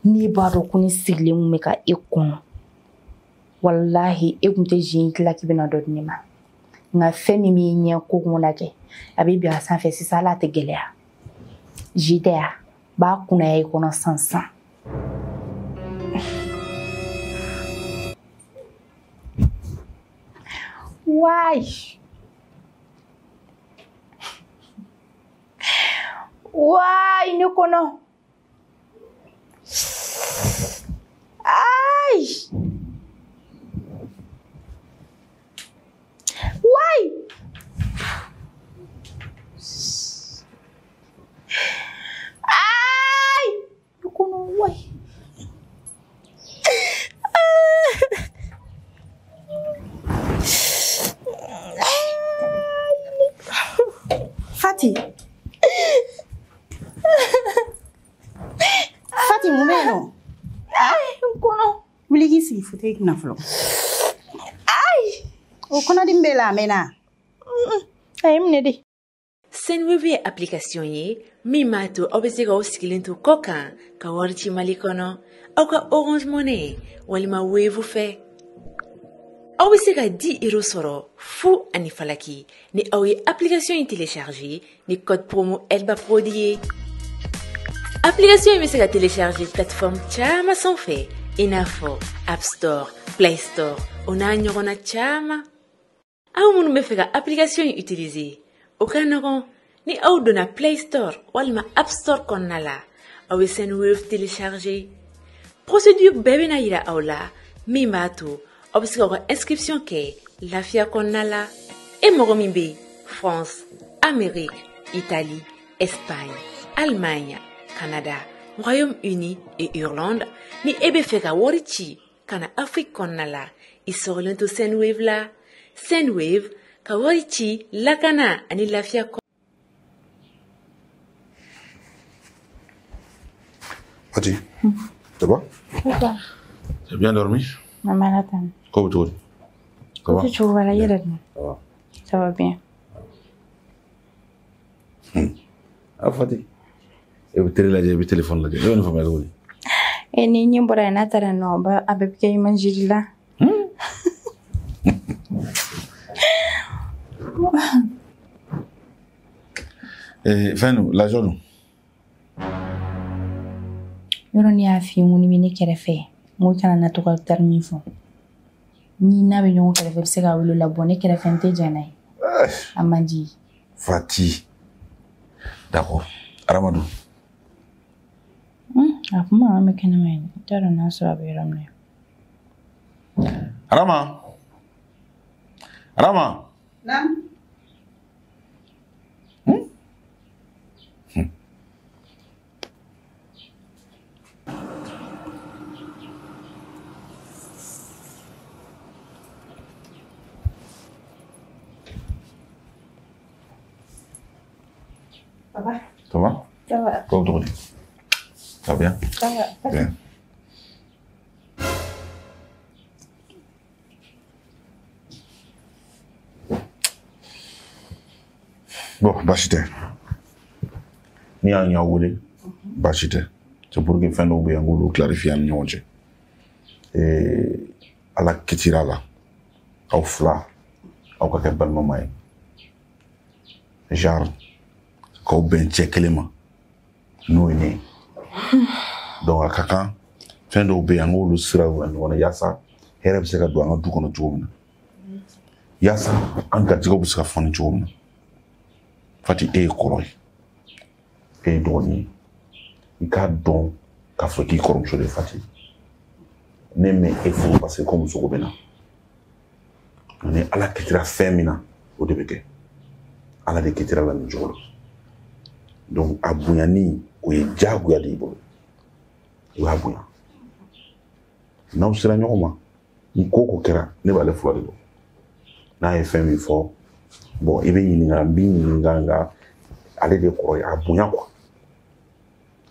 N'i b'a dɔn ko ne sigilen kun bɛ ka e kɔnɔ, walahi e kun tɛ jus in tila k'i bɛna dɔ di ne ma. Nka fɛn min b'i ɲɛ ko kun lajɛ, a bɛ bin a sanfɛ sisan, hali a tɛ gɛlɛya. Jus tɛ yan, b'a kunnaya i kɔnɔ sisan sisan. Waay! Waay, ne kɔnɔ! Aïe! Waay! Aïe! Ne kɔnɔ, waay! Fati! Fati, mun bɛ yen nɔ? N kɔnɔ. Wuli k'i sigi fauteuil kunna fɔlɔ. Ayi! O kɔnɔdimi b'e la a mɛnna? A ye n minɛ de. Sendwave ye application ye min b'a to aw bɛ se k'aw sigilen to kɔ kan ka wari ci Mali kɔnɔ aw ka Orange Money walima Wave fɛ. Aw bɛ se ka 10 euros sɔrɔ fu ani falaki ni aw ye application in télécharger ni code promo Elba Prod ye. Application in bɛ se ka télécharger plateforme caman sanfɛ i n'a fɔ App Store, Play Store o n'a ɲɔgɔnna caman. Aw minnu bɛ fɛ ka application in utiliser, o ka nɔgɔn ni aw donna Play Store walima App Store kɔnɔna la, aw bɛ Sendwave télécharger. Procédure bɛɛ bɛna yira aw la min b'a to aw bɛ se k'aw ka inscription kɛ lafiya kɔnɔna la. E mɔgɔ min bɛ France, Amérique, Italie, Espagne, Allemagne, Canada, Royaume-Uni et Irlande, ni e bɛ fɛ ka wari ci ka na Afrique kɔnɔna la, i sɔgɔlen to Sendwave la. Sendwave ka wari ci lakana ani lafiya kɔnɔ. Fati, ça va? Ça va. Tu as bien dormi? Maman l'attend. Comment tu vas? Ça va? Tu vas la yɛrɛ dun. Ça va. Ça va bien. Ah Fati, e bɛ télé lajɛ, i bɛ téléphone lajɛ. E bɛ nin faamuya cogo di? E ni ɲɛ bɔra yen n'a taara nɔ, a bɛɛ bɛ kɛ image la. Fɛn dun, lajɔ dun. Yɔrɔ ne y'a f'i ye n ko n'i bɛ ne kɛrɛfɛ, n ko i kana na to ka tari min fɔ. Ni n'a bɛ ɲɔgɔn kɛrɛfɛ, i bɛ se k'a wele o la. Bɔn ne kɛrɛfɛ n tɛ jɛn n'a ye. A man di. Fati. D'accord. Aramadu. A kuma an bɛ kɛnɛma yen. N t'a dɔn n'a sɔrɔ a bɛ yɔrɔ min na. Arama. Arama. Naam. Papa. Ça va? Ça va. Comment tu vas? Ça va bien? Ça va. Bien. Bon, baasi tɛ. N'i y'a ɲɛ wele, baasi tɛ. C'est pour que fɛn dɔw bɛ yen, an k'olu clarifier an ni ɲɔgɔn cɛ. Ala kitira la, aw fila, aw ka kɛ balimama ye. Genre, k'aw bɛn cɛ kelen ma, n'o ye ne ye. Donc a ka kan fɛn dɔw bɛ yen, an k'olu siraw yira ɲɔgɔn na yaasa hɛrɛ bɛ se ka don an ka du kɔnɔ cogo min na. Yaasa an garijɛgɛw bɛ se ka foni cogo min na. Fati, e ye kɔrɔ ye, e ye dɔgɔnin ye. I k'a dɔn k'a fɔ k'i kɔrɔmuso de ye Fati. Ne mɛ e furu parce que ko muso ko bɛ na. Ni Ala kitira fɛn min na, o de bɛ kɛ. Ala de kitira la nin cogo la. Donc a bonyani, o ye diyagoya de y'i bolo. I b'a bonya. N'aw sera ɲɔgɔn ma, ni ko ko kɛra, ne b'ale fura de dɔn. N'a ye fɛn min fɔ, bon, i bɛ ɲininka, n b'i ɲininka, nka ale de kɔrɔ ye, a bonya quoi.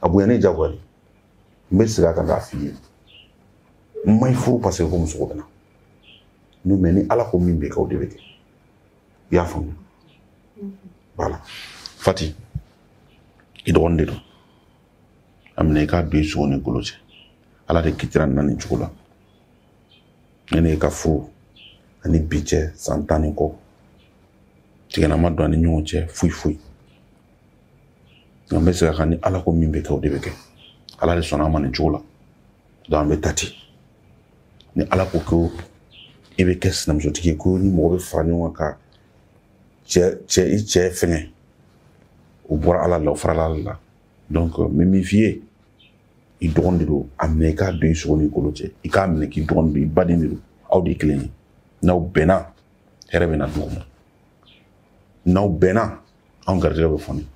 A bonya ne diyagoya de. N bɛ segin a kan k'a f'i ye. N ma i furu parce que ko muso ko bɛ na. Mais ni Ala ko min bɛ kɛ, o de bɛ kɛ. I y'a faamu? Voilà. Fati, i dɔgɔnin de don. A minɛ i k'a don i sogo ni golo cɛ. Ala de kitira nin na nin cogo la. Ne ne ka furu ani bi cɛ san 10 ni kɔ. Tigɛna ma don an ni ɲɔgɔn cɛ foyi foyi. Nka n bɛ segin a kan ni Ala ko min bɛ kɛ o de bɛ kɛ. Ala de sɔnna an ma nin cogo la. Donc an bɛ taa ten. Ni Ala ko ko i bɛ kɛ sinamusotigi ye, ko ni mɔgɔ bɛ fara ɲɔgɔn kan ka cɛ i cɛ fɛngɛ, o bɔra Ala la, o farala Ala la. Donc n bɛ min f'i ye, i dɔgɔnin de don, a minɛ i k'a don i sogo n'i kolo cɛ. I k'a minɛ k'i dɔgɔnin don, i baden de don, aw de ye kelen ye. N'aw bɛnna, hɛrɛ bɛ na du kɔnɔ. N'aw bɛnna, anw garijɛgɛ bɛ fɔni.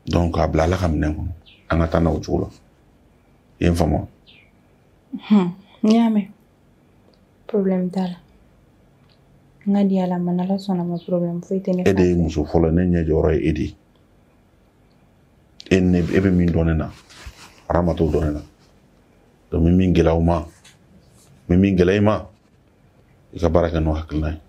Donc a bila Ala ka minɛn kɔnɔ, an ka taa n'a o cogo la. I ye n faamu wa? N y'a mɛn. Problème t'a la. N ka di Ala ma, n'Ala sɔnna ma, problème foyi tɛ ne E de ye muso fɔlɔ ye, ne ɲɛ jɔyɔrɔ ye e de ye. E ne e bɛ min dɔn ne na, Arama t'o dɔn ne na. Donc n bɛ min gɛlɛya o ma, n bɛ min gɛlɛya i ma, i ka baara kɛ n'o hakilina ye.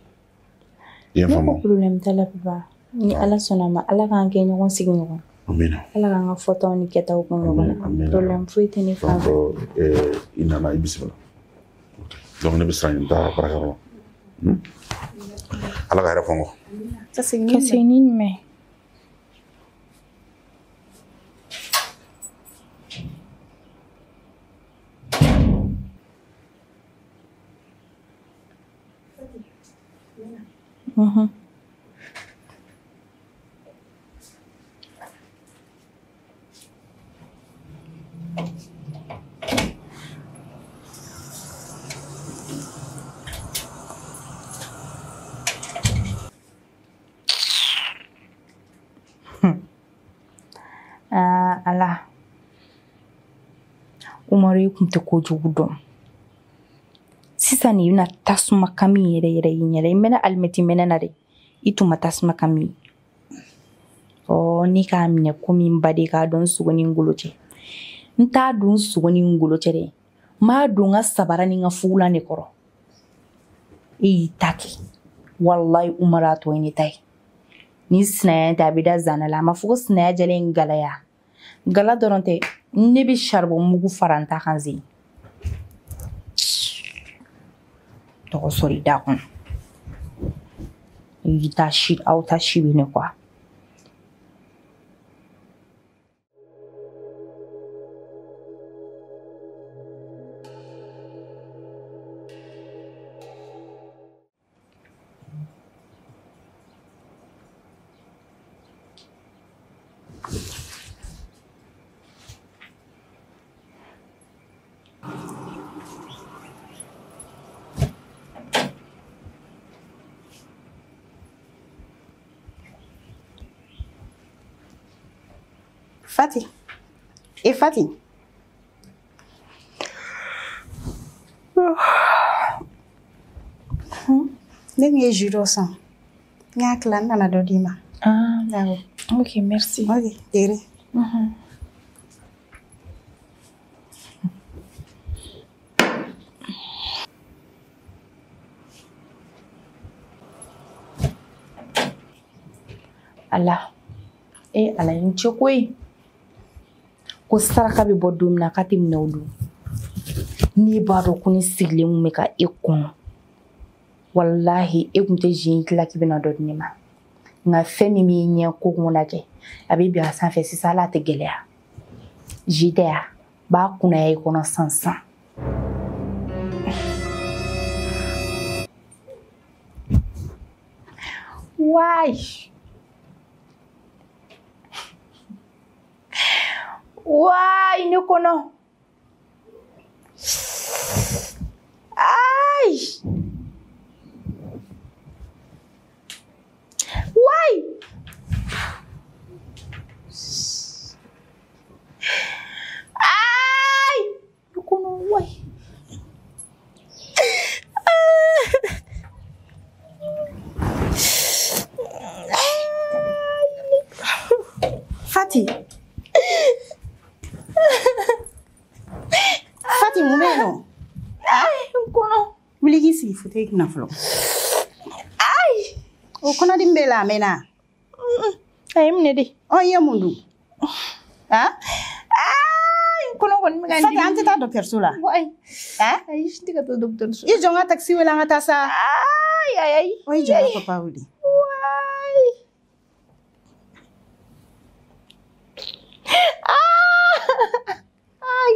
I ye n Ne ko faamu? problème t'a la papa. Ni Ala sɔnna ma, Ala k'an kɛ ɲɔgɔn sigiɲɔgɔn. Amina. Ala k'an ka fɔtaw ni kɛtaw kun ɲɔgɔn na. Amina. Problème foyi tɛ ne fan Donc fɛ. I nana, i bisimila. Donc ne bɛ siran ɲɛ, n taara baarakɛyɔrɔ la. Ala ka hɛrɛ fɔ n kɔ. Ka segin Ka segin ni jumɛn ye? Aa Ala. Umaru i kun tɛ kojugu dɔn. Sisan nin i bɛna tasuma kami yɛrɛ yɛrɛ y'i ɲɛ la. I mɛnna alimɛti mɛnɛ na dɛ. I tun ma tasuma kami ye. Ɔ ne k'a minɛ komi n baden k'a dɔn n sogo ni n golo cɛ. N t'a don n sogo ni n golo cɛ dɛ. N b'a don n ka sabara ni n ka fugulan de kɔrɔ. E y'i ta kɛ. Walayi Umaru a tɔ ye ne ta ye. Ni sinaya tɛ a bɛ da zana la. A ma fɔ ko sinaya jɛlen galaya. Gala dɔrɔn tɛ. Ne bɛ saribɔn mugu fara n ta kan zen. Tɔgɔ sɔrɔ i da kɔnɔ. I ta si, aw ta si bɛ ne kɔ. Fati. E Fati. Ne tun ye jus dɔ san. N y'a tila, n nana dɔ d'i ma. Ah, Awɔ. ok, merci. Ok, tere. Ala. E Ala ye n ce koyi. Ko saraka bɛ bɔ don min na k'a tɛ minɛ o don. N'e b'a dɔn ko ne sigilen kun bɛ ka e kɔnɔ. Walahi e kun tɛ zi in tila k'i bɛna dɔ di ne ma. Nka fɛn min b'i ɲɛ ko kun lajɛ, a bɛ bin a sanfɛ sisan hali a tɛ gɛlɛya. Zi tɛ ya, b'a kunnaya i kɔnɔ sisan sisan. Wayi. Wayi ne kɔnɔ. Ayi. Wayi. Ayi. Ne kɔnɔ wayi. Fati. Fati mun bɛ yen nɔ? N kɔnɔ. Wuli k'i sigi fauteuil kunna fɔlɔ. Ayi. O kɔnɔdimi b'e la a mɛnna. A ye n minɛ de. Ɔ i ye mun dun? Han? Ayi n kɔnɔ kɔni bɛ ka n Fati dimi. An tɛ taa dɔgɔtɔrɔso la. Wayi. Hein? Ayi, n tɛ ka taa dɔgɔtɔrɔso. I jɔ n ka taxi wele an ka taa sa. Ayi ayi ayi. O i jɔ n ka papa wele. Wayi. Ayi.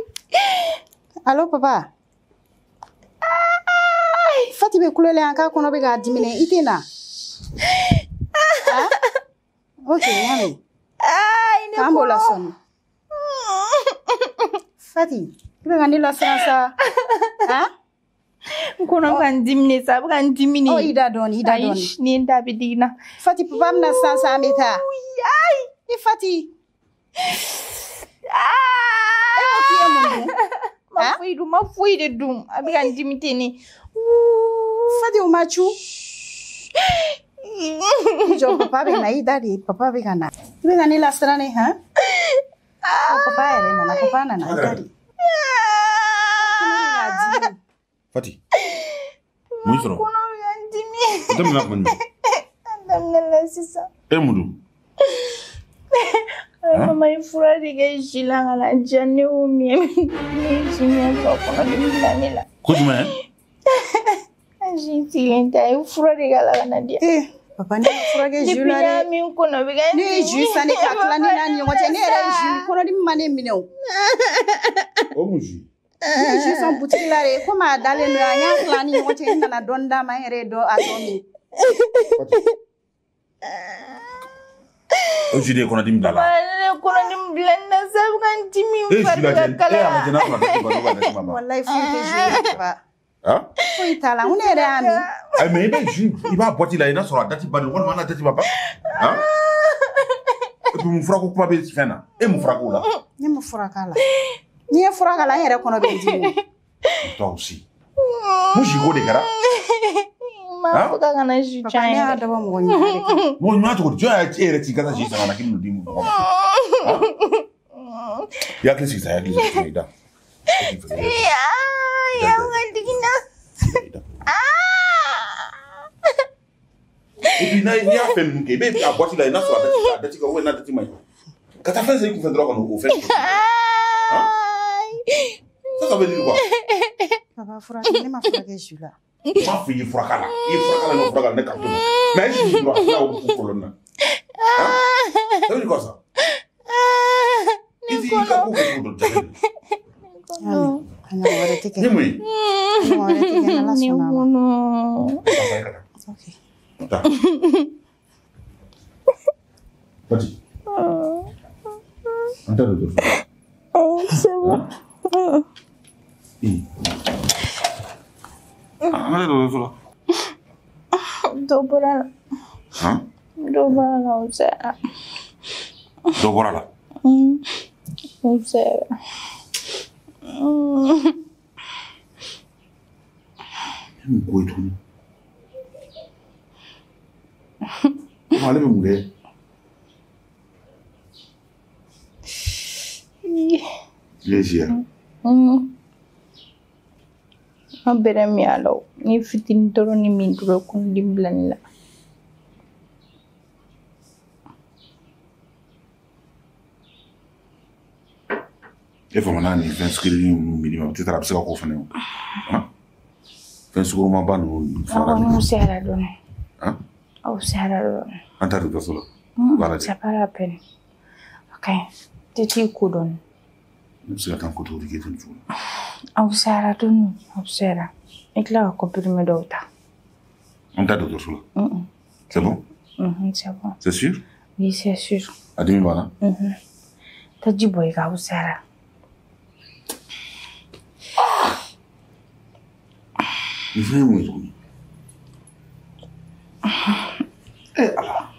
Allo papa. Fati bɛ kulo la yan k'a kɔnɔ bɛ k'a dimi dɛ, i tɛ na. Ah? Ok, n y'a mɛn. Ayi ne K'an b'o la kɔnɔ. sɔɔni. Fati, i bɛ ka ne lasiran sa. Han? N kɔnɔ bɛ ka n dimi de sa, a bɛ ka n dimi de. Ɔ i da dɔɔni, i da Ayi, dɔɔni. ni n da bɛ digi n na. Fati, papa bɛna sisan sisan an bɛ taa. Ayi. I Fati. E ko k'i ye mun dun? Ma foyi dun, ma foyi de dun. A bɛ ka n dimi ten de. Fati, o ma cu. I jɔ papa bɛ na, i da de, papa bɛ ka na. I bɛ ka ne lasiran de, han? Ɔ papa yɛrɛ nana, papa nana, i da de. Kɔnɔ bɛ k'a dimi. Fati, mun y'i sɔrɔ? Kɔnɔ bɛ ka n dimi. O daminɛna tuma jumɛn? A daminɛ la sisan. E ye mun dun? Mama ye fura de kɛ ji la ka na diya ne y'o min. Ne ye ji min sɔrɔ kɔnɔdimi bila ne la. Ko jumɛn? A ji in sigilen tɛ, a ye fura de k'a la ka na di yan. Eh, papa ne ma fura kɛ jus Depuis la n y'a dɛ. min kɔnɔ bɛ ka n Ne ye dimi. jus san ne ka tila ne n'a ni ɲɔgɔn cɛ. Ne yɛrɛ ye jus kɔnɔdimi ma ne minɛ o. O mun jus? Ne ye jus san butigi la de, komi a dalen don yan, n y'a tila an ni ɲɔgɔn cɛ, n nana dɔɔni d'a ma, n yɛrɛ ye dɔ a tɔ min. Fati. O jus de ye kɔnɔdimi bila a la. Ne ye kɔnɔdimi bila n na sa, a bɛ ka n dimi, E n ye fari jus bɛ ka lajɛ, e y'a kalaya. lajɛ n'a sɔrɔ a dati ba dati ma ban. Walayi foyi tɛ jus la papa. Han? Foyi t'a la, n ko ne yɛrɛ y'a min. Ayi, mais i bɛ jus, i b'a boîte la, i n'a sɔrɔ a dati ba don walima n'a dati ma ban. Han? Et puis mun furako kuma bɛ fɛn na? E mun fura k'o la? Ne ma fura k'a la. N'i ye fura k'a la, n yɛrɛ kɔnɔ bɛ n dimi. Toi aussi. Mun jus ko de kɛra? N m'a fɔ k'a kana jus Papa can ne y'a yɛrɛ. dabɔ mɔgɔ ɲuman de kama. Mɔgɔ ɲuman cogo di? Jɔn y'a e yɛrɛ t'i ka taa jus san ka na k'i bɛn'o di mɔgɔ ma? Han? I hakili sigi sa, i hakili sigi, i da. Ayi, a bɛ ka digi n na. I da. Et puis n'i y'a fɛn ninnu kɛ, i bɛ a boîte la, i n'a sɔrɔ a dati ka ou n'a dati ma ɲi. Ka taa fɛn san i kunfɛ dɔrɔn ka n'o fɛn. Ayi. Ça veut dire quoi? Papa fura kɛ, ne ma fura kɛ jus la. N m'a fɔ i ye fura k'a la. I ye fura k'a la, i ma fura k'a la, ne k'a to. Mais a ye jus dɔrɔn, a tila o problème na. Hein? Ça veut dire quoi ça? I t'i ka ko kɛ cogo dɔ jate minɛ. N y'a mɛn. A ɲɔgɔn wɛrɛ tɛ kɛ. Ni mun ye? A ɲɔgɔn wɛrɛ tɛ kɛ, n'Ala Ne sɔnna a ma. kɔnɔ. Taa sa, e ka taa. Ok. Taa. Fati. An tɛ dɔgɔtɔrɔso la. Ayi, c'est bon. Ee. An ka taa dɔgɔtɔrɔso la. Dɔ bɔra la. Han? Dɔ bɔra la, o sera. Dɔ bɔra la. O sera. E mun ko ye tuguni? Komi ale bɛ mun kɛ? I ye zi ya? An bɛrɛ min a la o. Ni fitinin dɔrɔn ni min dɔrɔn kɔnɔdimi bila ne la. E famana nin fɛn sukaro ninnu minni ma, peut-être a bɛ se ka k'o fana ye o. Han? Fɛn sukaromaba ninnu Aw fara kɔni fisayara dɔɔnin. Han? Aw fisayara dɔɔnin. An taa dɔgɔtɔrɔso la. Voilà. C'est pas la peine. A ka ɲi. Tɛ t'i ko dɔɔnin. Ne bɛ se ka taa n ko cogo di k'e to nin cogo la? Aw fisayara dɔɔnin. Aw fisayara. I tila ka comprimé dɔw ta. An taa dɔgɔtɔrɔso la. C'est bon? C'est bon. C'est sûr? Oui, c'est sûr. A dimi banna? Taa ji bɔ i kan, aw fisayara. Nin fɛn ye mun ye tuguni? Eh Ala.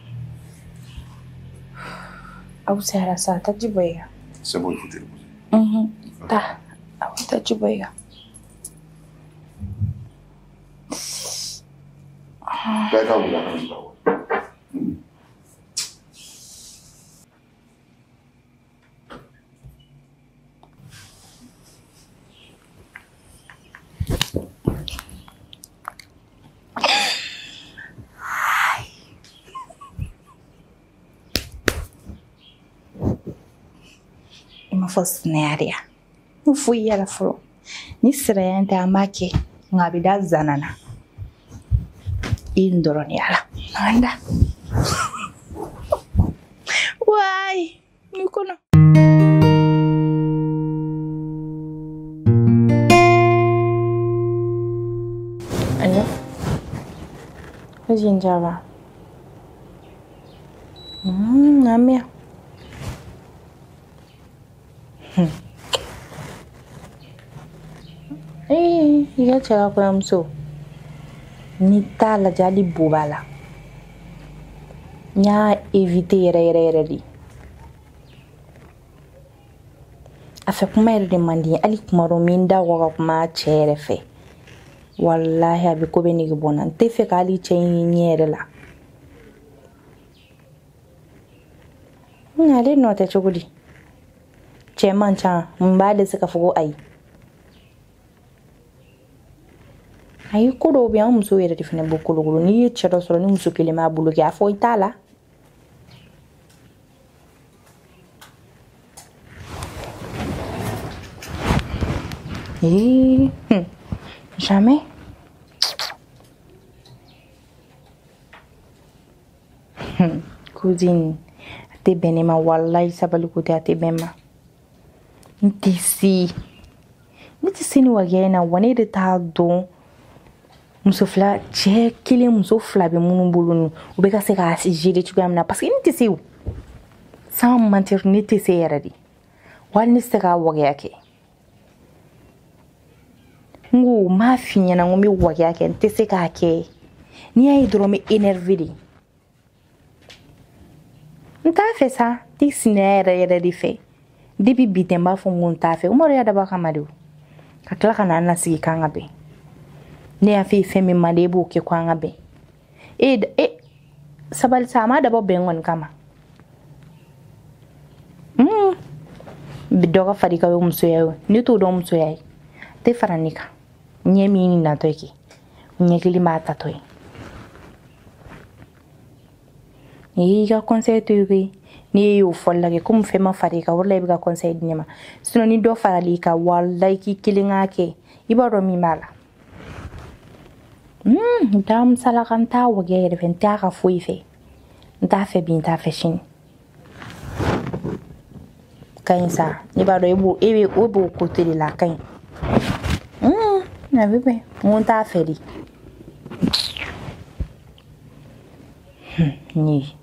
Aw fisayara sa, taa ji bɔ i kan. C'est bon, il faut te reposer. Taa, aw taa ji bɔ i kan. Taa i ka wuli a kana bila wa. I m'a fɔ sinaya de ya? N foyi yɛrɛ fɔlɔ. Ni siraya in tɛ an b'a kɛ nka a bɛ da zana na. I n dɔrɔn de y'a la. An da. Waay, ni kɔnɔ. Allo? Mijin Jaba. Na miya. Ee, i ka cɛ ka kɔɲɔmuso. N'i t'a lajɛ hali bo b'a la. N y'a éviter yɛrɛ yɛrɛ yɛrɛ de. A fɛ kuma yɛrɛ de man di n ye. Hali kuma dɔ n bɛ n da waga kuma cɛ yɛrɛ fɛ. Walahi a bɛ ko bɛɛ nege bɔ n na. N tɛ fɛ k'ale cɛ in ye ɲɛ yɛrɛ la. Nka ale nɔ tɛ cogo di? Cɛ man ca, mun b'ale se k'a fɔ ko ayi? Ayi, ko dɔw bɛ yen, an musow yɛrɛ de fana b'o kolokolo. N'i ye cɛ dɔ sɔrɔ ni muso kelen b'a bolo kɛ, a fɔ i t'a la. Ee, jamais. Cousine, a tɛ bɛn ne ma, walayi sabali ko tɛ, a tɛ bɛn n ma. N tɛ se. Ne tɛ se ni wagiya in na, wa ne de t'a dɔn. Muso fila, cɛ kelen muso fila bɛ minnu bolo nin, u bɛ ka se k'a gérer cogoya min na, parce que ne tɛ se o. Sans mentir, ne tɛ se yɛrɛ de. Wali ne tɛ se k'a wagiya kɛ. N ko n b'a f'i ɲɛna n ko n bɛ wagiya kɛ, n tɛ se k'a kɛ. N'i y'a ye dɔrɔn n bɛ énervé de. N t'a fɛ sa, n tɛ sinaya yɛrɛ yɛrɛ de fɛ. Depuis bi tɛ n b'a fɔ n ko n t'a fɛ. Umaru y'a dabɔ a kama de o. Ka tila ka na an lasigi k'an ka bɛn. Ne y'a f'i ye fɛn min man di e b'o kɛ ko an ka bɛn. E sabali sa, a m'a dabɔ bɛn kɔni kama. Dɔ ka far'i kan o ye musoya ye o. Ne t'o dɔn musoya ye. A tɛ fara ne kan. Ɲɛ min natɔ ye kɛ, ɲɛ kelen b'a tatɔ ye. N'i y'i ka conseil to yen koyi, n'i y'o fɔli la kɛ komi fɛn ma far'i kan, o de la i bɛ ka conseil di ne ma. Sinon ni dɔ faral'i kan, walayi k'i kelen k'a kɛ, i b'a dɔn min b'a la. N t'a musalaka, n t'a wagɛ yɛrɛ fɛ, n t'a ka foyi fɛ. N t'a fɛ bi, n t'a fɛ sini. Ka ɲi sa, ne b'a dɔn e b'o côté de la, a ka ɲi. A bɛ bɛn, n ko n t'a fɛ de. Ni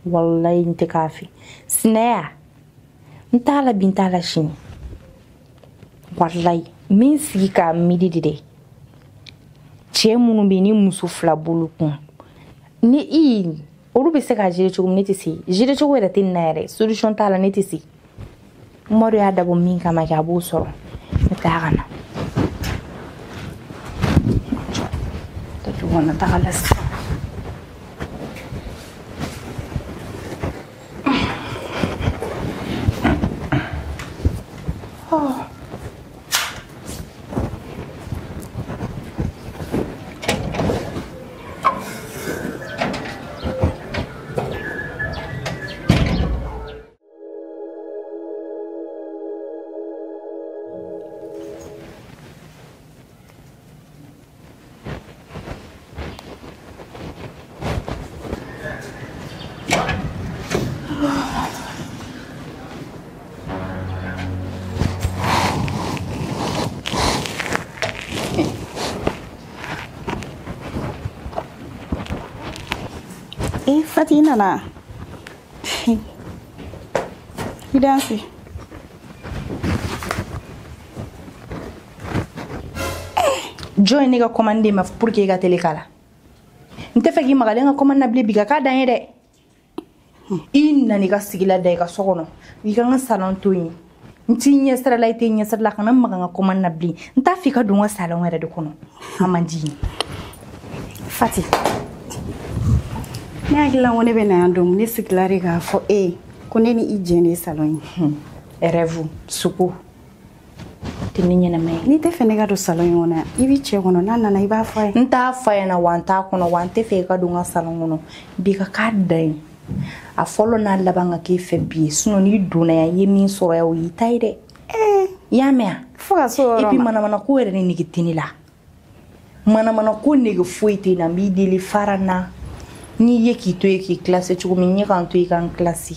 walayi n tɛ k'a fɛ. Sinaya, n t'a la bi, n t'a la sini. Walayi, n bɛ n sigi k'a miiri de dɛ. Cɛ minnu bɛ yen ni muso fila b'olu kun, ni i olu bɛ se k'a gérer cogo min, ne tɛ se. Gérer cogo yɛrɛ tɛ nin na yɛrɛ, solution t'a la, ne tɛ se. Umaru y'a dabɔ min kama kɛ, a b'o sɔrɔ. Ne t'a ka na. Taa du kɔnɔ taga la sisan. Eh, Fati nana. I danse. Jɔn ye ne ka commande ma pour que i ka télé k'a la? N tɛ fɛ k'i magalen ka commande na bilen bi, ka k'a dan ye dɛ. I nana i ka sigi la da i ka so kɔnɔ, i ka n ka salon to yen. N t'i ɲɛ sira la, i t'i ɲɛ sira la, kana maga n ka commande na bilen. N t'a fɛ i ka don n ka salon yɛrɛ de kɔnɔ. A man di n ye. Fati, ne hakili la ko ne bɛ na yan don, ne sigila de k'a fɔ e ye ko ne ni i jɛn de ye salon ye. Rêve, suko. Tɛ ne ɲɛnama ye. N'i tɛ fɛ ne ka don salon in kɔnɔ yan, i b'i cɛ kɔnɔ, n'a nana i b'a fɔ a ye. N t'a fɔ a ɲɛna wa n t'a kɔnɔ wa n tɛ fɛ i ka don n ka salon kɔnɔ. Bi ka k'a dan ye. A fɔlɔ n'a laban ka k'e fɛ bi ye, sinon n'i donna yan i ye min sɔrɔ yan o y'i ta ye dɛ. I y'a mɛn wa? Fo ka s'o yɔrɔ ma. Et puis manamana ko yɛrɛ ne nege tɛ ne la. Manamana ko nege foyi tɛ n na, n b'i deli fara n na. N'i ye k'i to yen k'i classé cogo min, n ye k'an to yen k'an classé.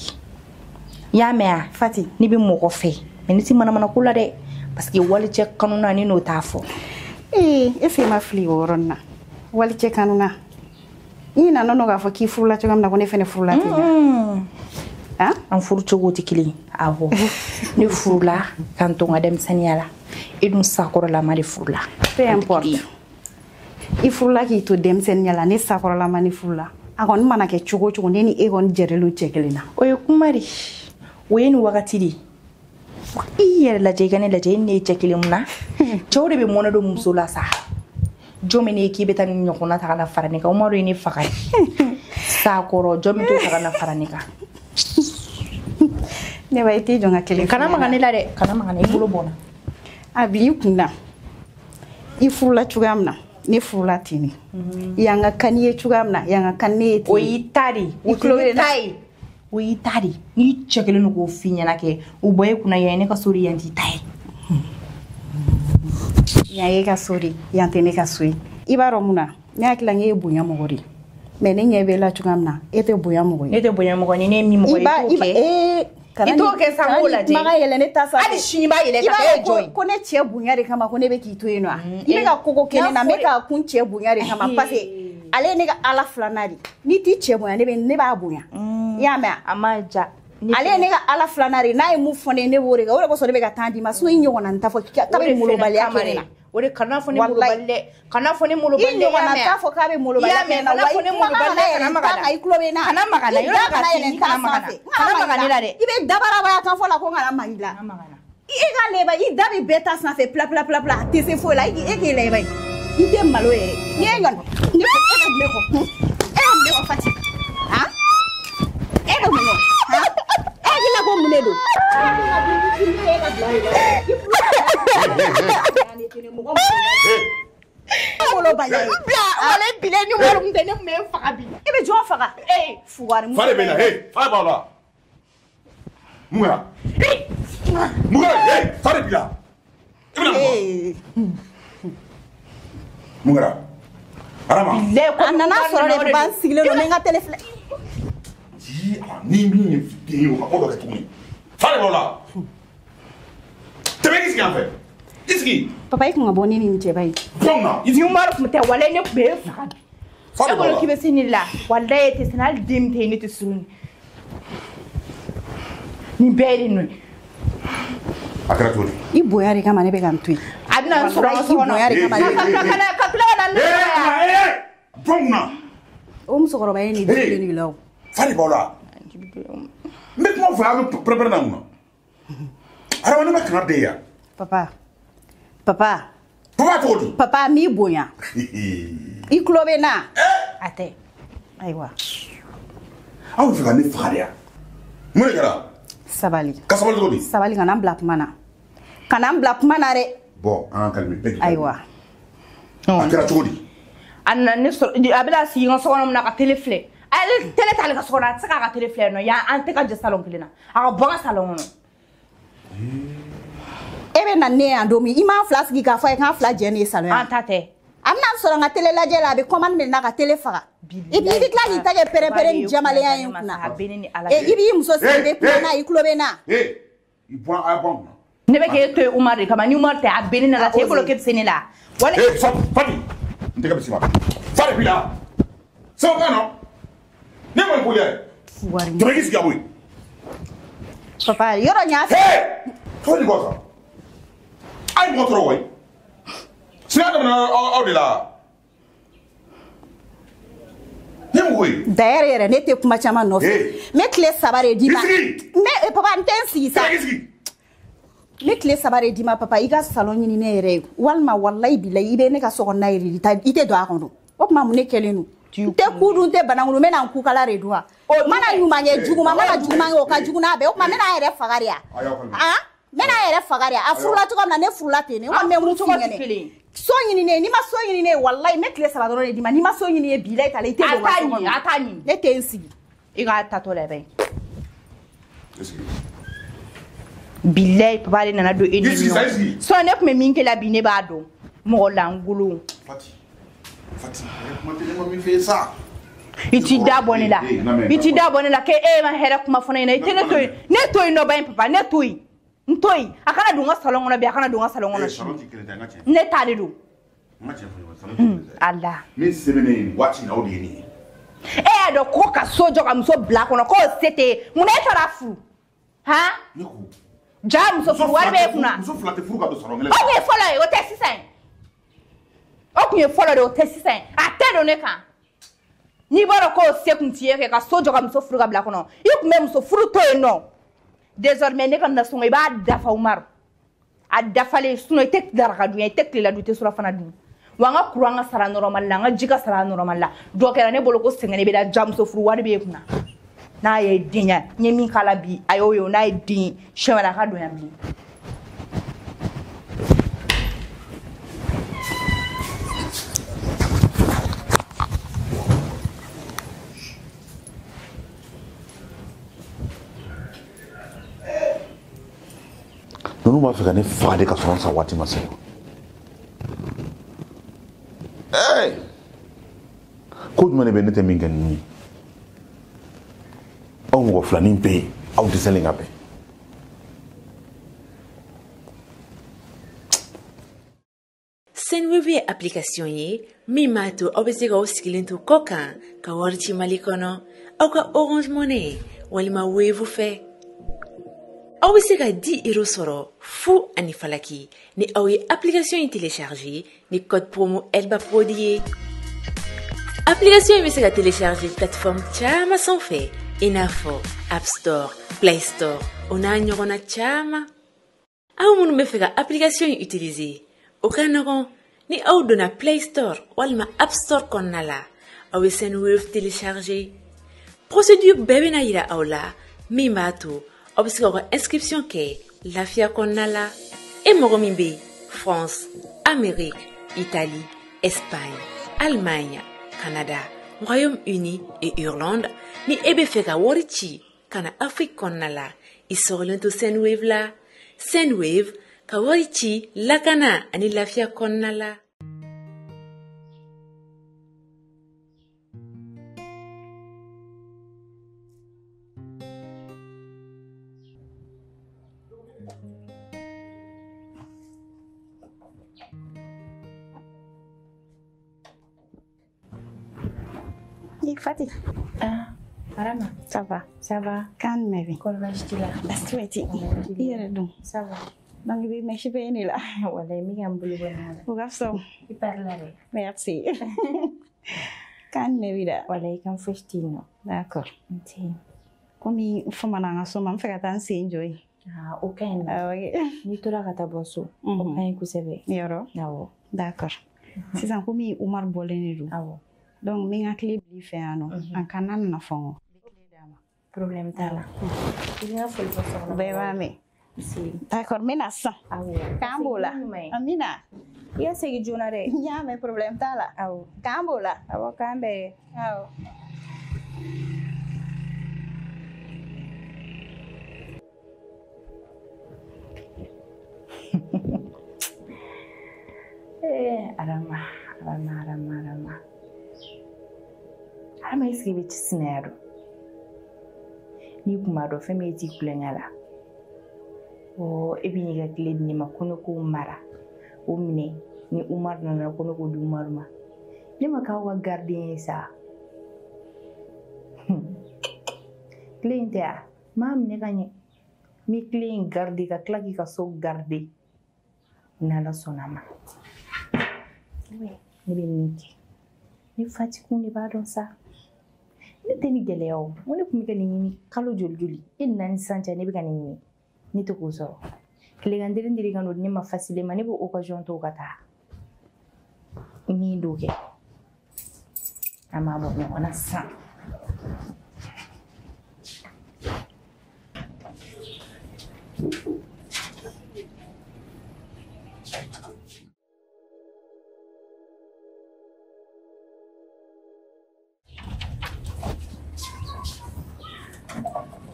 I y'a mɛn wa? Fati. Ne bɛ mɔgɔ fɛ, mais ne tɛ manamana ko la dɛ. Parce que walicɛ kanu na ne n'o t'a fɔ. Ee, e fɛ ma fili o yɔrɔnin na. Walicɛ kanu na. I nana n'o k'a fɔ k'i furula cogoya min na ko ne fɛnɛ furula ten. Han? An furu cogo tɛ kelen ye. Awɔ. Ne furula k'an to n ka denmisɛnninya la. E dun sakɔrɔlama de furula. Peu importe. I furula k'i to denmisɛnninya la, ne sakɔrɔlama ne furula. A kɔni mana kɛ cogo o cogo, ne ni e kɔni jɛrɛlen don cɛ kelen na. O ye kuma de. O ye nin wagati de. I yɛrɛ lajɛ, i ka ne lajɛ, e ni ne ye cɛ kelen mun na? Cɛw de bɛ mɔnɛ don muso la sa. Jɔn min k'i bɛ taa ni ɲɔgɔnna ta ka na fara ne kan, o ma dɔn i ne faga ye. Sakɔrɔ, jɔn min t'o ta ka na fara ne kan. Ne ba, i t'i jɔ n ka kelen. Kana maga ne la dɛ, kana maga ne, i bolo bɔnna. A bil'i kun na. I furula cogoya min na, ne furula ten de. Yan ka kan n'i ye cogoya min na, yan ka kan ne ye ten. O y'i ta de ye. I tulo bɛ ne na. O y'i ta de ye. N'i cɛ kelen don k'o f'i ɲɛna kɛ, o bɔ e kunna, yan ye ne ka so de, yan t'i ta ye. Yan ye ka so de, yan tɛ ne ka so ye. I b'a dɔn mun na? Ne hakili la n ye bonya mɔgɔ de ye. Mais ne ɲɛ b'e la cogoya min na, e tɛ bonya mɔgɔ ye. Ne tɛ bonya mɔgɔ ye, ni ne ye min mɔgɔ ye, i t'o kɛ. I t'o kɛ sa, n k'o lajɛ. Kumakan yɛlɛ ne ta sanfɛ. Hali sini b'a yɛlɛ ka e jɔ yen. Ko ne cɛ bonya de kama ko ne bɛ k'i to yen nɔ. I bɛ ka koko kɛ ne na, n bɛ ka kun cɛ bonya de kama parce que ale ye ne ka ala filanan de. N'i t'i cɛ bonya, ne b'a bonya. I y'a mɛn wa? A ma ja. Ale ye ne ka ala filanan de, n'a ye mun fɔ ne ye, ne b'o de kɛ. O de kosɔn ne bɛ ka temps d'i ma. Sinon i ɲɔgɔnna n t'a fɔ k'a bɛ molobaliya kɛ ne na. O de kana fɔ ne molobali dɛ. Kana fɔ ne molobali dɛ. I ɲɔgɔnna t'a fɔ k'a bɛ molobaliya kɛ ne na. Kana fɔ ne molobali dɛ. Kana maga na. I tulo bɛ n na. Kana maga na. Yɔrɔ ka yɛlɛ ta sanfɛ. Kana maga ne la dɛ. I bɛ dabarabaya kan fɔ la ko n kana maga i la. I ka leba, i da bɛ bɛɛ ta sanfɛ pla pla pla pla, a tɛ se foyi la. E k'i leba ye. I tɛ malo yɛrɛ. N'i ye ɲɔni, e bɛ mun de kɔ? E bɛ mun de kɔ Fati? Han? E bɛ mun de kɔ? Han? E hakili la ko mun de don? I bɛ jɔn faga? Fugari fa de bɛ na, fa b'aw la. Mun kɛra? Mun kɛra? Fa de b'i la. I bɛna mun fɔ? Mun kɛra? Arama. A nana sɔrɔ de ba sigilen don, n bɛ n ka télé filɛ. Ji ala ni min ye den ye o ka ko dɔ kɛ tuguni. Fa de b'aw la. Tɛmɛ k'i sigi yan fɛ. I sigi. Papa, i kun ka bɔ ne ni nin cɛba ye. Jɔn na? Ni Umaru tun tɛ, walayi ne tun bɛ e faga bi. E bolo k'i bɛ se ne la, walayi e tɛ se ne hali den min tɛ yen ne tɛ surun. Nin bɛɛ ye de nɔ ye. A kɛra cogo di? I bonya de kama ne bɛ ka n to yen. A bɛna n sɔrɔ an ka so kɔnɔ. I bonya de kama ne bɛ ka tila ka na ne sɔrɔ yan. Jɔn kunna? O musokɔrɔba ye nin den de la o. Fa de b'aw la. N bɛ kuma fɔ a bɛ pɛrɛn-pɛrɛn na mun na? Adama ne ma kangari da e ye yan. Papa. Papa. Papa cogo di? Papa m'i bonya. I tulo bɛ n na. A tɛ. Ayiwa. Aw bɛ fɛ ka ne faga de yan. Mun de kɛra? Sabali. Ka sabali cogo di? Sabali, kana n bila kuma na. Kana n bila kuma na dɛ. Bon, an ka calmer bɛɛ k'i. Ayiwa. A kɛra cogo di? A nana ne sɔrɔ, a bɛna sigi n ka so kɔnɔ mun na ka télé filɛ. Ale télé t'ale ka so kɔnɔ, a tɛ se k'a ka télé filɛ yen nɔ. Yan an tɛ ka jɛ salon kelen na. A ka bɔ n ka salon kɔnɔ. E bɛ na ne yan don min, i m'an fila sigi k'a fɔ a ye k'an fila jɛ ne ye salon yan. An ta tɛ. A bɛna n sɔrɔ n ka télé lajɛ la, a bɛ commande minɛ n na ka télé faga. I bɛ tila k'i ta kɛ pɛrɛn-pɛrɛn ni jamalenya ye n kunna. I b'i muso sigi, i bɛ kuma n'a ye, i tulo bɛ n na. I bɔ a bɔ n kunna. Ne bɛ k'e to yen Umaru de kama, ni Umaru tɛ a bɛ ne na la, e bolo k'e bɛ se ne la. Fati, n tɛgɛ bɛ s'i ma. Fa de b'i la. Sɛbɛn kan nɔ. Ne ma nin ko yɛrɛ. Tɛmɛ k'i sigi ka bɔ yen. Papa, yɔrɔ n y'a fɛ. Fa de bɔ sa. A ye mɔgɔ tɔɔrɔ wayi. Sina daminɛ aw de la. Ne mɔgɔ ye. D'ailleurs yɛrɛ ne tɛ kuma caman nɔfɛ. N bɛ tile 3 de d'i ma. I sigi. N bɛ papa n tɛ n sigi sa. I sigi. N bɛ tile 3 de d'i ma papa, i ka salon ɲini ne yɛrɛ ye. Walima walayi bilayi i bɛ ne ka so kɔnɔna yɛrɛ de i tɛ don a kɔnɔ. O tuma mun ne kɛlen don? N tɛ ku dun n tɛ bananku dun, n bɛ na n kukala de dun wa? N mana ɲuman kɛ juguman, n mana juguman kɛ o ka jugu n'a bɛɛ ye. O tuma n bɛ na n yɛrɛ faga de wa? N bɛ na n yɛrɛ faga de wa? A furula cogo min na ne furula ten de. N kɔni bɛ mun f'i ɲɛna? So ɲini ne ye, n'i ma so ɲini ne ye walayi n bɛ tile 3 dɔrɔn de d'i ma. N'i ma so ɲini ne ye bilayi tala i tɛ don n ka so kɔnɔ. A t'a ɲini. Ne tɛ n sigi. I k'a tatɔ la bɛn. Bilayi papa de nana don e ni ɲɔgɔn cɛ. Ne tun bɛ min kɛ la bi ne b'a dɔn. Mɔgɔ lankolon. Fati, Fati, kuma tɛ ne ma min f'e ye sa. I t'i da bɔ ne la. I t'i da bɔ ne la k'e ma hɛrɛ kuma fɔ ne ɲɛna. I tɛ ne to yen. Ne to yen nɔ ba in papa, ne to yen. N to yen. A kana don n ka salon kɔnɔ bi, a kana don n ka salon kɔnɔ sini. Ne ta de don. Ala. Min se bɛ ne ye nin waati in na o de ye nin ye. E y'a dɔn ko ka so jɔ ka muso bila a kɔnɔ k'o se tɛ ye. Munna e taara furu? Han? Ne ko. Ja muso furu wari b'e kunna. Muso fila tɛ furu ka don salon kelen. O tun ye fɔlɔ ye, o tɛ sisan ye. O tun ye fɔlɔ de ye, o tɛ sisan ye. A tɛ don ne kan. N'i b'a dɔn k'o se kun t'i ye kɛ ka so jɔ ka muso furu ka bila kɔnɔ, i tun bɛ muso furu to yen nɔ. Désormais ne ka nasɔngɔ i b'a dafa Umaru. A dafalen sinon i tɛ daraka dun i tɛ tilela dun i tɛ surafana dun. Wa an ka courant ka sara normal la, an ka ji ka sara normal la. Dɔ kɛra ne bolo ko sɛgɛn de bɛ da ja muso furu wari b'e kunna. N'a ye den ye, n ye min k'a la bi a y'o ye, n'a ye den ye siɲɛ wɛrɛ a ka don yan bilen. Ninnu b'a fɛ ka ne faga de ka sɔrɔ n sa waati ma se. Ee! Ko jumɛn de bɛ ne tɛ min kɛ ninnu ye? Aw mɔgɔ filanin bɛ yen, aw dɛsɛlen ka bɛn. Sendwave ye application ye min b'a to aw bɛ se k'aw sigilen to kɔ kan ka wari ci Mali kɔnɔ aw ka Orange Money walima Wave fɛ. Aw bɛ se ka 10 euros sɔrɔ fu ani falaki ni aw ye application in télécharger ni code promo Elba Prod ye. Application in bɛ se ka télécharger plateforme caman sanfɛ i n'a fɔ App Store, Play Store o n'a ɲɔgɔnna caman. Aw minnu bɛ fɛ ka application in utiliser, o ka nɔgɔn ni aw donna Play Store walima App Store kɔnɔna la, aw bɛ Sendwave télécharger. Procédure bɛɛ bɛna yira aw la min b'a to aw bɛ se k'aw ka inscription kɛ lafiya kɔnɔna la. E mɔgɔ min bɛ France, Amérique, Italie, Espagne, Allemagne, Canada, Royaume-Uni et Irlande, ni e bɛ fɛ ka wari ci ka na Afrique kɔnɔna la, i sɔgɔlen to Sendwave la. Sendwave ka wari ci lakana ani lafiya kɔnɔna la. Fati. Ah, Arama. Ça va. Ça va. Kan mɛbi. Kɔri baasi t'i la? Baasi foyi tɛ yen. I yɛrɛ dun? Ça va. Donc i bɛ mɛsi bɛ ne la. Walayi n bɛ ka n bolo bɔ ɲɔgɔn na. O ka fisa o. I pari la dɛ. Merci. Kan mɛbi da. Walayi kan fosi tɛ yen nɔ. D'accord. N tɛ yen. Komi n famana an ka so ma, n fɛ ka taa n sen jɔ yen. Ah, o ka ɲi nɔ. Awɔ. N'i tora ka taa bɔ so, o ka ɲi kosɛbɛ. Yɔrɔ? Awɔ. D'accord. Sisan komi Umaru bɔlen de don. Awɔ. Donc n bɛ n ka tile bila i fɛ yan nɔ. An ka na nana fɔ n kɔ. Problème t'a la. I bɛ n ka foli fɔ so kɔnɔ. Bɛɛ b'a mɛn. D'accord, n bɛ na sisan. Awɔ. K'an b'o la. An bɛ na. I ka segin joona dɛ. N y'a mɛn, problème t'a la. Awɔ. K'an b'o la. Awɔ, k'an bɛn. Awɔ. Eh, Arama, Arama, Arama, Arama. Arama, est-ce que i bɛ sinaya dɔn? N'i kun b'a dɔn fɛn min e t'i kulonkɛ la. Ɔ e bɛ n'i ka tile di ne ma ko ne k'o mara, o minɛ ni Umaru nana ko ne k'o di Umaru ma. Ne ma k'aw ka gardien ye sa. Tile in tɛ wa? N m'a minɛ ka ɲɛ. N bɛ tile in garder ka tila k'i ka so garder. N'Ala sɔnna a ma. Ne bɛ min kɛ, ne Fati kun de b'a dɔn sa. Ne tɛ ni gɛlɛya o. N ko ne tun bɛ ka nin ɲini kalo joli joli. E nana ni sisan cɛ ne bɛ ka nin ɲini. Ne tɛ k'o sɔrɔ. Tilegan deren deren ka n'o di ne ma facilement. Ne b'o occasion to ka taa. Min d'o kɛ. An b'a bɔ ɲɔgɔn na sisan.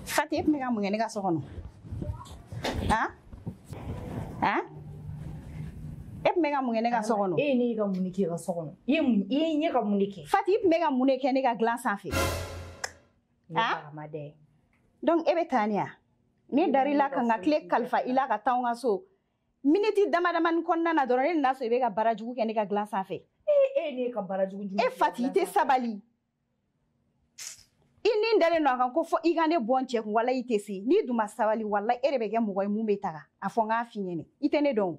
Fati, e tun bɛ ka mun kɛ ne ka so kɔnɔ? Han? Han? E tun bɛ ka mun kɛ ne ka so kɔnɔ? E ye ne ka mun de kɛ i ka so kɔnɔ? I ye ne ka mun de kɛ? Fati, i tun bɛ ka mun de kɛ ne ka dilan sanfɛ? Han? Donc e bɛ taa ni ya? Ne dar'i la ka n ka tile kalifa i la ka taa n ka so. Miniti dama damani kɔnɔna na dɔrɔn ne nana sɔrɔ i bɛ ka baara jugu kɛ ne ka dilan sanfɛ. E ne ka baara jugu jumɛn? E Fati, i tɛ sabali. I ni dalen don a kan ko fɔ i ka ne bɔ n cɛ kun, walayi i tɛ se. N'i dun ma sabali, walayi e de bɛ kɛ mɔgɔ ye mun bɛ taga. A fɔ n k'a f'i ɲɛnɛ. I tɛ ne dɔn.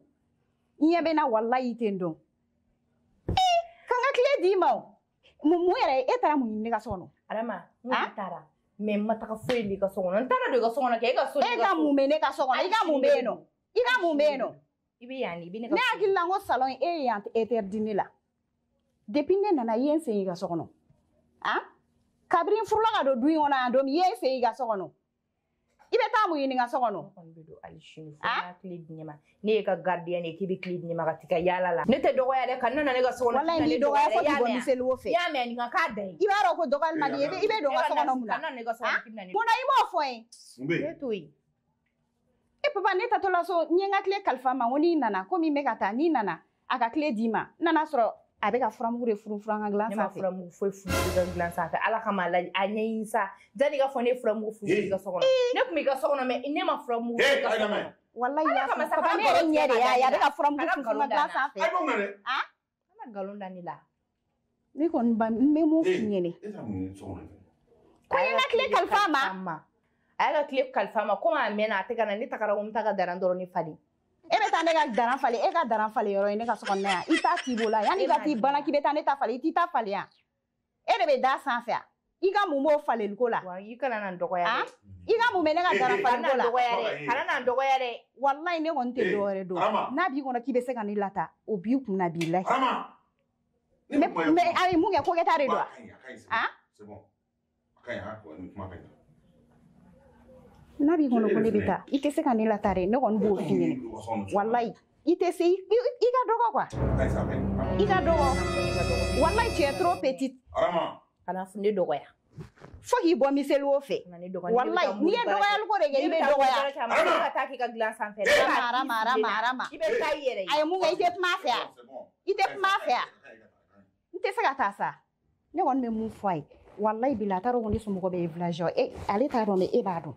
I ɲɛ bɛ n na, walayi i tɛ n dɔn. Ee, ka n ka tile d'i ma o. Mun yɛrɛ e taara mun ɲini ne ka so kɔnɔ? Adama, n ko taara. Mais n ma taga foyi de i ka so kɔnɔ. N taara don i ka so kɔnɔ kɛ e ka so. E ka mun bɛ ne ka so kɔnɔ? I ka mun bɛ yen nɔ? I ka mun bɛ yen nɔ? I bɛ yan de, i bɛ ne ka. Ne hakili la n ko salon e ye yan interdit ne la. Depuis ne nana i ye n sen i ka so kɔnɔ. Han? Kabini n furula ka don du in kɔnɔ yan don min, i ye n sen i ka so kɔnɔ. I bɛ taa mun ɲini n ka so kɔnɔ? Ne kɔni bɛ don hali sini fo n'a tile di ne ma. Ne ye ka gardien de ye k'i bɛ tile di ne ma ka t'i ka yaala la. Ne tɛ dɔgɔya dɛ, ka ne nana ne ka so kɔnɔ. Walayi n'i dɔgɔya fo k'i bɔ miseliwo fɛ. I y'a mɛn nin ka k'a dan ye. I b'a dɔn ko dɔgɔyali man di i bɛ don n ka so kɔnɔ mun na? Ka na ne ka so kɔnɔ k'i bɛ na ne. Munna i m'o fɔ n ye? Ne t'o ye. E papa, ne tatɔ la so, n ye n ka tile kalifa ma, n ko n'i nana, komi n bɛ ka taa, n'i nana, a ka tile d'i ma. N nana sɔrɔ a bɛ ka furamugu de furufuru an ka dilan sanfɛ. Ne ma furamugu foyi furufuru i ka dilan sanfɛ. Ala kama a ɲɛɲini sa. Janni i ka fɔ ne ye furamugu furufuru i ka so kɔnɔ. Ne tun bɛ i ka so kɔnɔ mais ne ma furamugu i ka so kɔnɔ. Walayi y'a fɔ papa, ne yɛrɛ ɲɛ de y'a ye a bɛ ka furamugu furufuru an ka dilan sanfɛ. A ye mun kɛ dɛ? Kana nkalon da ne la. Ne kɔni ba, n bɛ mun f'i ɲɛnɛ? E taara mun ɲini so kɔnɔ? Ko n ye n ka tile kalifa a ma. A y'a ka tile kalifa a ma komi a mɛnna a tɛ ka na, ne tagara ko n bɛ taa ka daran dɔrɔn ne falen. E bɛ taa ne ka daran falen, e ka daran falen yɔrɔ ye ne ka so kɔnɔna yan. I t'a t'i bolo yan, yanni i ka t'i bana k'i bɛ taa ne ta falen, i t'i ta falen yan. E de bɛ da sanfɛ yan. I ka mun b'o faleliko la? Wa i kana na n dɔgɔya dɛ. I ka mun bɛ ne ka daran falenko la? Kana na n dɔgɔya dɛ. Walayi ne kɔni tɛ dɔwɛrɛ dɔn. N'a b'i kɔnɔ k'i bɛ se ka ne lata, o b'i kun na bilahi. Mais ayi mun kɛ ko kɛta de don wa? C'est bon. A ka ɲi, kuma ka ɲi. N'a b'i kɔnɔ ko ne bɛ taa, i tɛ se ka ne lata dɛ, ne kɔni b'o f'i ɲɛna. Walayi, i tɛ se, i ka dɔgɔ quoi. I ka dɔgɔ. Walayi, tu es trop petite. Kana ne dɔgɔya. Fo k'i bɔ miseliwo fɛ. Walayi, n'i ye dɔgɔyali ko de kɛ, i bɛ dɔgɔya. Ka taa k'i ka dilan sanfɛ. Rama, rama, rama. I bɛ taa i yɛrɛ ye. A ye mun kɛ, i tɛ kuma a fɛ yan. I tɛ kuma a fɛ yan. N tɛ se ka taa sa. Ne kɔni bɛ mun fɔ a ye? Walayi bila a t'a dɔn ko ne somɔgɔ bɛ ye village e ale t'a dɔn mais e b'a dɔn.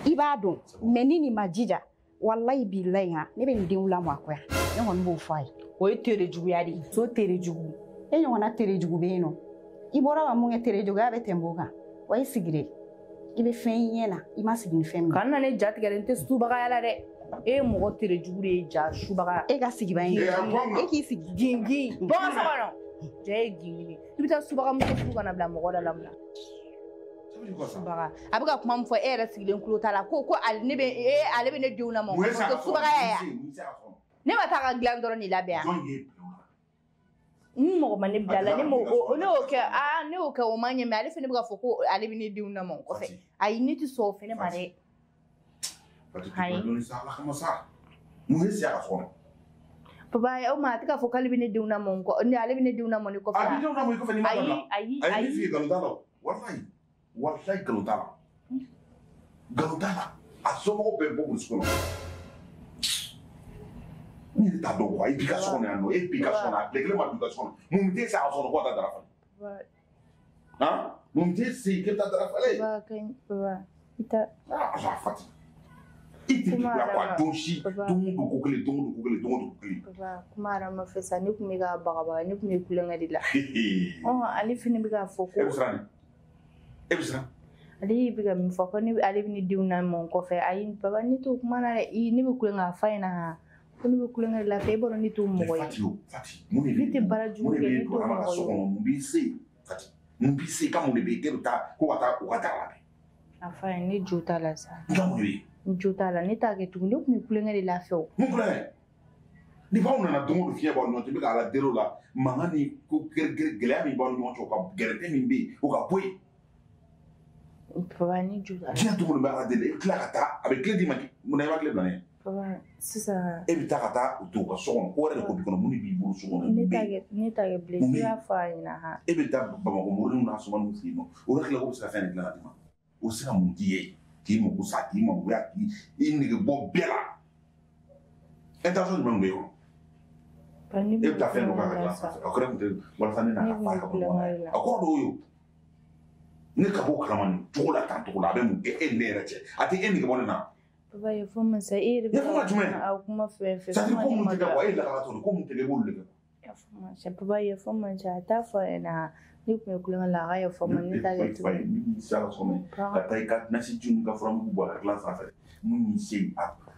I b'a dɔn mais ni nin ma jija, walayi bilayi han, ne bɛ nin denw lamɔ a kɔ yan. Ne kɔni b'o fɔ a ye. O ye tere juguya de ye. So tere jugu. E ɲɔgɔnna tere jugu bɛ yen nɔ. I bɔra ka mun kɛ tere juguya bɛ tɛmɛ o kan. Wa i sigilen, i bɛ fɛn i ɲɛ na, i ma sigi ni fɛn min ye. Kana na ne ja tigɛ dɛ, n tɛ subagaya la dɛ. E ye mɔgɔ tere jugu de ye, ja subaga. E ka sigiba in. E k'i sigi. Gingin. Bɔ n ka so kɔnɔ. Ja ye gingin ye. I bɛ taa subagamuso furu kana bila mɔgɔ da la mun na? Subaga. A bɛ ka kuma min fɔ e yɛrɛ sigilen tulo t'a la ko ale ne bɛ e ale bɛ ne denw lamɔ. O tɛ subagaya ye. Ne ma taa ka dilan dɔrɔn de labɛn yan. N mɔgɔ ma ne bila la, ne y'o kɛ, aa ne y'o kɛ o ma ɲɛ mais ale fana bɛ k'a fɔ ko ale bɛ ne denw lamɔ o kɔfɛ. Ayi ne tɛ sɔn o fana ma dɛ. Ayi. Mun ye siya ka so kɔnɔ? Papa, o ma a tɛ k'a fɔ k'ale bɛ ne denw lamɔ kɔ, ni ale bɛ ne denw lamɔ ne kɔfɛ. A bɛ denw lamɔ i kɔfɛ n'i ma dabila. Ayi ayi. Ayi ne f'i ye nkalon t'a la o. Walayi walayi nkalon t'a la. Nkalon t'a la. A somɔgɔw bɛɛ bɔ burusi kɔnɔ. Ne yɛrɛ t'a dɔn quoi, e b'i ka so kɔnɔ yan nɔ, e b'i ka so kɔnɔ, a tile kelen ma don i ka so kɔnɔ. Mun tɛ se a ka so kɔnɔ ko ka taa dara falen? Han? Mun tɛ se k'e bɛ taa dara falen? Papa, i ta. Ah, Fati. I tɛ juguya quoi, don si, don o don ko kelen, don o don ko kelen, don o don ko kelen. Papa, kuma Adama fɛ sa, ne tun bɛ ka bagabaga, ne tun bɛ kulonkɛ de la. Ale fana bɛ k'a fɔ ko. E bɛ siran de? E bɛ siran? Ale bɛ ka min fɔ ko ne ale bɛ ne denw lamɔ n kɔfɛ. Ayi papa, ne t'o kuma na dɛ. Ne bɛ kulonkɛ a fa ɲɛna. Ko ne bɛ kulonkɛ de la fɛ, e b'a dɔn ne t'o mɔgɔ ye. Fati o, Fati, mun de bɛ Ne tɛ baara jugu kɛ, ne t'o mɔgɔ ye. Mun b'i se? Fati, mun b'i se? Ka mun de bɛ yen k'e bɛ taa ko ka taa u ka taa labɛn? A fa ye, ne jo t'a la sa. I ka mun de bɛ yen? N jo t'a la, ne t'a kɛ tuguni, ne tun bɛ kulonkɛ de la fɛ o. Mun kulonkɛ? Ni baw nana don o don fiɲɛ b'aw ni ɲɔgɔn cɛ, i bɛ ka Ala deli o la, mankan ni ko gɛlɛya min b'aw ni ɲɔgɔn cɛ, o ka gɛrɛntɛ min bɛ yen, o ka bɔ yen. Papa, ne jo t'a la. Diɲɛ don o don bɛ Ala deli, i bɛ tila ka taa, a bɛ tile d'i ma, munna i b'a tile bila ne ye? Papa, sisan. E bɛ taa ka taa o to u ka so kɔnɔ, ko wɛrɛ de ko b'i kɔnɔ, mun de b'i bolo so kɔnɔ? Ne t'a kɛ bilen, i b'a fɔ a ɲɛna han. E bɛ taa Bamakɔ moriw n'a somaniw fɛ yen nɔ, o yɛrɛ tila k'o bɛ se ka fɛn de dilan ka d'i ma, o bɛ se ka mun d'i ye? K'i mako sa, k'i mangoya, k'i nege bɔ bɛɛ la. Intention jumɛn b'e kɔnɔ? E bɛ taa fɛn dɔ k'a ka dilan sanfɛ. A kɔrɔ tun tɛ walasa ne n'a ka fara ka bɔ ɲɔgɔn na. A kɔrɔ dɔw ye o. Ne ka bɔ kalama nin cogo la tan cogo la, a bɛ mun kɛ e ni ne yɛrɛ cɛ? A tɛ e nege bɔ ne na. Papa, yafa n ma sa, e yɛrɛ bɛ Yafa jumɛn? A kuma fɛn fɛn. C'est-à-dire ko mun tɛ kɛ quoi, e ye lakalatɔ de, ko mun tɛ kɛ i b'olu de kɛ. Yafa n ma sa, papa, yafa n ma sa, a t'a fɔ a ɲɛna. Ne tun bɛ kulonkɛ la, a ka yafa n ma, ne t'a kɛ tuguni. Ni sera ka sɔgɔma ka taa i ka nasi ji n'i ka furamugu bɔ a ka dilan sanfɛ, mun y'i se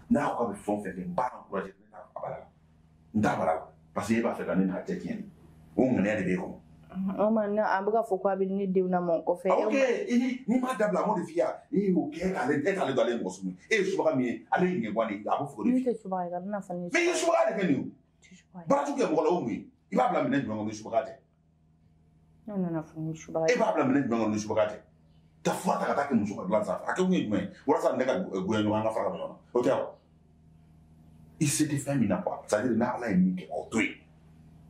n'a ko k'a bɛ fɛn o fɛn kɛ, n b'a encouragé, ne t'a bara la. N t'a bara la parce que e b'a fɛ ka ne n'a cɛ tiɲɛ de. O ŋaniya de b'e kɔnɔ. O ma ne a bɛ ka fɔ ko a bɛ ne denw lamɔ kɔfɛ. Ok, n'i m'a dabila, a m'o de f'i ye, e y'o kɛ k'ale e t'ale dɔn, ale ye mɔgɔ sugu ye. E ye subaga min ye, ale ye ɲɛguwan de ye, a b'o fɔ o de f'i ye. Ne tɛ subaga ye, ka bɛna fɔ ne. Mais i ye subaga de kɛ nin ye o. Baara jugu kɛ mɔgɔ la, o mun ye? I b'a bila minɛn jumɛn kɔnɔ ni subaga tɛ? Ne nana fɔ ni subaga ye. E b'a bila minɛn jumɛn kɔnɔ ni subaga tɛ? Taa fura ta ka taa kɛ muso ka dilan sanfɛ. A kɛ kun ye jumɛn ye? Walasa ne ka goya ɲɔgɔn, an ka fara ka bɔ ɲɔgɔn na. O tɛ wa? I se tɛ fɛn min na quoi. C'est-à-dire n'Ala ye min kɛ, o to yen.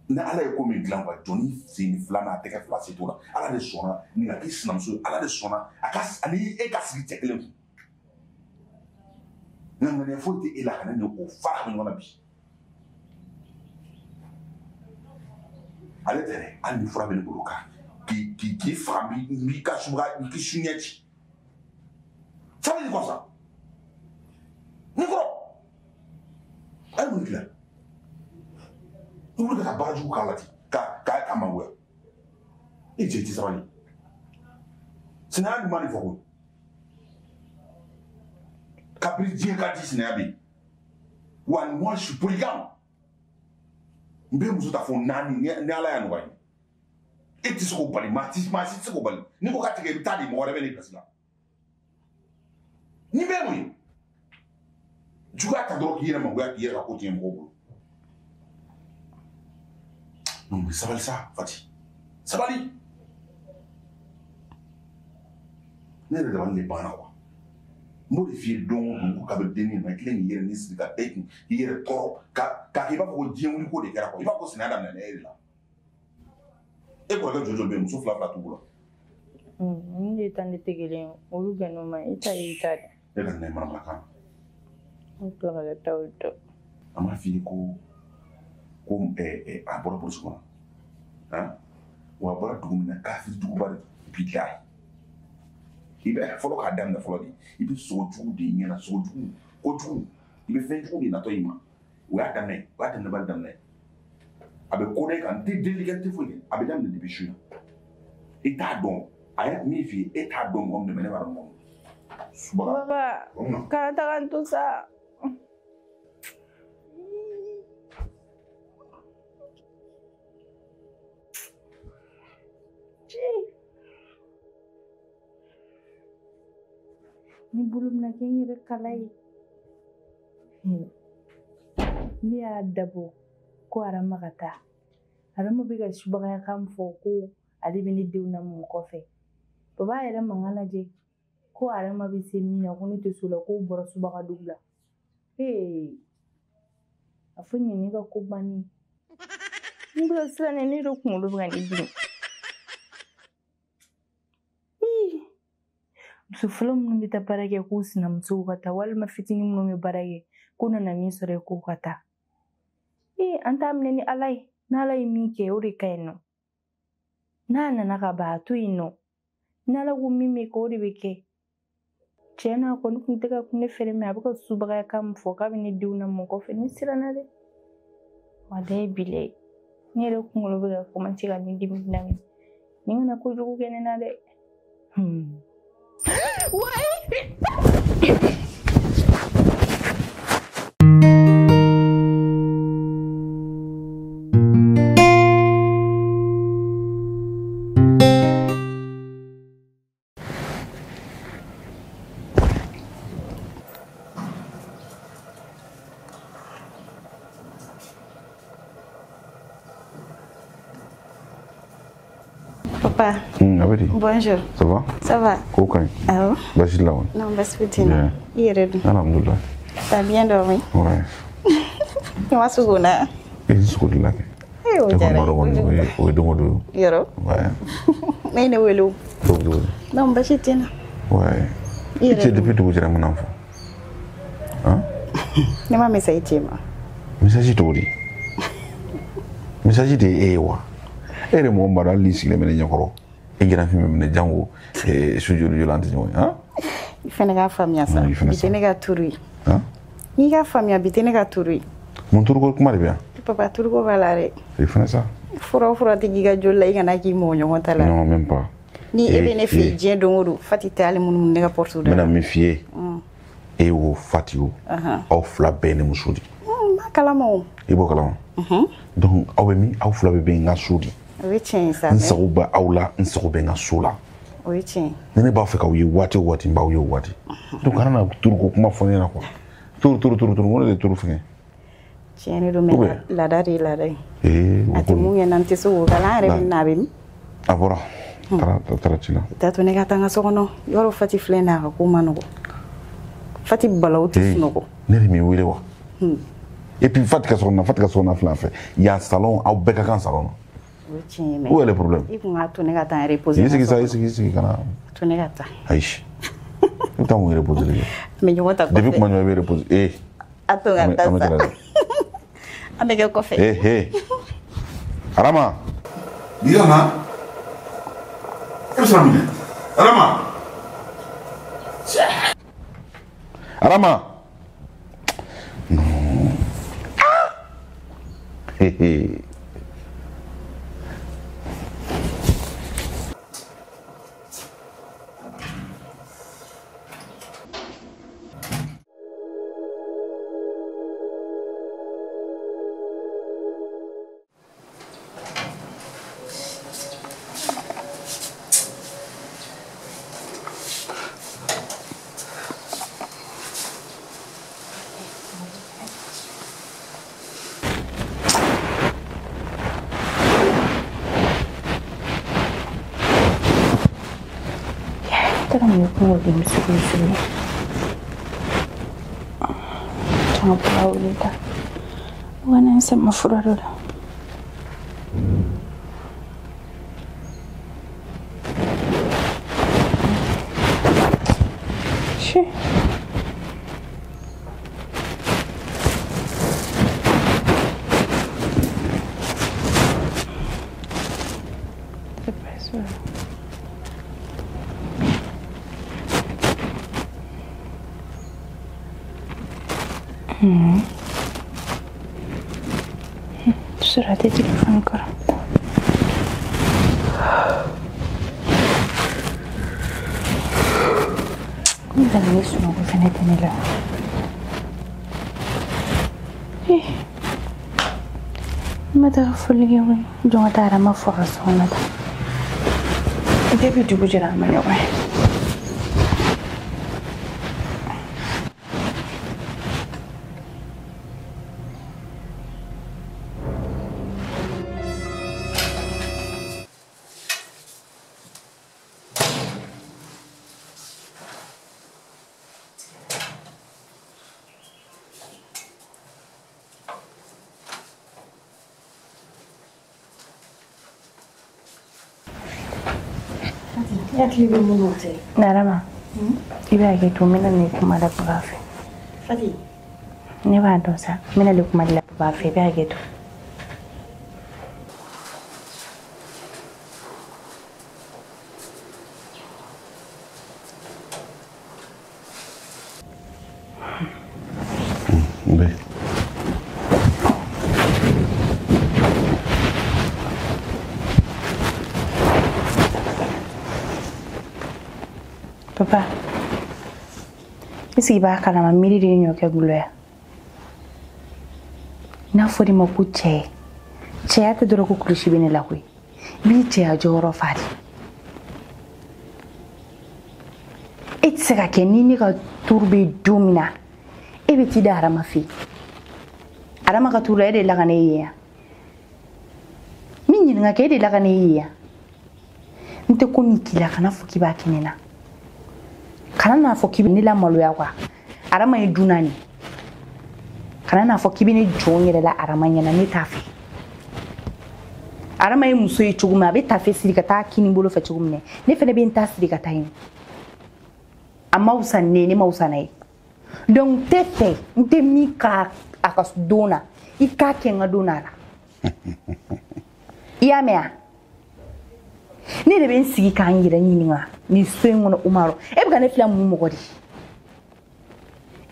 Ni Ala ye ko min dilan quoi, jɔnni sen fila n'a tɛgɛ fila se t'o la. Ala de sɔnna nin ka k'i sinamuso ye, Ala de sɔnna a ka ani e ka sigi cɛ kelen kun. Nka ŋaniya foyi tɛ e la ka ne ni o fara ka bɔ ɲɔgɔn na bi. Ale tɛ dɛ, hali ni fura bɛ ne bolo kan k'i faga, n b'i ka subaga, k'i suɲɛ ci. Ça veut dire quoi ça? Ne kɔrɔ, a ye mun dilan? I wuli ka taa baara jugu k'a la ten, k'a mangoya. E cɛ, i tɛ sabali. Sinaya ɲuman de fɔ koyi. Kabini diɲɛ ka di, sinaya bɛ yen. Wa moi je suis polygame. N bɛ muso ta fo 4 ni Ala y'a nɔgɔya n ye. E tɛ se k'o bali, maa si tɛ se k'o bali. N'i ko k'a tigɛ, i bɛ taa di mɔgɔ wɛrɛ bɛ n'i place la. Ni bɛɛ mun ye? Juguya ta dɔrɔn k'i yɛrɛ mangoya, k'i yɛrɛ ka ko tiɲɛ mɔgɔw bolo. Non mais sabali sa, Fati. Sabali. Ne yɛrɛ dabali de banna quoi. N b'o de f'i ye don o don, ko kabini dennin na, i tilen k'i yɛrɛ ni siri ka da i kun, k'i yɛrɛ tɔɔrɔ, k'a kɛ i b'a fɔ ko diɲɛ wuli ko de kɛra quoi. I b'a fɔ ko sinaya daminɛna e de la. E kɔrɔkɛ joli joli bɛ yen, muso 2 2 t'u bolo. Ninnu de ta ne tɛ kelen ye, olu bɛnn'o ma, e ta y'i ta de. E ka nin manamanakan. Ne tila ka taa o dɔn. A m'a f'i ye ko a bɔra burusi kɔnɔ. Han? Wa a bɔra dugu min na, kafiri duguba de bilahi. I bɛ fɔlɔ k'a daminɛ fɔlɔ de, i bɛ sogo jugu de ɲɛna, sogo jugu, kojugu, i bɛ fɛn jugu de natɔ i ma. O y'a daminɛ, o y'a daminɛbali daminɛ. A bɛ ko dɛ kan, n tɛ deli kɛ, n tɛ foyi kɛ, a bɛ daminɛ depuis su in na. I t'a dɔn, a ye min f'i ye, e t'a dɔn mɔgɔ min dɛmɛ, ne b'a dɔn mɔgɔ min. Subaga. Papa, kana taga n to sa. Ni bolo bɛna kɛ n yɛrɛ kala ye. Ne y'a dabɔ ko Arama ka taa. Arama bɛ ka subagaya kan fɔ ko ale bɛ ne denw lamɔ kɔfɛ. Baba yɛrɛ mankan lajɛ ko Arama bɛ se min na, ko ne tɛ s'o la, k'o bɔra subaga dugu la. A fɔ nin ye ne ka ko bannen ye. N bɛ ka siran dɛ, ne yɛrɛ kunkolo bɛ ka ne dimi. Muso fɔlɔ minnu bɛ taa baara kɛ k'u sinamusow ka taa, walima fitinin minnu bɛ baara kɛ k'u nana min sɔrɔ yen k'u ka taa. An t'a minɛ ni Ala ye. N'Ala ye min kɛ, o de ka ɲi nɔ. N'a nana ka ban, a to yen nɔ. N'Ala ko min bɛ kɛ, o de bɛ kɛ. Tiɲɛ na, a kɔni tun tɛ ka kun ne fɛ dɛ, a bɛ ka subagaya kan min fɔ k'a bɛ ne denw lamɔ kɔfɛ, ne siranna dɛ. Walayi bilayi, ne yɛrɛ kunkolo bɛ ka commencer ka ne dimi daminɛ. Nin kana kojugu kɛ ne na dɛ. Papa. Bonjour. Ça va? Ça va. Ko ka ɲi? Awɔ. Baasi t'i la wa? Non, baasi foyi tɛ n na. I yɛrɛ dun? Alhamdulilah. T'as bien dormi? Ouais. I ma sogo na? I ye sogo de la kɛ. Eh, o diyara n ye kojugu. O ye don o don ye. Yɔrɔ? Ouais. Ne ye ne wele o. Cogo di? Non, baasi tɛ n na. Ouais. I cɛ depuis dugu jɛra mun na fɔ? Han? Ne ma message ci ma. Message cogo di? Message de ye e ye wa? E yɛrɛ mɔgɔ min b'a dɔn hali n'i sigilen bɛ ne ɲɛkɔrɔ e ɲɛnafin bɛ minɛ jango su joli joli an tɛ ɲɔgɔn ye han? I fɛnɛ k'a faamuya sa. I fɛnɛ bi tɛ ne ka turu ye. Han? N'i k'a faamuya bi tɛ ne ka turu ye. Mun turuko kuma de bɛ yan? Papa turuko b'a la dɛ. I fɛnɛ sa. Fura o fura tɛ k'i ka joli la i kana k'i mɔgɔ ɲɔgɔn ta la. Non, même pas. Ni e bɛ ne fɛ yen diɲɛ don o don Fati tɛ hali munumunu ne ka porte da n la. bɛna min f'i ye. E wo Fati o. Aw fila bɛɛ ye ne muso de. N b'a kalama o. I b'o kalama. Donc aw bɛ min aw fila bɛɛ bɛ n ka so de. O ye tiɲɛ ye sa. N sago bɛ aw la n sago bɛ n ka so la. O ye tiɲɛ ye. Ni ne b'a fɛ k'aw ye waati o waati n b'aw ye o waati. Donc kana na turuko kuma fɔ ne ɲɛna quoi. Turu turu turu turu n ko ne de turu fɛngɛ. Tiɲɛ de don mais laada de ye laada ye. Ee o A tɛ mun kɛ n na n tɛ se k'o kɛ an yɛrɛ bɛ na a bɛ min. A bɔra. A taara ci la. T'a to ne ka taa n ka so kɔnɔ yɔrɔ Fati filɛ nin ye a ka ko ma nɔgɔn. Fati balawu tɛ sunɔgɔ. Ne de m'i wele wa? Et puis Fati ka so kɔnɔ Fati ka so kɔnɔ filɛ an fɛ yan salon aw bɛɛ ka kan salon na. O ye tiɲɛ ye mais. Où est le problème? I kun k'a to ne ka taa n reposer. I sigi sa i sigi i sigi ka na. To ne ka taa. Ayi. I bɛ taa mun reposer kɛ? An bɛ ɲɔgɔn ta kɔfɛ. Depuis kuma jumɛn i bɛ reposer? Ee. A to n ka taa sa. An bɛ kɛ kɔfɛ. Ee ee. Arama. N'i ka na. E bɛ siran mun ɲɛ? Arama. Arama. Non. Ah. Hé hé. Wanasema furaha. Shi. بسرعة تليفون كرة. كنت نسمع وفنتني لا. إيه ما تغفل اليوم جوا دارا ما فرص هنا ده بيجيبوا جرا من يوم. Narama, i b'a kɛ to n bɛna nin kuma la baba fɛ. Fati. Ne b'a dɔn sa, n bɛna nin kuma la baba fɛ i b'a kɛ to. Bɛ. Papa, est-ce que b'a kalama miiri de ye ɲɔ kɛ gulɔ ya? N'a fɔr'i ma ko cɛ, cɛya tɛ dɔrɔn ko kulusi bɛ ne la koyi. I b'i cɛya jɔyɔrɔ fa de. E tɛ se ka kɛ ni ne ka turu bɛ don min na, e bɛ t'i da Arama fɛ yen. Arama ka turu la e de la ka ne ye yan. Min ɲininka kɛ e de la ka ne ye yan. N tɛ ko min k'i la kana fɔ k'i b'a kɛ ne na. Kana n'a fɔ k'i bɛ ne lamaloya quoi. Arama ye dunan de ye. Kana n'a fɔ k'i bɛ ne jɔ n yɛrɛ la Arama ɲɛna ne t'a fɛ. Arama ye muso ye cogo min a bɛ tafe siri ka taa kini bolo fɛ cogo min na ne fana bɛ n ta siri ka taa yen. A ma wusa ni ne ye, ne ma wusa n'a ye. Donc n tɛ fɛ n tɛ min k'a a ka don na, i k'a kɛ n ka don na la. I y'a mɛn wa? Ne de bɛ n sigi k'an yɛrɛ ɲininka nin so in kɔnɔ Umaru. E bɛ ka ne filɛ mun mɔgɔ de ye?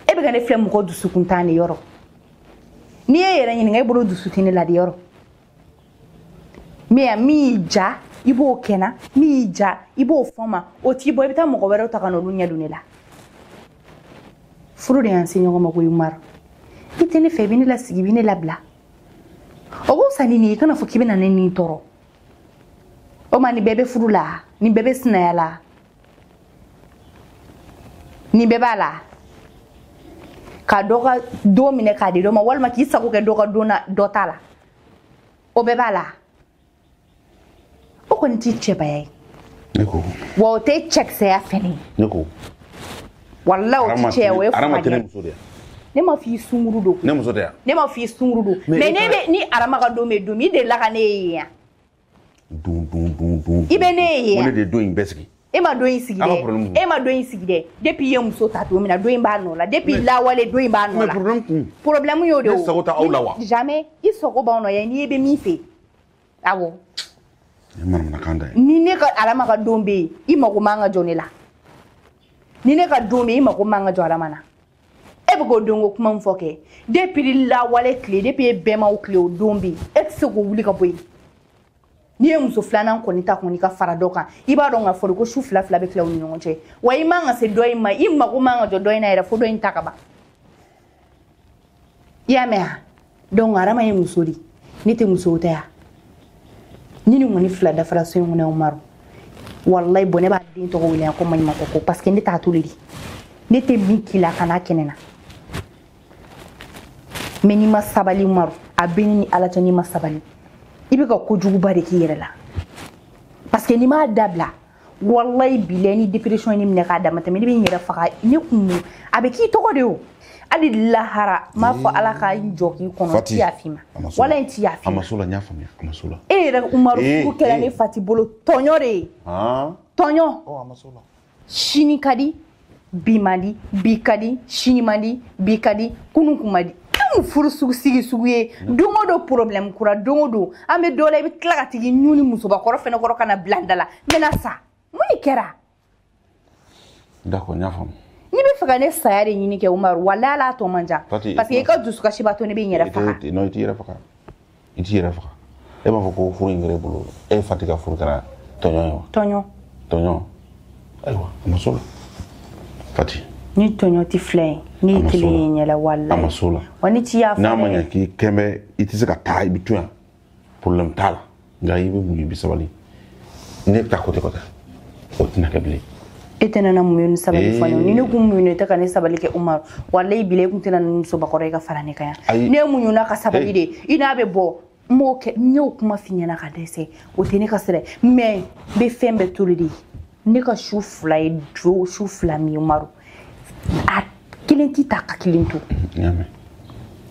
E bɛ ka ne filɛ mɔgɔ dusukuntan de yɔrɔ. N'i ye yɛrɛ ɲininka, e bolo dusu tɛ ne la de yɔrɔ. Mais min y'i ja, i b'o kɛ n na, min y'i ja, i b'o fɔ n ma, o t'i bɔ, i bɛ taa mɔgɔ wɛrɛw ta ka n'olu ɲɛ don ne la. Furu de y'an se ɲɔgɔn ma koyi Umaru. I tɛ ne fɛ, i bɛ ne lasigi, i bɛ ne labila. O ko fisa ni nin ye, i kana fɔ k'i bɛ na ne ni tɔɔrɔ. O ma nin bɛɛ bɛ furu la, nin bɛɛ bɛ sinaya la, nin bɛɛ b'a la. Ka dɔ ka don minɛ k'a di dɔ ma, walima k'i sago kɛ dɔ ka don na dɔ ta la, o bɛɛ b'a la. O kɔni t'i cɛbaya ye. Ne ko. Wa o tɛ cɛkisɛya fɛnɛ ye. Ne ko. Walahi o tɛ cɛya, o ye Arama tɛ ne fugariya. muso de ye. Ne ma f'i sunkuru don. Ne muso tɛ yan. Ne ma f'i sunkuru don. Mais ne bɛ ni Arama ka don bɛ don min, i delila ka ne ye yan. Dun dun dun dun. I bɛ ne ye yan. Ko ne de ye don in bɛɛ sigi. E ma don in sigi dɛ. E ma don in sigi dɛ. Depuis i ye muso ta don min na, don in b'a nɔ la. Depuis lawale, don in b'a nɔ la. Mais problème kun. Problème y'o de o. Ne sago t'aw la wa? Jamais. I sago b'anw na yan, n'i bɛ min fɛ. Awɔ. Ni manamanakan da ye. Ni ne ka Arama ka don bɛ yen, i mago man ka jɔ ne la. Ni ne ka don bɛ yen, i mago man ka jɔ Arama na. E bɛ k'o don ko kuma min fɔ kɛ. Depuis lawale tile, depuis e bɛnbaw tile, o don bɛ yen. E tɛ se k'o wuli ka bɔ yen. N'i ye muso filanan kɔni ta kɔni ka fara dɔ kan, i b'a dɔn k'a fɔ ko su fila fila bɛ tila u ni ɲɔgɔn cɛ. Wa i man ka se dɔ in ma, i mago man ka jɔ dɔ in na yɛrɛ fo dɔ in ta ka ban. I y'a mɛn wa? Donc Arama ye muso de ye, ne tɛ muso tɛ yan. Ni nin kɔni fila dafara so in kɔnɔ Umaru, walayi bɔn ne b'a den tɔgɔ wele yan ko maɲumantɔ ko, parce que ne t'a to de. Ne tɛ min k'i la ka n'a kɛnɛ na. Mais n'i ma sabali Umaru, a bɛ ne ni Ala cɛ, n'i ma sabali, i bɛ ka kojuguba de k'i yɛrɛ la. Parce que n'i m'a dabila, walayi bilayi ni dépression ye ne minɛ k'a dama tɛmɛ, ne bɛ n yɛrɛ faga. Ne kun a bɛ k'i tɔgɔ de o. Hali lahara n b'a fɔ Ala ka n jɔ k'i kɔnɔ, n ti yafa i ma. Walayi n ti yafa i ma. A ma s'o la, n y'a faamuya, a ma s'o la. E yɛrɛ Umaru, furu kɛra ne Fati bolo tɔɲɔ de ye. Tɔɲɔ. A ma s'o la. Sini ka di, bi man di, bi ka di, sini man di, bi ka di, kunun kun man di. Anw furu sugu sigi sugu ye, don o don problème kura, don o don an bɛ dɔ la, i bɛ tila ka tigi ɲun ni musobakɔrɔ fɛnɛ kɔrɔ ka na bila n da la. N bɛna sa, mun de kɛra? D'accord, n y'a faamu. N'i bɛ fɛ ka ne saya de ɲini kɛ Umaru, walayi Ala tɔ man jan. Parce que i ka dusukasi b'a to ne bɛ n yɛrɛ faga. Non, i t'i yɛrɛ faga. I t'i yɛrɛ faga. E b'a fɔ ko furu in kɛra e bolo, e Fati ka furu kɛra tɔɲɔ ye wa? Tɔɲɔ. Tɔɲɔ. Ayiwa, a ma s'o la. Fati. Ni tɔɲɔ tɛ filɛ ye, ne ye kelen ye ɲɛ la walayi. A ma s'o la. Wa ne ti yafa. N'a ma ɲɛ k'i kɛn bɛ, i tɛ se ka taa, i bɛ to yan. Problème t'a la. Nka i bɛ muɲu, i bɛ sabali. Ne bɛ taa côté côté. O tɛna kɛ bilen. E tɛna na muɲu ni sabali fɔ ne ye. Ni ne kun muɲu, tɛ ka ne sabali kɛ Umaru. Walayi bilayi e kun tɛna ni musobakɔrɔ ye ka fara ne kan yan. Ne muɲuna ka sabali de. I n'a bɛ bɔ. N m'o kɛ, n y'o kuma f'i ɲɛna ka dɛsɛ. O tɛ ne ka sira ye. Mais n bɛ fɛn bɛɛ to de ye. Ne ka su fila ye jo su fila min ye Umaru. A kelen t'i ta ka kelen to.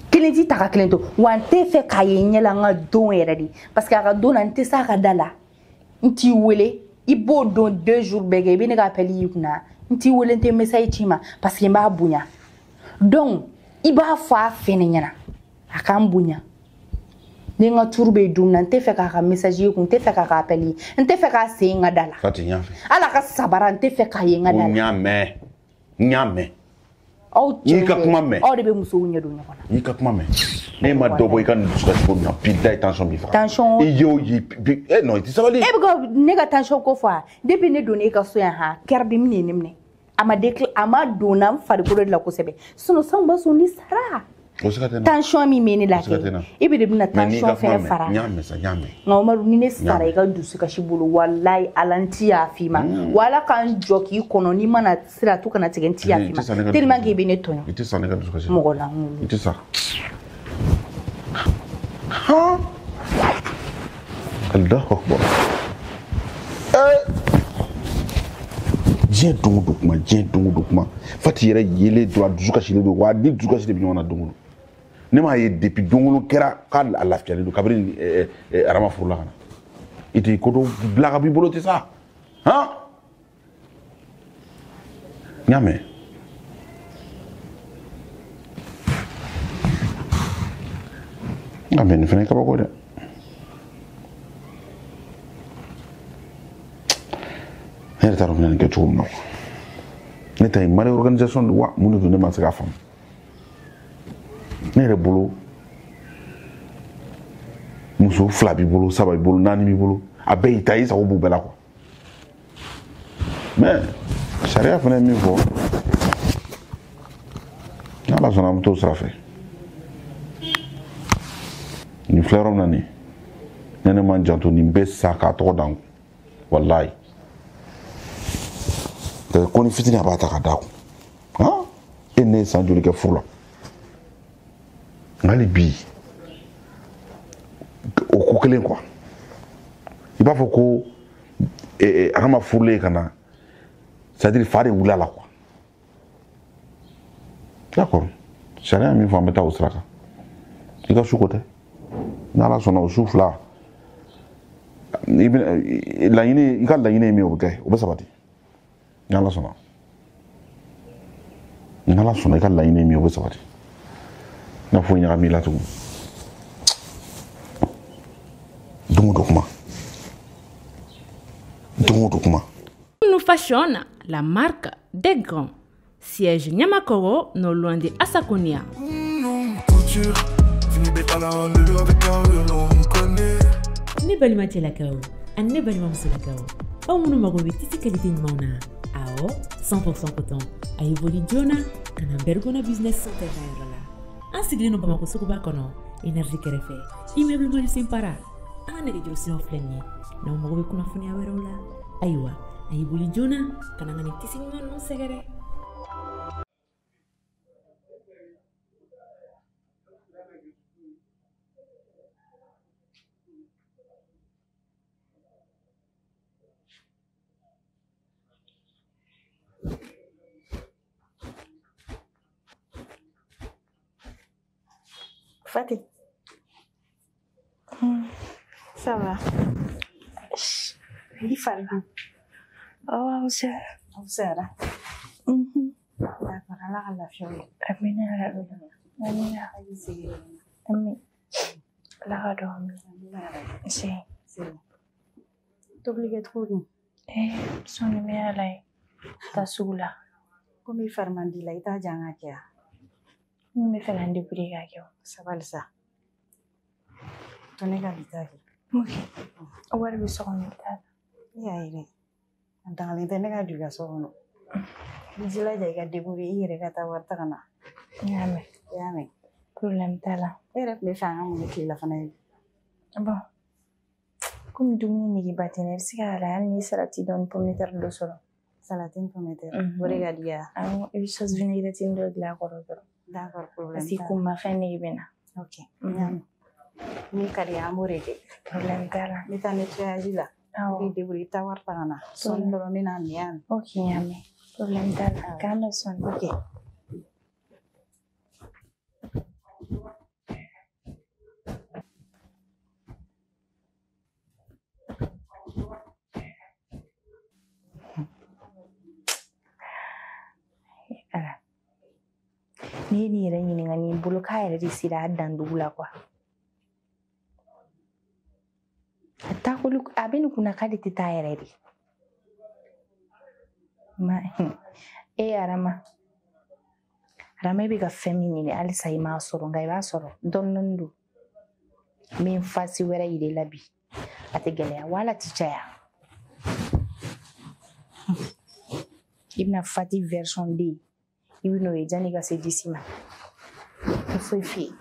Kelen t'i ta ka kelen to. Wa n tɛ fɛ k'a ye ɲɛ la n ka don yɛrɛ de. Parce que a ka don na n tɛ s'a ka da la. N t'i wele. I b'o don 2 jours bɛɛ kɛ, i bɛ ne ka appel y'i kunna. N t'i wele, n tɛ message ci ma parce que n b'a bonya. Donc i b'a fɔ a fɛnɛ ɲɛna, a k'an bonya. Ni n ka tour bɛ don min na, n tɛ fɛ k'a ka message ye kun, n tɛ fɛ k'a ka appel ye, n tɛ fɛ k'a sen n ka da la. Fati, n y'a fɛ. Ala ka sabara, n tɛ fɛ k'a ye n ka da la. N y'a mɛn, n y'a mɛn. Aw N'i ka kuma mɛn. Aw de bɛ musow ɲɛ don ɲɔgɔn na. N'i ka kuma mɛn. Ne ma dɔ bɔ i ka nin dusukasi ko min na, bilayi tension b'i faga. Tension. I y'o ye bi, non, i tɛ sabali. E bɛ ka ne ka tension ko fɔ wa? Depuis ne donna e ka so yan han, kɛrɛdimi de ye ne minɛ. A ma décla, a ma donna n farikolo de la kosɛbɛ. Sinon sanw b'a sɔrɔ ni sara. O siga tɛ n na. Tension min bɛ ne la O siga tɛ n na. kɛ, e bɛ de bɛna Mais n'i tension ka kuma fɛnɛ mɛn, fara. n y'a mɛn sa, n y'a mɛn. Nka Umaru, ni ne sara i ka dusukasi bolo, walayi Ala n ti yafa i ma. Wa Ala k'an jɔ k'i kɔnɔ, n'i mana sira to kana tigɛ, n ti yafa i ma. Tellement que i bɛ ne tɔɲɔ. I tɛ sa ne ka dusukasi. Mɔgɔ lankolon. I tɛ sa. Han. Allahu akbar. Diɲɛ don o don kuma, diɲɛ don o don kuma. Fati yɛrɛ yelen don, a dusu kasilen don, wa ni dusu kasi de bɛ ɲɔgɔn na don o don. Ne m'a ye depuis don kɛra k'a lafiyalen don kabini Arama furula ka na. I tɛ ko dɔ bila ka b'i bolo tɛ sa. Han? N y'a mɛn. Nka mɛ nin fana ye kabako ye dɛ. Ne yɛrɛ t'a dɔn n bɛna nin kɛ cogo min na. Ne ta ye mali organisation de wa mun de don ne ma se k'a faamu. Ne yɛrɛ bolo muso 2 b'i bolo, 3 b'i bolo, 4 b'i bolo, a bɛɛ y'i ta ye, i sago b'u bɛɛ la quoi. Mais sariya fana ye min fɔ, n'Ala sɔnna an bɛ t'o sira fɛ. Nin filɛ yɔrɔ min na nin, ne ma n janto nin bɛ sa k'a tɔgɔ da n kun, walayi. Ko ni fitinin a b'a ta ka d'a kun. Han, e ni ne ye san joli kɛ furu la? Nka hali bi o ko kelen quoi. I b'a fɔ ko Arama furulen ka na, c'est-à-dire fa de wulila la quoi. D'accord, sariya min fɔ an bɛ taa o sira kan. I ka su ko tɛ. N'Ala sɔnna o su 2, i bɛna laɲini, i ka laɲini ye min ye o bɛ kɛ, o bɛ sabati. N'Ala sɔnna. N'Ala sɔnna i ka laɲini ye min ye o bɛ sabati. N'a foyi ɲagami i la tugun. Don o don kuma. Don o don kuma. Nous Fashion, la marque des grands. Siège Niamakoro, non loin de Assakonia. Ne balima cɛlakaw ani ne balima musolakaw, aw minnu mago bɛ tisi qualité ɲumanw na, awɔ 100% coton, a ye boli joona ka na Bergona Business Center ka yɔrɔ la. An sigilen don Bamakɔ suguba kɔnɔ, énergie kɛrɛfɛ, immeuble Mali Para. An ka nɛgɛjuru siraw filɛ nin ye, n'aw mago bɛ kunnafoniya wɛrɛw la, ayiwa a ye boli joona ka na nin tisi ɲuman ninnu sɛgɛrɛ. Fati. Ça va? I fari? Oh, sara. Sara. D'accord, Ala ka lafiya ye. Amina yarabi. Amina. Amin. Ala ka dɔn. Se. Tobili kɛ cogo dun? Sɔɔni bɛ Ala ye. Taa sugu la. Komi i fari man di la, i t'a jan ka kɛ wa? N bɛ fɛ ka n débrouiller k'a kɛ o. Sabali sa. To ne ka bi ta kɛ. Ok. Wari bɛ so kɔnɔ, i bɛ taa. I y'a ye dɛ. A dagalen tɛ ne ka don i ka so kɔnɔ. I jilaja i ka débrouiller i yɛrɛ ka taa wari ta ka na. N y'a mɛn. I y'a mɛn. Problème t'a la. E yɛrɛ tun bɛ fɛ an ka mun kɛ tilelafana ye? Bon. Komi dumuni negeba tɛ n na, i bɛ se k'a la hali n'i ye salati dɔɔni pomme de terre dɔ sɔrɔ. Salati ni pomme de terre. O de ka di ya? Awɔ, i bɛ sauce vinaigrette dɔ dilan a kɔrɔ dɔrɔn. D'accord, problème Parce que t'a la. kunmafɛn nege bɛ n na. Ok, n y'a mɛn. Min ka di ye an b'o de kɛ. Problème t'a la. N bɛ taa nettoyage la. Awɔ. I b'i débrouiller i bɛ taa wari ta ka na. Sɔɔni dɔrɔn n bɛ n'a minɛ yan. Ok, n y'a mɛn. Problème t'a la. K'an bɛn sɔɔni. Ok. Ala. N'i ye nin yɛrɛ ɲininka nin bolo k'a yɛrɛ de sera a dandugu la quoi. A taakoli a bɛ nin kunna k'ale tɛ taa yɛrɛ de. Ma e Arama. Arama e bɛ ka fɛn min ɲini halisa i m'a sɔrɔ nka i b'a sɔrɔ dɔɔni dɔɔni don. N bɛ n fasi wɛrɛ yir'i la bi. A tɛ gɛlɛya wala tɛ caya. I bɛna Fati version D. I bɛ n'o ye janni i ka se disi ma. N foyi f'i ye.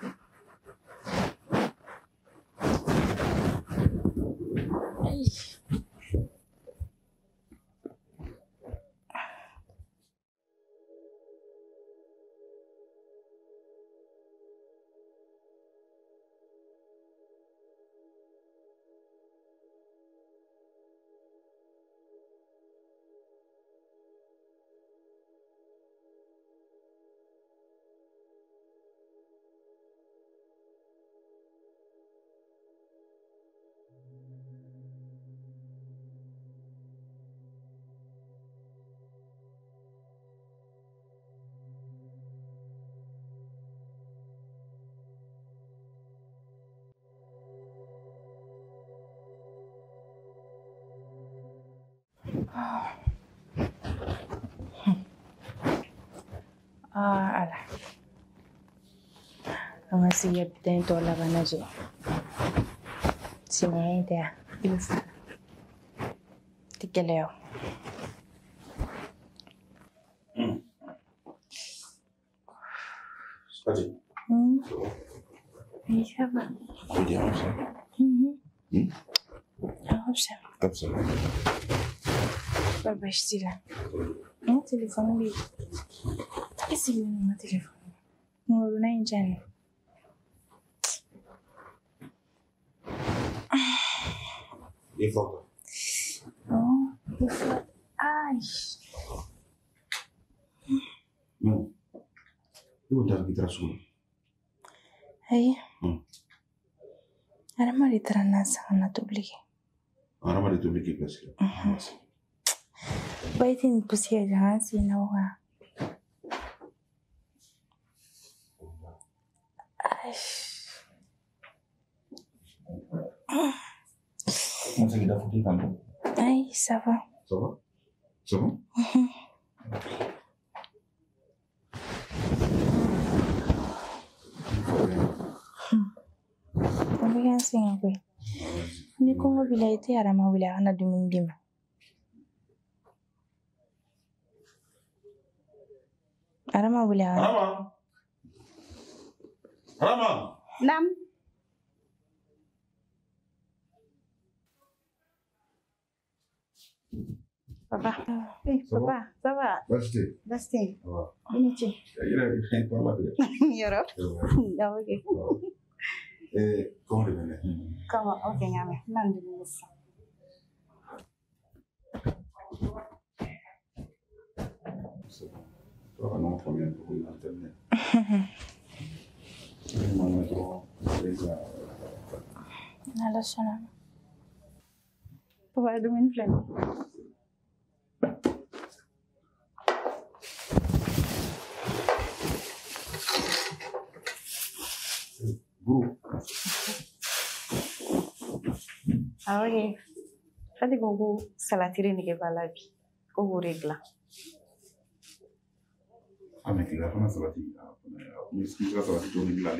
sigi ka bitɔn in tɔ laban lajɛ. Sinaya in tɛ yan, i bɛ fa. Tɛ gɛlɛya o. Fati. Oui, ça va. Bien, ça. Ah, ça. Baba, je suis là. Mon téléphone, oui. Qu'est-ce qu'il y a mon téléphone? Mon nom est. Il est fort. Oh, il est fort. Aïe. Non. I ko taara k'i taara sugu la. Ayi. Adama de taara n'a san ka na tobili kɛ. Adama de tobili k'i bilasira. Ba i tɛ nin pusi ka an sen na wa? Ayi. Comment ça, il a foutu tantôt? Ayi, ça va. Ça va? C'est bon? O bɛ kɛ n sɛgɛn koyi. Ni kɔngɔ b'i la i tɛ Adama wele a ka na dumuni d'i ma. Adama wele a ka na. Adama! Adama! Naam. Papa. Eh, papa, ça va? Baasi tɛ. Baasi tɛ. Ça va. I ni ce. I yɛrɛ i kɔrɔla bɛ. Yɔrɔ. Awɔ kɛ. Kɔngɔ de bɛ ne. Kɔngɔ, ok, n y'a mɛn. N bɛna n dumuni sisan. C'est bon. Toi, ka ɲɔgɔn faamuya nin ko in na, a tɛ minɛ. Ne ma mɛn dɔrɔn, ale ka. N'Ala sɔnna ma. Papa, dumuni filɛ nin ye. Buru. Awɔ kɛ. Fati ko ko salati de nege b'a la bi. Ko k'o de dilan. Ah, mais tila fana salati. Ni ka salati dɔɔni dilan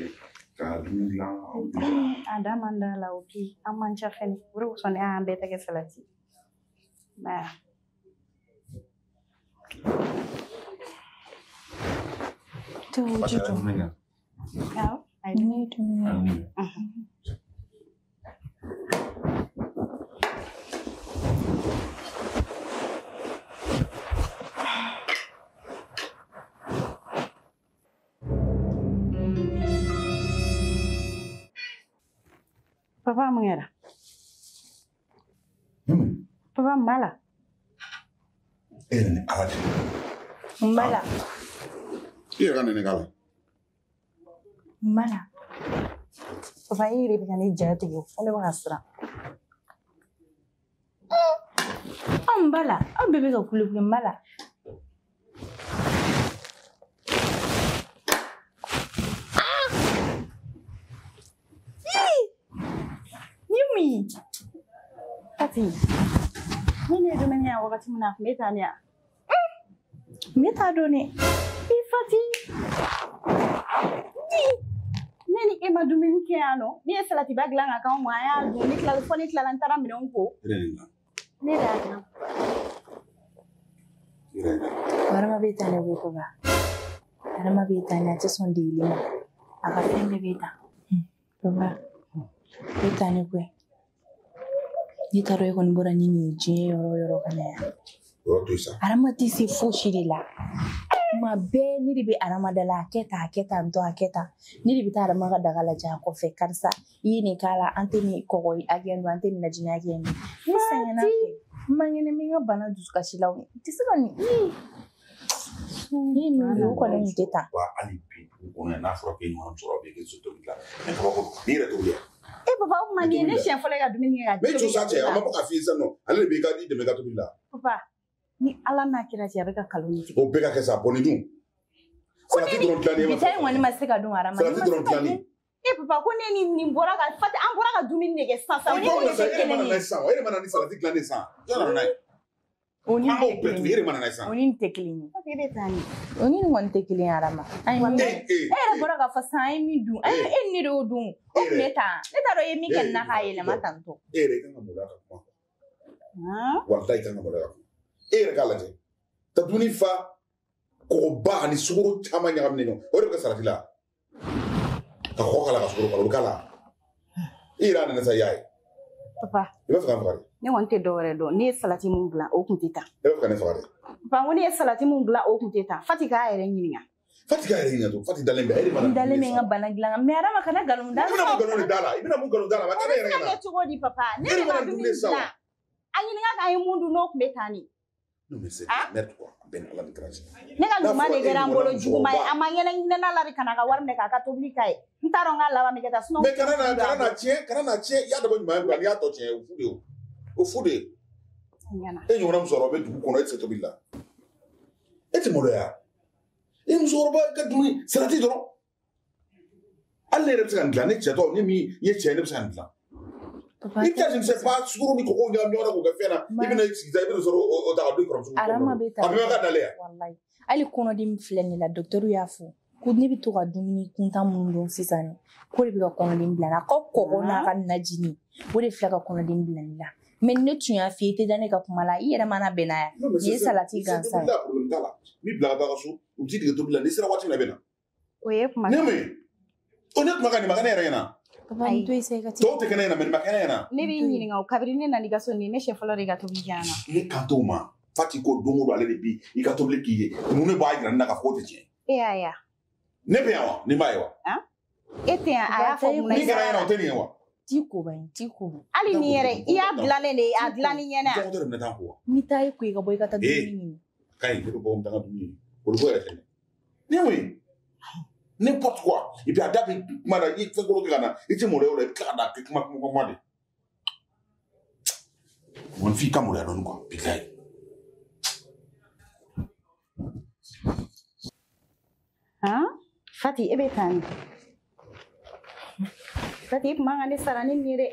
ka dumuni dilan. A da man d'a la o bi. An man ca fɛnɛ. O de kosɔn ne y'an bɛɛ ta kɛ salati. Ba. To ji to. Awɔ. Ne ye dumuni kɛ. Papa mun kɛra? Papa mun b'a la? E yɛrɛ ni Ala cɛ. Mun b'a la? I yɛrɛ ka nɛnɛ k'a la. Mun b'a la? Papa i yɛrɛ bɛ ka ne ja tigɛ fo ne bɛ ka siran. Aw mun b'a la? Aw bɛɛ bɛ ka kule kule mun b'a la? Ni mun ye? Fati, ni ne ye dumuni kɛ yan wagati min na a tun bɛ tan de wa? Ne t'a dɔn dɛ. I Fati. Ne ni e ma dumuni kɛ yan nɔ. Ne ye salatiba dilan ka k'anw ma, an y'a dun. Ne tilala fo ne tilala n taara minɛnw ko. E de dilan. Ne de y'a dilan. I yɛrɛ dilan. Adama bɛ tan de koyi papa. Adama bɛ tan de, a tɛ sɔn degeli ma. A ka fɛn bɛɛ bɛ tan. Papa, bɛ tan de koyi. Ne t'a dɔn e kɔni bɔra ni nin ye diɲɛ yɔrɔ o yɔrɔ ka na yan. Yɔrɔ to yen sa. Adama tɛ se fosi de la. Kuma bɛɛ ne de bɛ Adama da la, a kɛ tan, a kɛ tan tɔ, a kɛ tan. Ne de bɛ taa Adama ka daga lajɛ a kɔfɛ, karisa i ye nin k'a la, an tɛ nin kɔgɔ hakɛ dun, an tɛ nin lajinɛ hakɛ dun. Ne sɛgɛnna fɛ, n man kɛnɛ, n bɛ n ka bana dusukasi la, n tɛ se ka nin. Ni min o kɔni tun tɛ tan. Wa hali bi dugu kɔnɔ yan n'a fɔra k'e ɲɔgɔnna musokɔrɔba bɛ yen k'e tɛ se tobili la, ne kabako don, n'i yɛrɛ tobili yan. E papa, o tuma nin ye ne siɲɛ fɔlɔ ye ka dumuni kɛ ka Mais jɔ sa cɛ, a ma bɔ k'a f'i ye sisan nɔ, ale de b'i ka i dɛmɛ i ka tobili la. Papa, ni Ala n'a kira cɛ a bɛ ka nkalon de tigɛ. O bɛɛ ka kɛ sa, bɔnni dun. Salati dɔrɔn dilanni e ma. Bi ta in kɔni ma se ka dun Adama. Salati dɔrɔn dilanni. E papa, ko ne ni nin bɔra ka Fati, an bɔra ka dumuni de kɛ sisan sisan. O ni tɛ kelen ye. E de ma na ni salati dilanni sisan, jɔn nana n'a ye? O ni An b'o bɛɛ to, e de ma na sisan. O ni nin tɛ kelen ye. E bɛ taa ni. O ni nin kɔni tɛ kelen ye Adama. An ye min e yɛrɛ bɔra k'a fɔ sisan an ye min dun. E ni ne de y'o dun. O tun bɛ tan. Ne t'a dɔn i ye min kɛ nin na k'a yɛlɛma tantɔ. E yɛrɛ kan ka maloya ka kuma. Walayi i kan ka maloya ka kuma. E yɛrɛ k'a lajɛ. Ka dumuni fa kɔgɔba ani sukaro caman ɲagaminen ɲɔgɔn. O de bɛ kɛ salati la. Ka kɔgɔ k'a la ka sukaro k'a la, o bɛ k'a la. I yɛrɛ y'a nana sa i y'a ye. Papa. I b'a fɛ ka n faga de. Ne kɔni tɛ dɔwɛrɛ dɔn. Ne ye salati mun dilan o kun tɛ tan. E b'a fɛ ka ne faga de. Papa, n ko ne ye salati mun dilan o kun tɛ tan. Fati k'a yɛrɛ ɲininka. Fati k'a yɛrɛ ɲininka to. Fati dalen bɛ. E de ma na. N dalen bɛ n ka bana dilan kan. Mais Adama kana nkalon da. I bɛna mun nkalon de da la? I bɛna mun nkalon da la? A ma kɛ ne yɛrɛ ɲɛna. O bɛ se ka kɛ cogo di papa? Ne de ma dumuni dilan. A ɲininka k'an ye mun dun n'o kun bɛ tan de. Non mais c'est merde quoi. Ben Ala ni kira cɛ. Ne ka ɲuman de kɛra n bolo juguman ye. A ma ɲɛnɛ ɲinɛna la de ka na ka wari minɛ k'a ka tobili k'a ye. N t'a dɔn n k'a laban bɛ kɛ tan sinon. Mais kana na tiɲɛ, kana na tiɲɛ. I y'a dabɔ ɲuman ye n'i y'a tɔ tiɲɛ o fu de ye o. O fu de ye. E ɲɔgɔnna musokɔrɔba bɛ dugu kɔnɔ e tɛ se tobili la. E tɛ maloya. E musokɔrɔba ka dumuni salati dɔrɔn. Hali ne yɛrɛ bɛ se ka nin dilan ne cɛ tɔ ne min ye cɛ ye ne bɛ se ka nin dilan. I bɛ taa je ne sais pas sukaro ni kɔgɔ ɲagami ɲɔgɔn na k'o kɛ fɛn na i bɛna i sigi i bɛna sɔrɔ o ta ka don i kɔrɔmuso. Adama bɛ ta. A bɛɛ ka dalen yan. Walayi hali kɔnɔdimi filɛ nin la docteur y'a fɔ ko ne bɛ to ka dumuni kuntan minnu dun sisan nin ko de bɛ ka kɔnɔdimi bila n na ko kɔgɔ n'a ka najini o de filɛ ka kɔnɔdimi bila ne la mais ne tun y'a f'i ye i tɛ da ne ka kuma la i yɛrɛ mana bɛn n'a ye nin ye salati gansan ye. Problème t'a la n b'i bila ka taa ka so u bɛ t'i dege tobili la n'i sera waati min na i bɛ na. O ye kuma. Ne mun ye o ne kuma ka nin ma kɛ ne yɛrɛ ɲɛna. Papa n to yen sa i ka tɔw tɛ kɛ ne ɲɛna mais nin ma kɛ ne ɲɛna. Ne b'i ɲininka o kabini ne nana i ka so nin ye ne siɲɛ fɔlɔ de ka tobili kɛ yan nɔ. Ne kan t'o ma Fati ko don o don ale de bi i ka tobili k'i ye mun de b'a jira ne na k'a fɔ k'o tɛ tiɲɛ. E y'a ye wa? Ne bɛ yan wa ni m'a ye wa? E tɛ yan a y'a fɔ mun na. Min kɛra ɲɛna o tɛ nin ye wa? T'i ko ba in t'i ko. Hali nin yɛrɛ i y'a dilan ne de ye a dilan ni ɲɛna. Jɔn tɛ de bɛna taa ko wa? N'i taa i ko i ka bɔ i ka taa dumuni ɲini. Ka ɲi ne bɛ bɔ n bɛ taa n ka dumuni ɲini olu ko yɛrɛ tɛ ne. Ne mun ye? N'importe quoi. Et puis à date, il fait quoi il dit mon il kuma Mon fille comme on donne quoi. Putain. Hein? Fati e bɛ taa ni. Fati e man ka ne sara ni nin ye dɛ.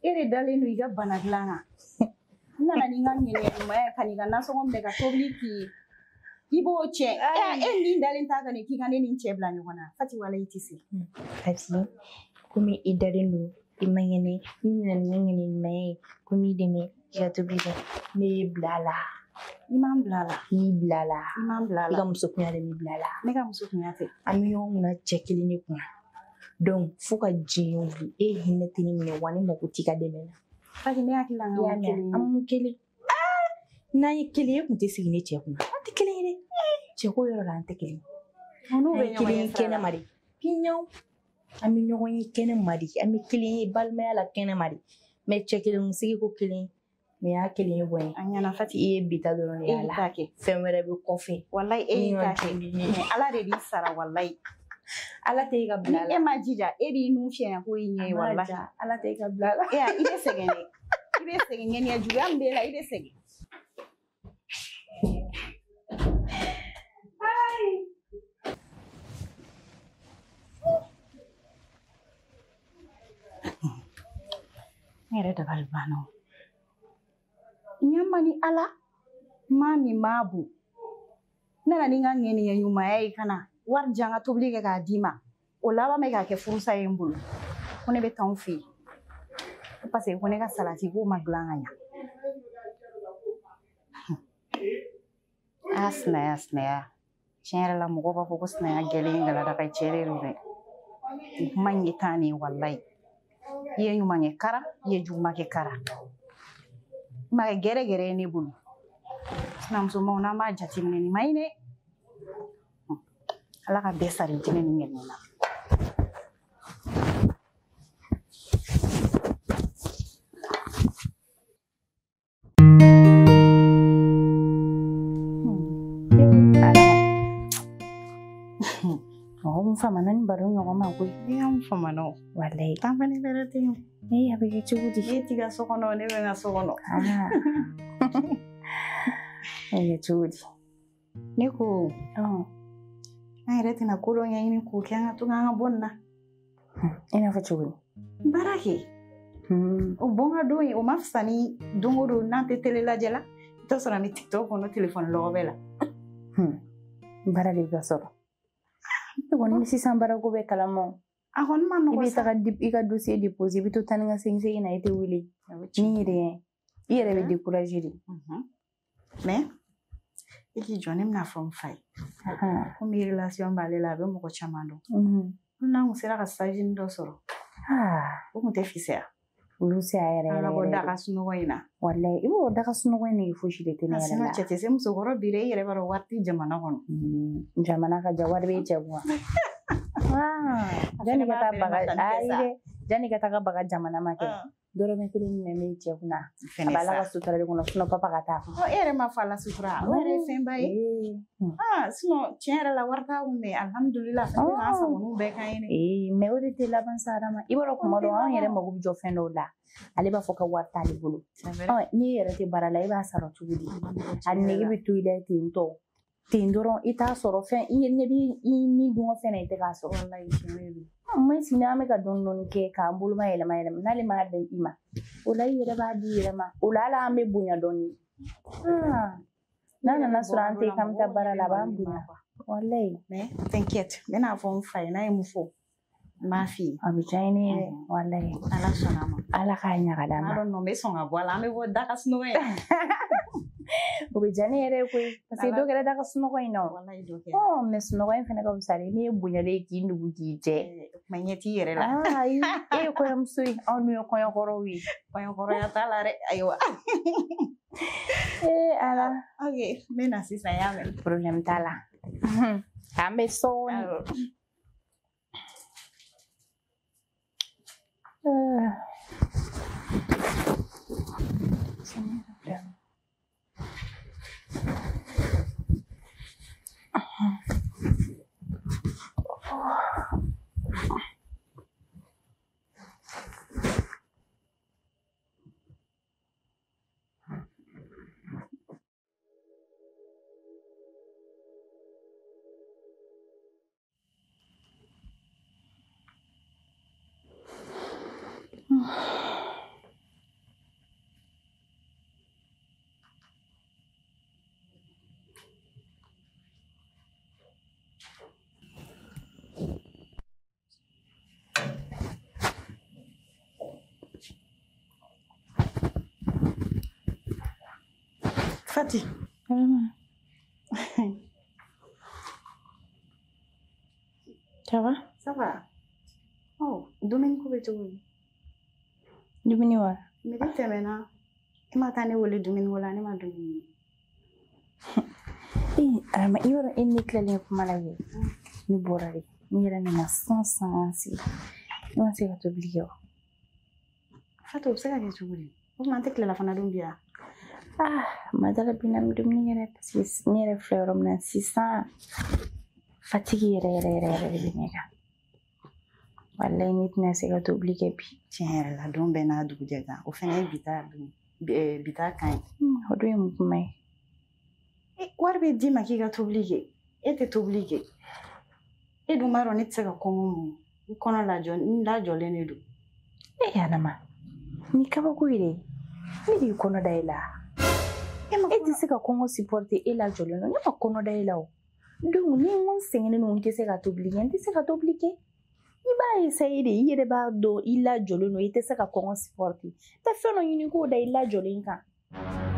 E de dalen don i ka bana dilan kan. N nana ni n ka ŋɛniya ɲuman ye ka n'i ka nasɔngɔ minɛ ka tobili k'i ye. I b'o cɛ e ni dalen t'a kan k'i ka ne ni n cɛ bila ɲɔgɔn na Fati wala i tɛ se. Fati komi i dalen don i man kɛnɛ n nana ni ŋɛniya ɲuman ye ko n b'i dɛmɛ i ka tobili kɛ ne y'i bila a la. I m'an bila a la. N y'i bila a la. I m'an bila a la. I ka muso kunya de m'i bila a la. Ne ka muso kunya tɛ. An bɛ ɲɔgɔn kunna cɛ kelen de kunna donc fo ka diɲɛ wuli e hinɛ tɛ ne minɛ wa ne mako t'i ka dɛmɛ na. Fati ne hakili la an ka kelen. An mun kelen. N'an ye kelen ye kun tɛ sigi ne cɛ kunna. An tɛ kelen ye dɛ. Cɛ ko yɔrɔ la an tɛ kelen ye. N'u bɛ ɲɔgɔn ye kɛnɛ ma de. Piɲaw. An bɛ ɲɔgɔn ye kɛnɛ ma de. An bɛ kelen ye balimaya la kɛnɛ ma de. Mais cɛ kelen sigi ko kelen. Mais y'a kelen ye bɔn ye. A ɲɛna Fati. I ye bi ta dɔrɔn de y'a la. Fɛn wɛrɛ bɛ kɔfɛ. Walayi e y'i ta kɛ. Mais Ala de b'i sara walayi. Ala tɛ e ka bila la. Ni e ma jija e b'i nun fiyɛ ko i ɲɛ ye walayi. Ala tɛ e ka bila la. E i bɛ sɛgɛn dɛ. I bɛ sɛgɛn ŋɛniya juguya min b'e la i bɛ sɛgɛn. Ne yɛrɛ dabali banna o. Ɲama ni Ala maa min maa bon. N nana ni n ka ŋɛniya ɲumanya ye ka na wari di an ka tobili kɛ k'a d'i ma. O laban bɛ k'a kɛ furusa ye n bolo. Ko ne bɛ taa anw fɛ yen. Parce que ko ne ka salati k'o ma dilan ka ɲa. Ah sinaya sinaya. Tiɲɛ yɛrɛ la mɔgɔw b'a fɔ ko sinaya gɛlɛn galadaga cɛ de don dɛ. Nin kuma in ye tan de ye walayi. I ye ɲuman kɛ kara, i ye juguman kɛ kara. I ma kɛ gɛrɛgɛrɛ ye ne bolo. Sinamusomaw n'an b'a jateminɛ nin man ɲi dɛ. Ala ka bɛɛ sara i jinɛ ni ŋɛniya la. Mɔgɔ mun famana ni baro ɲɔgɔn ma koyi. Ne y'anw famana o. Walayi. Tan fana bɛrɛ tɛ yen. Ne a bɛ kɛ cogo di? E t'i ka so kɔnɔ ne bɛ n ka so kɔnɔ. A bɛ kɛ cogo di? Ne ko an yɛrɛ tɛna ko dɔ ɲɛɲini k'o kɛ an ka to k'an ka bɔ nin na. I n'a fɔ cogo di? Baara kɛ. O bɔn ka don ye, o ma fisa ni don o don n'an tɛ télé lajɛ la. I t'a sɔrɔ an bɛ TikTok kɔnɔ, téléphone lɔgɔ la. Baara de bɛ ka sɔrɔ. E kɔni ni sisan baarako bɛ kalama. A kɔni ma nɔgɔ I bɛ sa. taga i ka dossier déposer, i bɛ to taa ni ka segin segin na, i tɛ wuli. Ni yɛrɛ i yɛrɛ bɛ décourager de. Mais i k'i jɔ, ne bɛna fɔ n fa ye. Komi relation b'ale la, a bɛ mɔgɔ caman dɔn. N'an kun sera ka stage dɔ sɔrɔ, o kun tɛ fisaya. Olu se a yɛrɛ An yɛrɛ ka bɔ yɛrɛ da de. ka sunɔgɔ in na. Walayi, i b'o da ka sunɔgɔ in nege fosi de tɛ ne yɛrɛ Sinon la. cɛ tɛ se musokɔrɔ bi dɛ, i yɛrɛ b'a dɔn wari tɛ jamana kɔnɔ. Jamana ka jan, wari b'e cɛ kun wa? Janni ka taa baga, ayi dɛ, janni ka taga baga jamana ma kɛ. Dɔrɔmɛ kelen min bɛ cɛ kunna. A b'a la ka sutura de kɔnɔ, sinon papa ka taa. E yɛrɛ ma fɔ a la sutura, o yɛrɛ ye fɛnba ye. Sinon tiɲɛ yɛrɛ la wari t'a kun mɛ alhamdulillah, fɛn bɛ k'an sagoninw bɛɛ kan ye dɛ. Mais o de tɛ laban sa Adama. I b'a dɔn kuma dɔw anw yɛrɛ mago bɛ jɔ fɛn dɔw la. Ale b'a fɔ ka wari t'ale bolo. N'i yɛrɛ tɛ baara la, i b'a sara cogo di? A nege bɛ to i la ten tɔ. Ten dɔrɔn i t'a sɔrɔ fɛn, i ɲɛ b'i ni dun fɛn na, i tɛ k'a sɔrɔ. Walayi tiɲɛ de don. Moi sini an bɛ ka dɔɔni dɔɔni kɛ k'an boloma yɛlɛma yɛlɛma, n'ale m'a da i ma, o la i yɛrɛ b'a di i yɛrɛ ma, o la hali an bɛ bonya dɔɔni. N'a nana sɔrɔ an tɛ k'an bɛ taa baara la, a b'an bonya. Walayi. Mais t'inquiète, n bɛna fɔ n fa ye, n'a ye mun fɔ, n b'a f'i ye. A bɛ diya ne ye dɛ, walayi. Ala sɔnna a ma. Ala k'a ɲaga d'an ma. N'a dɔn nɔ bɛ sɔn ka bɔ a la, an bɛ bɔ da ka sunɔgɔ in. O bɛ diya ne yɛrɛ ye koyi, parce que dɔ kɛra da ka sunɔgɔ in na o. Walayi dɔ kɛra. Mais sunɔgɔ in fana ka fisa dɛ, n'i ye bonyalen ye k'i nugu k'i jɛ. Kuma ɲɛ t'i yɛrɛ la. Ayi, e ye kɔɲɔmuso ye, anw dun ye kɔɲɔkɔrɔw ye. Kɔɲɔkɔrɔya t'a la dɛ, ayiwa. Ala. Ok, n bɛ na sisan, y'a mɛn. Problème t'a la. K'an bɛ sɔɔni. Fati. Ça va? Ça va. Oh, dumuni ko bɛ cogo di? Dumuni wa? Midi tɛmɛna. E ma taa ne wele dumuni ko la, ne ma dumuni. Arama, i b'a dɔn e ni ne tilalen kuma la ye. Ne bɔra de. Ne yɛrɛ nana san sigi. Ne ma se ka tobili kɛ o. Fati, o bɛ se ka kɛ cogo di? O tuma an tɛ tilelafana dun bi yan? Ma dala bi na bɛ dumuni kɛ dɛ, parce que ne yɛrɛ filɛ yɔrɔ min na sisan, fatigue yɛrɛ yɛrɛ yɛrɛ yɛrɛ de bɛ ne kan. Walayi ne tɛna se ka tobili kɛ bi. Tiɲɛ yɛrɛ la, don bɛɛ n'a dugujɛ kan. O fana ye bi ta kan ye. O dun ye mun kuma ye? Wari bɛ d'i ma k'i ka tobili kɛ, e tɛ tobili kɛ. E dun b'a dɔn ne tɛ se ka kɔngɔ muɲu. N kɔnɔ lajɔ, n lajɔlen de don. Adama, ni kabako ye dɛ. Ne de y'i kɔnɔ da e la. E tɛ se ka kɔngɔ supporter, e lajɔlen don. Ne ma kɔnɔ da e la o. Donc ni n ko n sɛgɛnnen don, n tɛ se ka tobili kɛ, n tɛ se ka tobili kɛ. I b'a essayer de, i yɛrɛ b'a dɔn i lajɔlen don, i tɛ se ka kɔngɔ supporter. Taa fɛn dɔ ɲini k'o da i lajɔlen kan.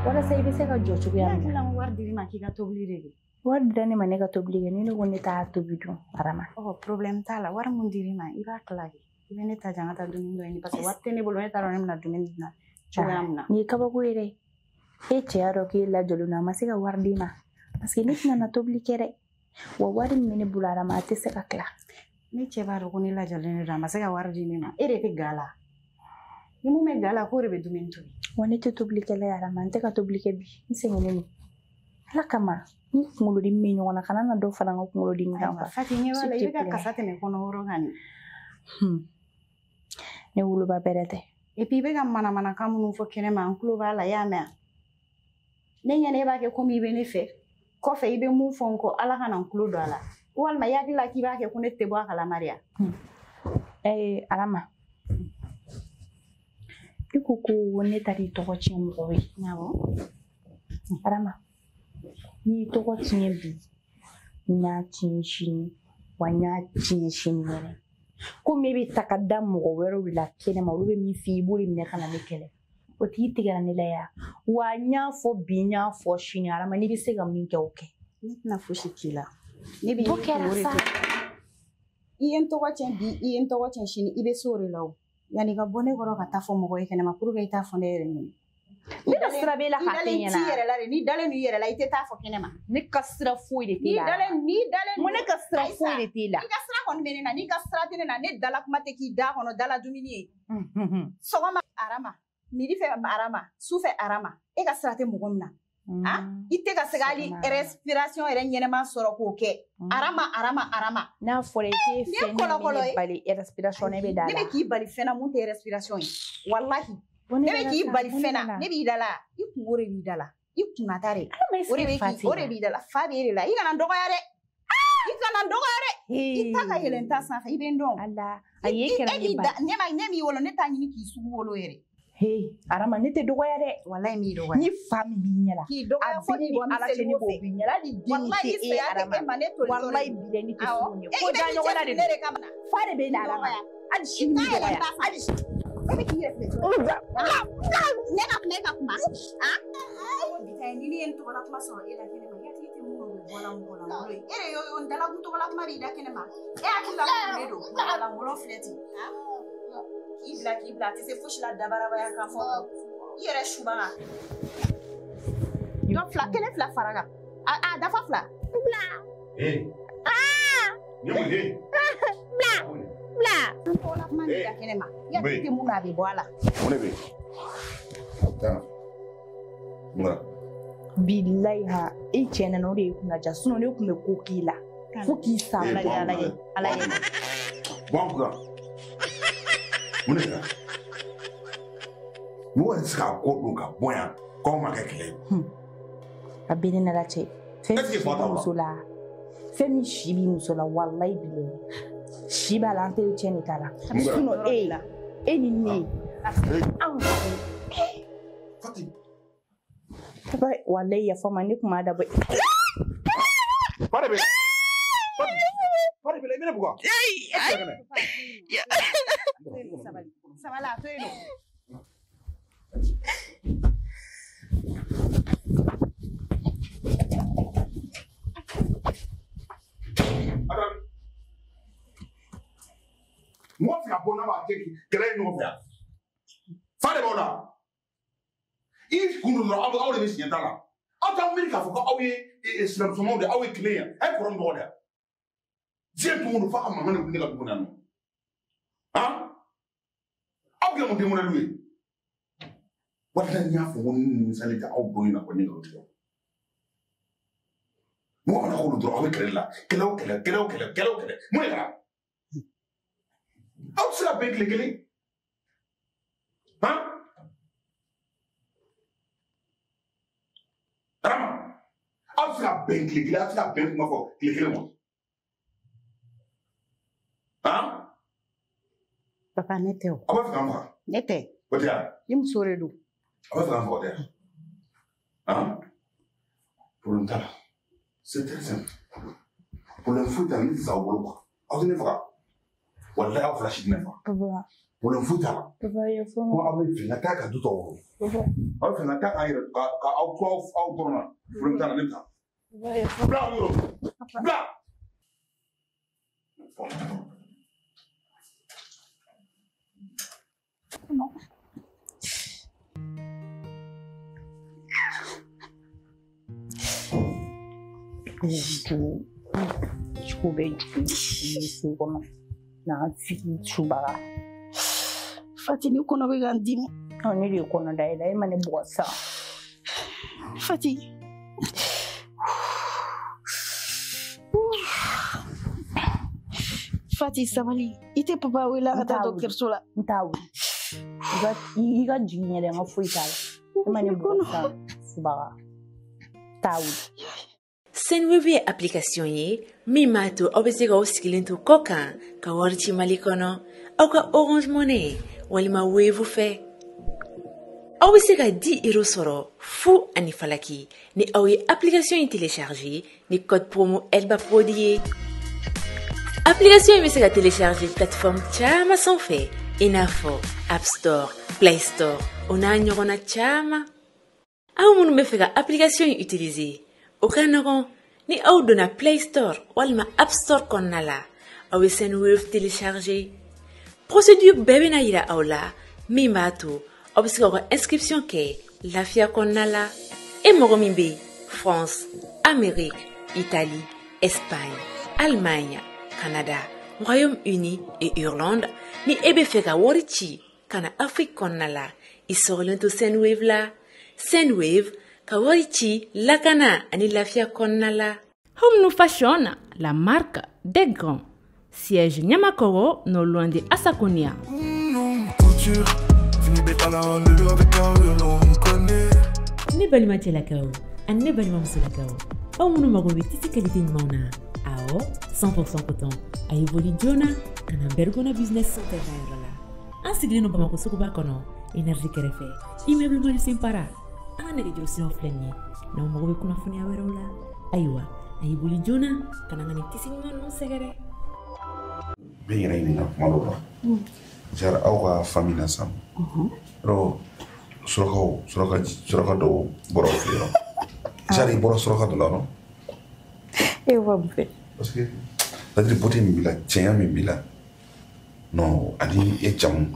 Walasa i bɛ se ka jɔ cogoya min na. Ne hakili la ko wari dir'i ma k'i ka tobili de kɛ. Wari dira ne ma ne ka tobili kɛ, ni ne ko ne t'a tobi dun, Arama. Problème t'a la, wari mun dir'i ma, i b'a tila kɛ. I bɛ ne ta jan ka taa dumuni dɔ ɲini, parce que wari tɛ ne bolo, ne t'a dɔn ne bɛna dumuni dilan cogoya min na. Nin ye kabako ye dɛ. E cɛ y'a dɔn k'e lajɔlen don, a ma se ka wari d'i ma. Parce que ne tɛna na tobili kɛ dɛ. Wa wari min bɛ ne bolo, Arama, a tɛ se ka tila. Ne cɛ b'a dɔn ko ne lajɔlen don, a ma se ka wari di ne ma. E de tɛ ga la. Ni mun bɛ ga la, k'o de bɛ dumuni tobi. Wa ne tɛ tobilikɛla ye, Arama, n tɛ ka tobili kɛ bi. N sɛgɛnnen don. Ala kama, ni kunkolodimi bɛ ɲɔgɔn na, kana na dɔ fara n ka kunkolodimi kan quoi. Fati, ɲɛ b'a la, i bɛ ka kasa tɛmɛ kɔnɔworo kan nin. Ne woloba bɛrɛ tɛ. Et puis i bɛ ka manamanakan minnu fɔ kɛnɛma, n tulo b'a la, i y'a mɛn wa? Ne ɲɛna e b'a kɛ komi i bɛ ne fɛ. Kɔfɛ i bɛ mun fɔ n kɔ, Ala kana n tulo don a la. Walima i hakili la k'i b'a kɛ ko ne tɛ bɔ a kalama de wa? Arama. ko ko ne taara i tɔgɔ tiɲɛ mɔgɔw ye. Awɔ. Arama, n'i y'i tɔgɔ tiɲɛ bi, n y'a tiɲɛ sini, wa n y'a tiɲɛ sini wɛrɛ. Komi e bɛ ta ka da mɔgɔ wɛrɛw de la kɛnɛma, olu bɛ min f'i ye, i b'o de minɛ ka na ne kɛlɛ. O t'i tigɛra ne la ya. Wa n y'a fɔ bi, n y'a fɔ sini, Arama, n'i bɛ se ka min kɛ, o kɛ. Ne tɛna fosi k'i la. Ne b'i O kɛra sa. I ye n tɔgɔ tiɲɛ bi, i ye n tɔgɔ tiɲɛ sini, i bɛ se o de la o. Yanni ka bɔ ne kɔrɔ ka taa fɔ mɔgɔ ye kɛnɛma pour que i t'a fɔ ne yɛrɛ ɲɛna. Ne ka sira b'e la k'a f'e ɲɛna. I dalen t'i yɛrɛ la de, n'i dalen i yɛrɛ la, i tɛ taa fɔ kɛnɛma. Ne ka sira foyi de t'e la. N'i dalen. N ko ne ka sira foyi de t'e la. I ka sira kɔni bɛ ne na, n'i ka sira tɛ ne na, ne dala kuma tɛ k'i da kɔnɔ dala dumuni ye. Sɔgɔma Arama, midi fɛ Arama, su fɛ Arama, e ka sira tɛ mɔgɔ min na. I tɛ ka se ka hali respiration yɛrɛ ɲɛnɛma sɔrɔ k'o kɛ. Arama, Arama, Arama. N'a fɔra i t'e fɛn min bɛ ne bali respiration ne bɛ da la. Ne bɛ k'i bali fɛn na mun tɛ respiration ye. Walahi. Ne bɛ k'i bali fɛn na, ne b'i da la, i kungo de b'i da la, i kunnata de. O de b'i da la, fa b'e de la. I kana n dɔgɔya dɛ. I kana n dɔgɔya dɛ. I ta ka yɛlɛ n ta sanfɛ, i bɛ n dɔn. Ala, a ye kɛra ne ba. Ne m'i wolo, ne t'a ɲini k'i sugu wolo yɛrɛ. Hey, Arama, ne tɛ dɔgɔya dɛ. Walahi m'i dɔgɔya. Ni fa min b'i ɲɛ la. K'i dɔgɔya fo k'i bɔ ala cɛ ne b'o b'i ɲɛ la. Hali den min tɛ e Arama. Walahi bilahi ne tɛ furu ɲɛ. Ko da ɲɔgɔn na de don. Fa de bɛ e la Arama. Hali sini m'i dɔgɔya. Hali sini. E bɛ k'i yɛrɛ filɛ. Ne ka kuma, e ka kuma. Bi ta ye ni ne ye n tɔgɔla kuma sɔrɔ e la kɛnɛma, i hakili tɛ mun o bɛ bɔ la mɔgɔ lankolon ye. E de y'o n dalakun tɔgɔla kuma b'i da kɛnɛma. E hakili la ko ne don mɔgɔ lankolon filɛ ten. K'i bila a tɛ se fosi la dabarabaya kan fɔ i yɛrɛ subaga. Dɔ fila kelen fila fara kan. A dafa fila. Bila. Ee. Ni mun ye? Bila. Bila. N tɔgɔla kuma b'i da kɛnɛma. I hakili tɛ mun na a bɛ bɔ a la. Mun de bɛ yen? Taa. Mun Bilahi ha, e cɛ nana o de ye kunna ja, sinon ne tun bɛ ko k'i la. Fo k'i sa. Ala ye ala ye ala ye. Bɔ an kunna. Mun de kɛra? Mɔgɔ yɛrɛ tɛ se k'a kɔ don ka bɔ yan k'aw ma kɛ kɛlɛ ye. A bɛ ne nana cɛ. Fɛn min si b'i muso la, fɛn min si b'i muso la, walahi bilahi. Si b'a la, an tɛ cɛ de t'a la. Sinon e, e ni ne, anw ka. Fati. Papa, walahi yafa ma, ne tun b'a dabɔ. Fa de bɛ. Fati. Fa de bɛ la, i bɛ ne bugɔ. Sabali, sabali, a to yen nɔ. Mɔgɔ tɛ se ka bɔ n'a b'a kɛ kɛlɛ ye ɲɔgɔn fɛ yan. Fa de b'aw la. I kun don dɔrɔn aw de bɛ siɲɛ ta la. Aw t'aw miiri k'a fɔ ko aw ye silamɛsumaw de ye, aw ye kelen ye, a ye kɔrɔ min tɔgɔ de ye. Diɲɛ don o don f'a ka mankan de wuli ne ka du kɔnɔ yan nɔ. Han? Aw kɛ mun denkunnaliw ye? Walahi n y'a fɔ ko ni misali tɛ aw don in na ko ne nkalon tigɛ. Mɔgɔ mana k'olu dɔrɔn aw bɛ kɛlɛ la. Kɛlɛ o kɛlɛ, kɛlɛ o kɛlɛ, kɛlɛ o kɛlɛ. Mun de kɛra? Aw tɛ se ka bɛn tile kelen. Han? Arama, aw tɛ se ka bɛn tile kelen, aw tɛ se ka bɛn kuma fɔ tile kelen wa? Han? Papa, ne tɛ o. Aw b'a fɛ k'an faga? Ne tɛ. O tɛ yan? I muso de don. Aw b'a fɛ k'an faga o tɛ yan? Han? Problème t'a la. C'est très simple. Problème foyi t'a la, ne tɛ sa aw bolo quoi. Aw tɛ ne faga. Walahi aw fila si tɛ ne faga. Papa. Problème foyi t'a la. Papa, yafa ma. Ko aw bɛ fɛ ka taa ka du tɔw bolo. Papa. Aw bɛ fɛ ka taa k'an yɛrɛ ka aw to aw dɔrɔn na. Problème t'a la, ne bɛ taa. Papa, yafa. Bila aw yɔrɔ. Bila. Non. Jugu jugu bɛ jugu so kɔnɔ n'an sigi subaga. Fati, ne kɔnɔ bɛ ka n dimi. Ne de ye kɔnɔ da e la, e ma ne bugɔ sisan. Fati. Fati, sabali. I tɛ papa wele a ka taa dɔgɔtɔrɔso la. N t'a wele. I ka jigin yɛrɛ, n ka foyi t'a la. E ma ne bugɔ sisan subaga. N t'a wele. Sendwave ye application ye min b'a to aw bɛ se k'aw sigilen to kɔ kan ka wari ci Mali kɔnɔ, aw ka Orange Money walima Wave fɛ. Aw bɛ se ka 10 euros sɔrɔ fu ani falaki ni aw ye application in télécharger ni code promo Elba Prod ye. Application in bɛ se ka télécharger plateforme caman sanfɛ i n'a fɔ App Store, Play Store o n'a ɲɔgɔnna caman. Aw minnu bɛ fɛ ka application in utiliser, o ka nɔgɔn ni aw donna Play Store walima App Store kɔnɔna la, aw bɛ Sendwave télécharger. Procédure bɛɛ bɛna yira aw la min b'a to aw bɛ se k'aw ka inscription kɛ lafiya kɔnɔna la. E mɔgɔ min bɛ France, Amérique, Italie, Espagne, Allemagne, Canada, Royaume-Uni et Irlande, ni e bɛ fɛ ka wari ci ka na Afrique kɔnɔna la, i sɔgɔlen to Sendwave la. Sendwave ka wari ci lakana ani lafiya kɔnɔna la. Home New Fashion, la marque des grands. Siège Niamakoro, non loin de Assakonia. Ne balima cɛlakaw ani ne balima musolakaw, aw minnu mago bɛ tissu qualité ɲumanw na, awɔ 100% coton, a ye boli joona ka na Bergona Business Center ka yɔrɔ la. An sigilen don Bamakɔ suguba kɔnɔ, énergie kɛrɛfɛ, immeuble Mali Para. An ka nɛgɛjuru siraw filɛ nin ye, n'aw mago bɛ kunnafoniya wɛrɛw la, ayiwa a ye boli joona ka na n ka nin tissu ɲuman ninnu sɛgɛrɛ. N bɛ n yɛrɛ ɲininka kuma dɔw la. Jara aw ka famille na sisan, yɔrɔ surakaw suraka dɔw bɔra aw fɛ yen nɔ. Jara i bɔra suraka dɔ la nɔ? E b'a mun fɛ? Parce que c'est-à-dire beauté min b'i la, cɛnya min b'i la, non ani e jamu, n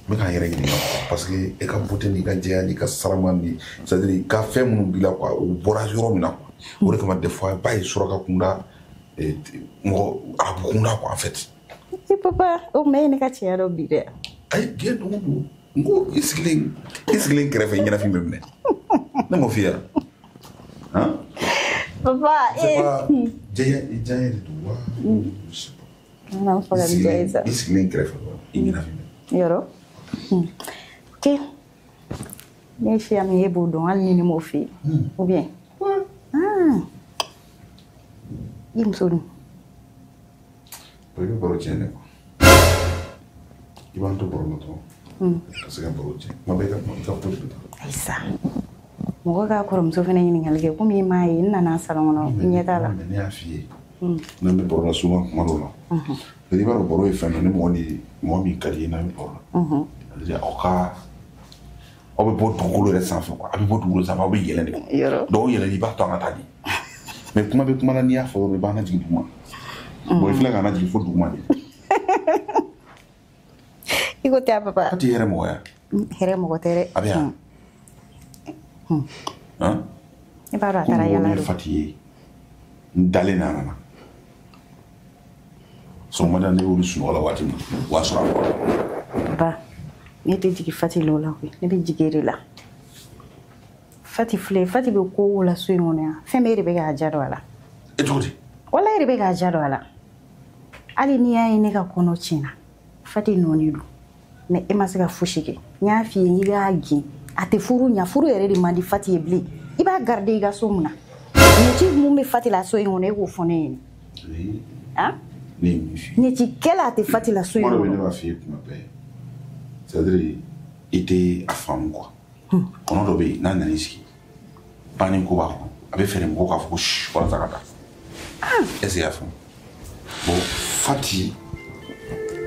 bɛ k'an yɛrɛ ɲininka parce que e ka beauté n'i ka jɛya n'i ka sarama ni c'est-à-dire i ka fɛn minnu b'i la quoi, u bɔra yɔrɔ min na quoi. O de kama des fois ba ye suraka kunda, mɔgɔ arabu kunda quoi en fait. E papa, o ma e ne ka cɛya dɔ bi dɛ. Ayi, diɲɛ don o don, n ko i sigilen kɛrɛfɛ ɲɛnafin bɛ minɛ. Ne m'o f'i ye han? Papa, e. Jɛya jɛya de don wa? N faga ni jɛya ye sa. I sigilen kɛrɛfɛ dɔrɔn, i ɲɛnafin bɛ. Yɔrɔ? Ok. Ne ye siya min ye, e b'o dɔn hali ni ne m'o f'i ye. Ou bien? Ah. I muso dun? I bɛ baro tiɲɛ dɛ. I b'an to baro la dɔrɔn. Ka se ka baro tiɲɛ. Kuma bɛɛ i ka kuma, i ka foyi bɛ taa. Ayi sa. Mɔgɔ k'a kɔrɔmuso fana ɲininkali kɛ komi i m'a ye, n nana salon kɔnɔ, n ɲɛ t'a la. Mais ne y'a f'i ye. N'an bɛ baro la souvent kuma dɔw la. I b'a dɔn baro ye fɛn dɔ ni mɔgɔ min ka di i ye n'a bɛ baro la. C'est-à-dire aw bɛ bɔ dugukolo yɛrɛ sanfɛ quoi. A bɛ bɔ dugukolo sanfɛ, aw bɛ yɛlɛn de. Yɔrɔ. Donc yɛlɛn i b'a to an ka taa di. Mais kuma bɛ kuma la n'i y'a fɔ dɔrɔn i b'an lajigin duguma. Bon i filɛ k'an lajigin fo duguma de. I ko tɛ papa. A tɛ hɛrɛ mɔgɔ ya. Hɛrɛ mɔgɔ tɛ dɛ. A bɛ yan. Han? I b'a dɔn a taara yala don. Ko mɔgɔ min ye Fati ye, n dalen na a nana. Sɔgɔmada ne y'olu sunɔgɔ la waati min na, o y'a sɔrɔ a bɔra. Papa, ne tɛ jigin Fati la o la koyi, ne bɛ jigin e de la. Fati filɛ, Fati bɛ ko o la so in kɔnɔ yan, fɛn bɛɛ de bɛ k'a ja don a la. E cogo di? Walayi de bɛ k'a ja don a la. Hali n'i y'a ye ne ka kɔnɔ tiɲɛna, Fati nɔ de don. Mais e ma se ka fosi kɛ. N y'a f'i ye i b'a gɛn. A tɛ furu ɲa, furu yɛrɛ de man di Fati ye bilen. I b'a garder i ka so mun na? Ɲɛci mun bɛ Fati la so in kɔnɔ, e k'o fɔ ne ɲɛna. Han? Ne ye min f'i ye. Ɲɛci kɛlɛ a tɛ Fati la so in Kuma dɔ bɛ kɔnɔ. ne b'a f'i ye kuma bɛɛ. C'est-à-dire i tɛ a faamu quoi. Kɔnɔ dɔ bɛ yen n'a nana i sigi, banni ko b'a kɔnɔ, a bɛ fɛɛrɛ mɔgɔw k'a fɔ ko shh walasa ka taa. Est-ce que i y'a faamu? Bon Fati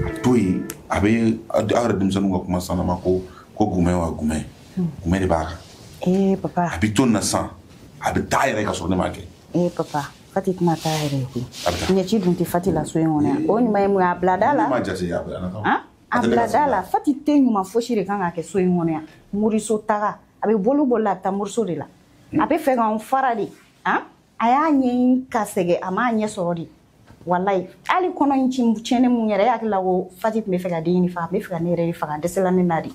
a to yen, a bɛ aw yɛrɛ denmisɛnninw ka kuma sanama ko gumɛ wa gumɛ. Gumɛ de b'a kan. Eh papa. A bɛ to nin na sisan, a bɛ taa yɛrɛ ka sɔrɔ ne m'a kɛ. Eh papa, Fati tɛna taa yɛrɛ ye koyi. A bɛ taa. Ɲɛci dun tɛ Fati la so in kɔnɔ yan. O ɲuman ye mun ye, a bila da la. Ne m'a jate a bɛ a na taa. Han? A bila da la. Fati tɛ ɲuman fosi de kan ka kɛ so in kɔnɔ yan. Moriso taga, a bɛ boli boli la, a bɛ taa moriso de la. A bɛ fɛ k'anw fara de. Han? A y'a ɲɛɲini ka sɛgɛn, a m'a ɲɛ sɔrɔ de. Walayi, hali kɔnɔ in tiɲɛni mun yɛrɛ, e hakili la ko Fati tun bɛ fɛ ka den in faga, a bɛ fɛ ka ne yɛrɛ de faga, a dɛsɛla ne na de.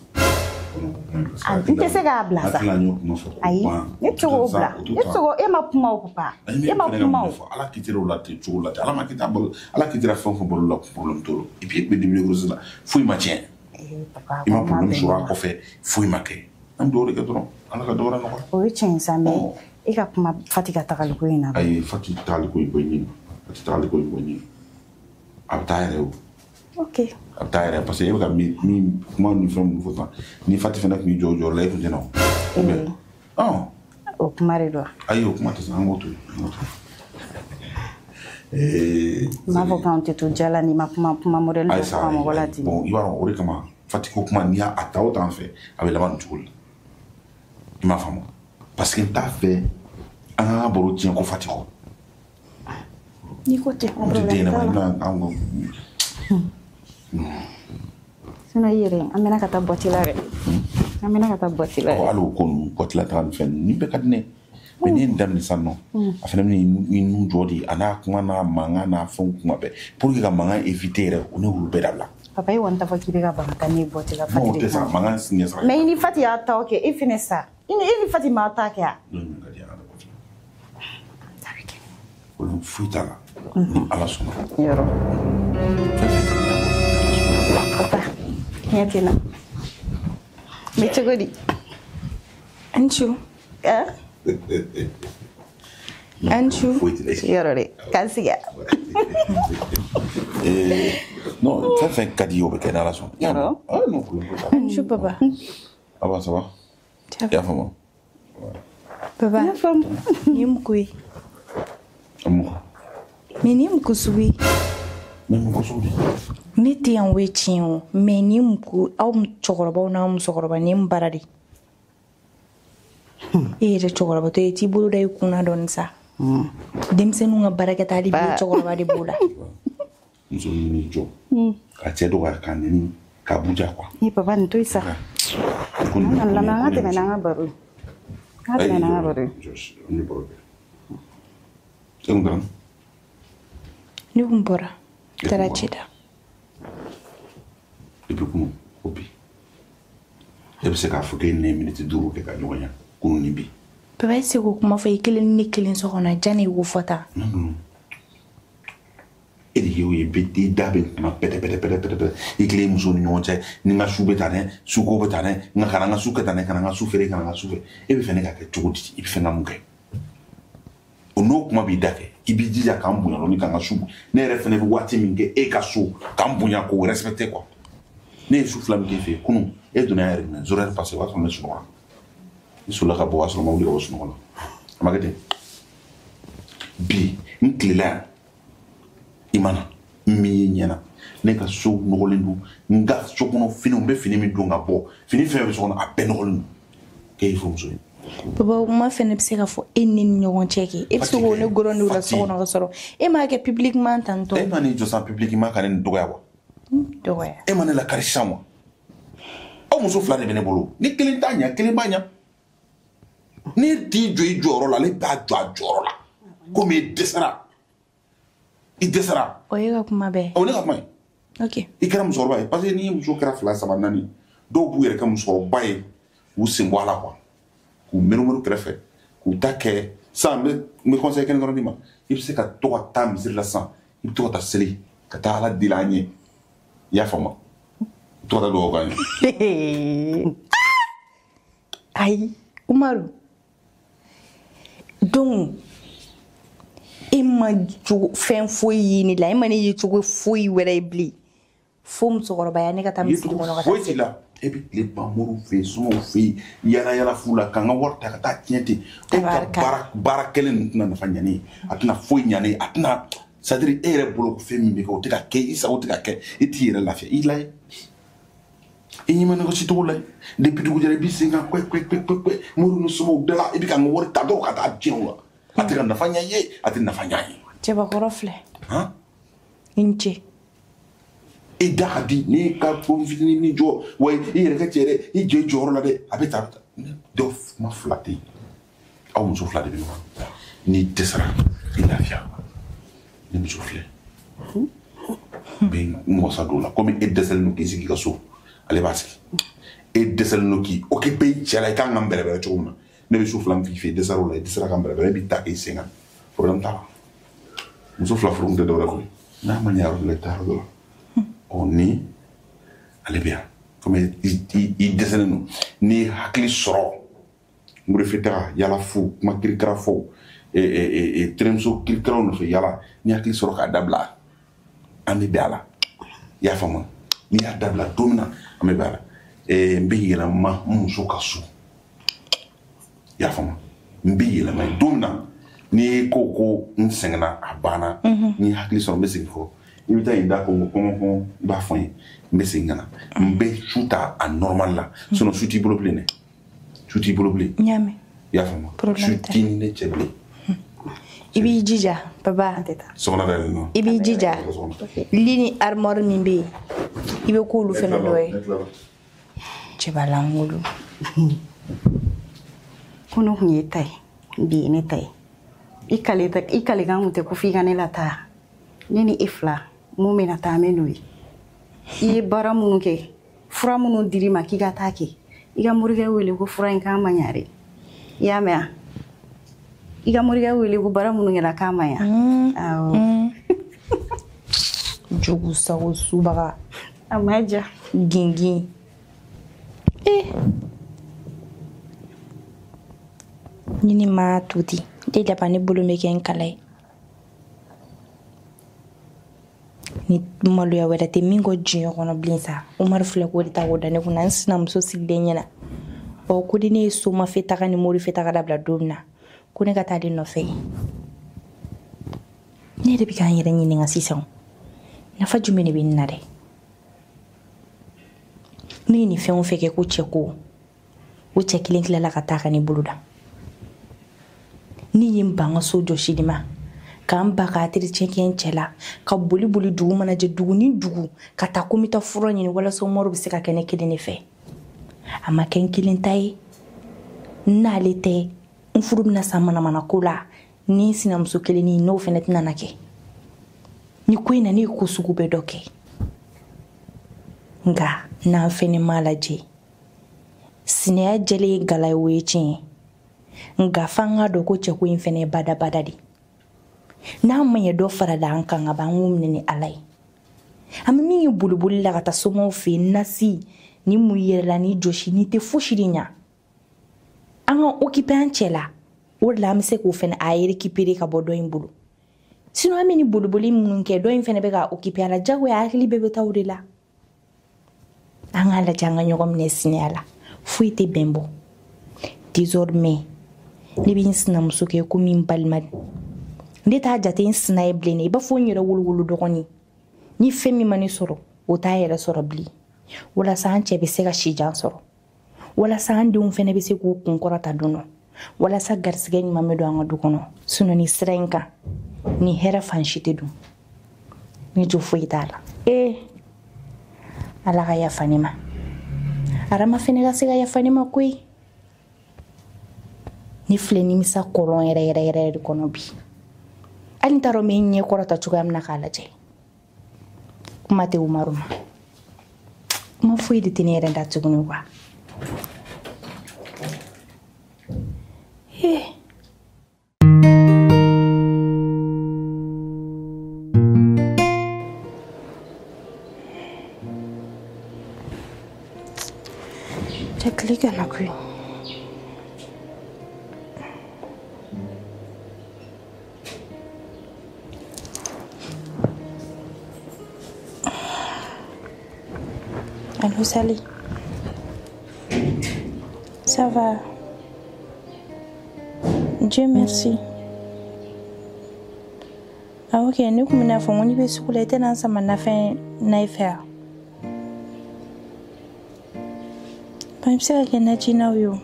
N tɛ se k'a bila sa. Ayi, ne tɛ se k'o bila. Ne tɛ se k'o, e ma kuma o papa. E ma kuma o. Ala kitira o la ten cogo la ten. Ala ma kita balo, ala kitira fɛn o fɛn balo la problème t'o la. Et puis e tun bɛ début grossesse la, foyi ma tiɲɛ. I ma problème sɔrɔ a kɔfɛ, foyi ma kɛ. An bɛ dugawu de kɛ dɔrɔn, Ala ka dɔ wɛrɛ nɔgɔya. O ye tiɲɛ ye sa, mais e ka kuma Fati ka tagali ko in na. Ayi, Fati tagali ko in bɔ ɲini. Fati tagali ko in bɔ ɲini. A bɛ taa yɛrɛ o. Ok. A bɛ taa yɛrɛ parce que e bɛ ka min kuma ni fɛn minnu fɔ sisan ni Fati fana tun y'i jɔ o jɔyɔrɔ la e tun tɛ na o. Ou bien o kuma de don. Ayi o kuma tɛ sa an k'o to yen an k'o to yen. N b'a fɔ k'anw tɛ to ja la n'i ma kuma kuma modèle dɔ fɔ ka mɔgɔ ladi. Bon i b'a dɔn o de kama Fati ko kuma n'i y'a ta o ta an fɛ a bɛ laban nin cogo la. I m'a faamu parce que n t'a fɛ an k'an ka baro tiɲɛ ko Fati kɔ. N'i ko ten o problème t'a la. Sinon i yɛrɛ an bɛna ka taa boîte la dɛ. An bɛna ka taa boîte la. Hali o ko ninnu boîte la taga ni fɛn ninnu nin bɛɛ ka di ne ye. Mais ne ye nin daminɛ sisan nɔ a fana bɛna i nun jɔ de a n'a kuma n'a mankan n'a fɛnw kuma bɛɛ pour que ka mankan éviter yɛrɛ o ne y'olu bɛɛ dabila. Papa e kɔni t'a fɔ k'i bɛ ka ban ka taa ne ye boîte la Fati de kama. Non o tɛ sa mankan ɲɛ sara. Mais i ni Fati y'a ta kɛ e fɛnɛ sa i ni Fati m'a ta kɛ a. N'o min ka di an ka boîte la. Problème foyi t'a la. Ni Ala sɔnna. Yɔrɔ. Fɛn fɛn ka di ne ye. Papa ɲɛ tɛ na. Mais cogo di? Anchu. Anchu. Yɔrɔ dɛ k'an sigi. Non fɛn fɛn ka di ye o bɛ kɛ n'Ala sɔnna. Yɔrɔ. Ah non problème foyi t'a la. Anchu papa. Aba ça va? I y'a faamu? Papa. N y'a faamu. Nin ye mun ko ye? Mun ko? Mais nin ye mun ko sugu ye? Nin ye mun ko sugu de ye? Ne tɛ yan o ye tiɲɛ o mais nin ye mun ko aw cɛkɔrɔbaw n'aw musokɔrɔba nin ye mun baara de ye? E yɛrɛ cɛkɔrɔbatɔ ye t'i bolo da i kunna dɔɔni sa. Denmisɛnninw ka baarakɛta hali bi cɛkɔrɔba de b'o la. Muso min b'i jɔ ka cɛ dɔgɔya k'a nɛni k'a buja quoi. Ni papa nin to yen sa. An ka lamɛn an ka tɛmɛ n'an ka baro ye. An ka tɛmɛ n'an ka baro ye. An bɛ baro kɛ. E kun taara? Ne kun bɔra. N taara ci da. Depuis kunun ko bi e bɛ se k'a fɔ k'e ni ne ye miniti 5 kɛ ka ɲɔgɔn ye kunun ni bi. Papa e tɛ se k'o kuma fɔ i kelen ni ne kelen so kɔnɔ janni i k'o fɔ tan. Non. E de y'o ye i da bɛ kuma pɛtɛ pɛtɛ pɛtɛ pɛtɛ i tilen muso ni ɲɔgɔn cɛ ni n ka su bɛ tan dɛ suko bɛ tan dɛ n ka kana n ka su kɛ tan dɛ kana n ka su feere kana n ka su feere e bɛ fɛ ne ka kɛ cogo di i bɛ fɛ ka mun kɛ o n'o kuma b'i da kɛ i b'i jija k'an bonya dɔɔni k'an ka su ne yɛrɛ fɛnɛ bɛ waati min kɛ e ka so k'an bonya k'o respecter quoi. Ne ye su fila min k'e fɛ yen kunun e donna yɛrɛ minɛ 0 heure passé o y'a sɔrɔ ne sunɔgɔra n solila ka bɔ o y'a sɔrɔ n ma wuli ka bɔ sunɔgɔ la a ma kɛ ten bi n tilela yan i ma na n m'i ye ɲɛ na ne ka so nɔgɔlen don n ka so kɔnɔ finiw n bɛ fini min don ka bɔ fini fɛn fɛn bɛ so kɔnɔ a bɛɛ nɔgɔlen don k'e y'i fɔ muso ye. Papa o kuma fɛnɛ bɛ se ka fɔ e ni ne ni ɲɔgɔn cɛ kɛ e bɛ se k'o ne gɔrɔn de la so kɔnɔ ka sɔrɔ e m'a kɛ publiquement tantɔ. E ma n'i jɔ sisan publiquement ka ne nin dɔgɔya wa? Dɔgɔya. E ma ne lakari sisan wa? Aw muso fila de bɛ ne bolo ni kelen t'a ɲɛ kelen b'a ɲɛ ne t'i jɔ i jɔyɔrɔ la ale b'a jɔ a jɔyɔrɔ la komi i dɛsɛra i dɛsɛra. O ye ka kuma bɛɛ. O ne ka kuma ye. Ok. I kɛra musokɔrɔba ye parce que n'i muso kɛra 2 3 4 dɔw b'u yɛrɛ kɛ musokɔrɔba ye k'u sen bɔ a la quoi k'u meru kɛrɛfɛ k'u ta kɛ sisan n bɛ conseil kelen dɔrɔn d'i ma i bɛ se ka to ka taa misiri la sisan i bɛ to ka taa seli ka taa Ala deli an ye i y'a faamu to ka taa dugawu k'an ye. Ayi Umaru donc e ma cogo fɛn foyi ye ne la e ma ne ye cogo foyi wɛrɛ ye bilen fo musokɔrɔbaya ne ka taa misiri kɔnɔ ka taa foyi t'i la e bɛ tile ban moriw fɛ yen somaw fɛ yen yala yala fu la k'an ka wari ta ka taa tiɲɛ ten e ka baara kɛlen ninnu tɛna nafa ɲɛ ne ye a tɛna foyi ɲɛ ne ye a tɛna c'est à dire e yɛrɛ bolo ko fɛn min bɛ kɛ o tɛ ka kɛ i sago tɛ ka kɛ e t'i yɛrɛ lafiya i lajɛ i ɲɛ ma nɔgɔsi cogo la depuis dugu jɛra i b'i sen kan kpɛ kpɛ kpɛ kpɛ moriw ni somaw da la i bɛ ka n ka wari ta dɔrɔn ka taa tiɲɛ o la a tɛ ka nafa ɲɛ i ye a tɛ nafa ɲɛ a ye. Cɛbakɔrɔ filɛ. I ni ce. I da ka di n'i ka ko fitinin min jɔ wa i yɛrɛ kɛ cɛ dɛ i jɔ i jɔyɔrɔ la dɛ a bɛ tan a bɛ tan dɔw kuma fila tɛ yen aw muso fila de bɛ ɲɔgɔn n'i dɛsɛra i lafiya ni muso filɛ n bɛ n wasa don o la komi e dɛsɛlen don k'i sigi i ka so ale b'a sigi e dɛsɛlen don k'i occupé i cɛ la i kan ka n bɛrɛbɛrɛ cogo min na ne bɛ su fila min f'i fɛ i dɛsɛra o la i dɛsɛra ka n bɛrɛbɛrɛ e b'i ta k'i sen kan problème t'a la muso fila furu kun tɛ dɔwɛrɛ koyi n'a ma ɲɛ yɔrɔ dɔ la i taa yɔrɔ dɔ la ɔ ni ale bɛ yan komi i dɛsɛlen don n'i ye hakili sɔrɔ morife taga yala fu kuma kirikara fɔ terimuso kirikaraw nɔfɛ yala n'i hakili sɔrɔ k'a dabila an bɛ bɛn a la. I y'a faamu? N'i y'a dabila don min na, an bɛ bɛn a la. N bɛ yɛlɛma n muso ka so. I y'a faamu? N bɛ yɛlɛma yen don min na, n'i ko n sɛgɛnna a banna, n'i hakili sɔrɔ n bɛ segin kɔ. I bɛ taa yen da ko kɔngɔ i b'a fɔ n ye, n bɛ segin ka na. N bɛ su ta a normal la. Sinon su t'i bolo bilen dɛ. Su t'i bolo bilen. N y'a mɛn. I y'a faamu? Su t'i ni ne cɛ bilen. I b'i jija papa. Sɔgɔma dayɛlɛ nɔ. I b'i jija. Li ni armoire min bɛ yen, i bɛ k'olu fana dɔ ye. Cɛbalangolo. Kunu kun ye ta ye, bi ye ne ta ye. I kalekan kun tɛ ko f'i ka ne lataa. Ne ni e fila mun bɛna taa an bɛ n'o ye. I ye baara minnu kɛ, fura minnu dir'i ma k'i ka taa kɛ, i ka morikɛ wele ko fura in k'a ma ɲa dɛ. I y'a mɛn wa? I ka morikɛ wele ko baara minnu kɛra k'a ma ɲa. Awɔ. Jugu sago subaga. A ma diya. Gingin. Ni ne ma to ten, ne laban ne bolo bɛ kɛ n kala ye. Ni maloya wɛrɛ tɛ min kɔ diɲɛ kɔnɔ bilen sa, Umaru filɛ k'o de ta k'o da ne kunna, n sinamuso sigilen ɲɛna. Ɔ ko ni ne ye somafɛ taga ni morifɛ taga dabila don min na, ko ne ka taa ale nɔfɛ yen. Ne yɛrɛ bɛ ka n yɛrɛ ɲininka sisan, nafa jumɛn de bɛ nin na dɛ? Ne ye nin fɛn o fɛn kɛ ko cɛ ko, o cɛ kelen tilala ka taa ka ne bolo da. Ni ye n ban ka so jɔsili ma, k'an ba ka entretien kɛ n cɛ la, ka boli boli dugu mana jɛ dugu ni dugu, ka taa ko n bɛ taa fura ɲini walasa Umaru bɛ se ka kɛ ne kelen de fɛ. A ma kɛ n kelen ta ye. N'ale tɛ, n furu bɛna sa manamana ko la, ni n sinamuso kelen ni n'o fɛnɛ tɛna na kɛ. Ni ko in na ne ye ko sugu bɛɛ dɔ kɛ. Nka n'an fɛnɛ m'a lajɛ, sinaya jɛlen ye gala ye, o ye tiɲɛ ye. Nka f'an k'a dɔn ko cɛko in fɛnɛ ye badabada de. N'an ma ɲɛ dɔ farala an kan ka ban, an k'o minɛ ni Ala ye. An bɛ min ye boliboli la ka taa somaw fɛ yen, nasi ni mun yɛrɛ la ni jɔsi ni tɛ fosi de ɲa. An ka occuper an cɛ la, o de la an bɛ se k'o fɛnɛ a récupérer ka bɔ dɔ in bolo. Sinon an bɛ nin boliboli minnu kɛ, dɔ in fɛnɛ bɛ ka occuper a la, jagoya hakili bɛɛ bɛ taa o de la. An k'a lajɛ an ka ɲɔgɔn minɛ sinaya la, foyi tɛ bɛn bɔ. Désormais, ne bɛ n sinamuso kɛ komi n balima. Ne t'a jate n sina ye bilen dɛ, i b'a fɔ n yɛrɛ wolowolo dɔgɔnin. Ni fɛn min ma ne sɔrɔ, o t'a yɛrɛ sɔrɔ bilen. Walasa an cɛ bɛ se ka si jan sɔrɔ. Walasa an denw fɛnɛ bɛ se k'u kun kɔrɔta don dɔ. Walasa garisigɛ ɲuman bɛ don an ka du kɔnɔ. Sinon ni sira in kan, ni hɛrɛ fan si tɛ dun. Ni jo foyi t'a la. Ala ka yafa ne ma. Arama fɛnɛ ka se ka yafa ne ma koyi. Ne filɛ nimisa kɔlɔn yɛrɛ yɛrɛ yɛrɛ de kɔnɔ bi. Hali n t'a dɔn n bɛ n ɲɛ kɔrɔta cogoya min na k'a lajɛ. Kuma tɛ Umaru ma. Kuma foyi de tɛ ne yɛrɛ da tuguni kuwa. Cɛ tile ka na koyi. Allô, Sally. Ça va? Dieu merci. Ah ok, ne kun bɛna fɔ n ko n'i bɛ sugu la i tɛna n sama nafɛn na i fɛ wa? Bon, i bɛ se ka kɛ najinaw ye o.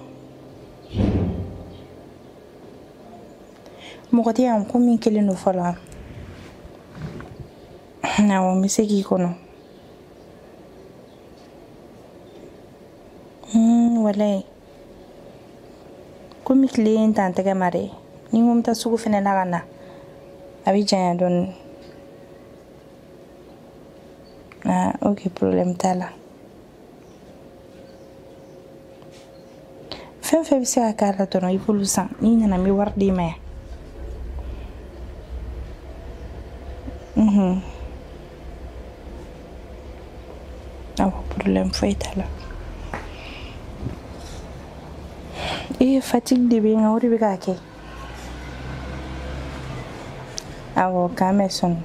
Mɔgɔ tɛ yan ko min kelen don fɔlɔ. Awɔ, n bɛ se k'i kɔnɔ. Walayi. Komi tile ye n ta n tɛgɛ ma dɛ. Ni n ko n bɛ taa sugu fɛnɛ la ka na, a bɛ janya dɔɔni. Ah, ok, problème t'a la. Fɛn fɛn bɛ se ka k'a la dɔrɔn i b'olu san. N'i nana n bɛ wari d'i ma yan. Awɔ, problème foyi t'a la. Fatigue de bɛ n kan, o de bɛ k'a kɛ. Awɔ, k'an bɛ sɔn.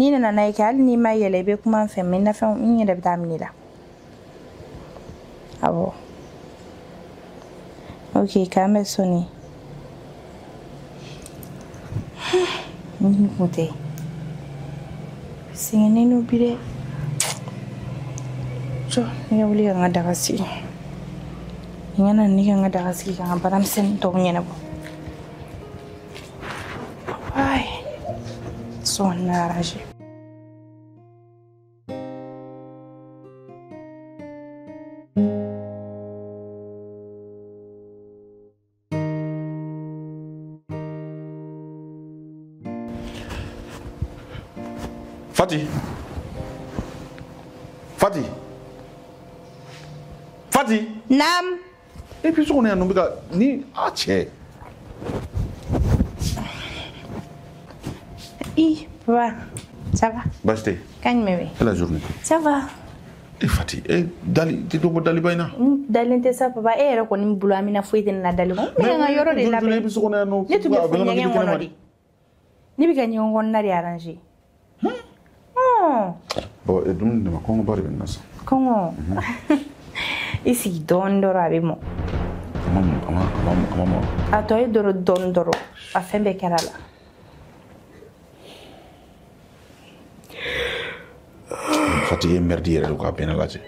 N'i nana n'a ye kɛ hali n'i ma yɛlɛ i bɛ kuma n fɛ mais nafɛn n yɛrɛ bɛ taa minɛ i la. Awɔ. Ok, k'an bɛ sɔnni. Ni kun tɛ. Sɛgɛnnen don bi dɛ. Jɔ, ne ka wuli ka n ka daga sigi. N ka na ne ka n ka daga sigi ka n ka baaramisɛnnin tɔw ɲɛnabɔ. Ay, son arrangé. Fati. Fati. Fati. Nam. Et puis on est un homme ni ah tiens. I, papa, ça va? Basti. Quand même. C'est la journée. Ça va. Eh Fati, eh Dali, tu dois Dali baina. Dali tɛ sa papa, e yɛrɛ kɔni bolo amina foyi tɛ ne la Dali kɔ. N bɛ ka n ka yɔrɔ de labɛn. Ne tun bɛ fo ɲɛgɛn kɔnɔ de. Ne bɛ ka ɲɛgɛn kɔnɔna de arranger. Bon, dumuni de ma kɔngɔ ba de bɛ n na sisan. Kɔngɔ? I sigi dɔɔni dɔrɔn a bɛ mɔ. A ma mɔ, a ma mɔ. A tɔ ye dɔrɔn dɔɔni dɔrɔn, a fɛn bɛɛ kɛra a la. Fati ye merde yɛrɛ de ko a bɛɛ n'a lajɛ.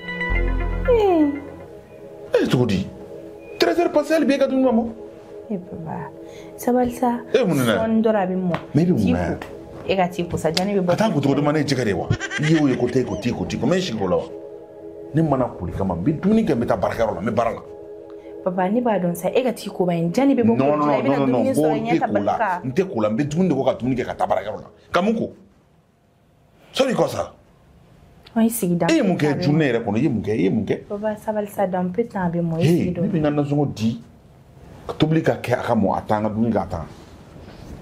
Eh cogo di? 13h passé hali bi e ka dumuni ma mɔ. Eh papa, sabali sa. E mun nana? Sɔɔni dɔrɔn a bɛ mɔ. Mais e bɛ mun na yan? E ka t'i ko sa, jani bɛ bɔ. Ka taa ko cogo dɔ ma ne ye jɛgɛ de ye wa? I ye o ye ko te ko ti ko ti ko n sigi o la wa? Ne mana koli kama n bɛ dumuni kɛ n bɛ taa baarakɛyɔrɔ la n bɛ baara la. Papa ne b'a dɔn sa e ka t'i ko ba in jani bɛ bɔ. Non non non non non n tɛ ko la n tɛ ko la n bɛ dumuni de ko ka dumuni kɛ ka taa baarakɛyɔrɔ la ka mun ko? Sɔnni kɔ sa. I sigi da. E ye mun kɛ journée yɛrɛ kɔnɔ i ye mun kɛ i ye mun kɛ? Papa sabali sa dans peu de temps a bɛ mɔ i sigi dɔɔni. Ne bɛ n ka nasɔngɔ di tobili ka kɛ a ka mɔ a taa n ka dumuni kɛ a taa.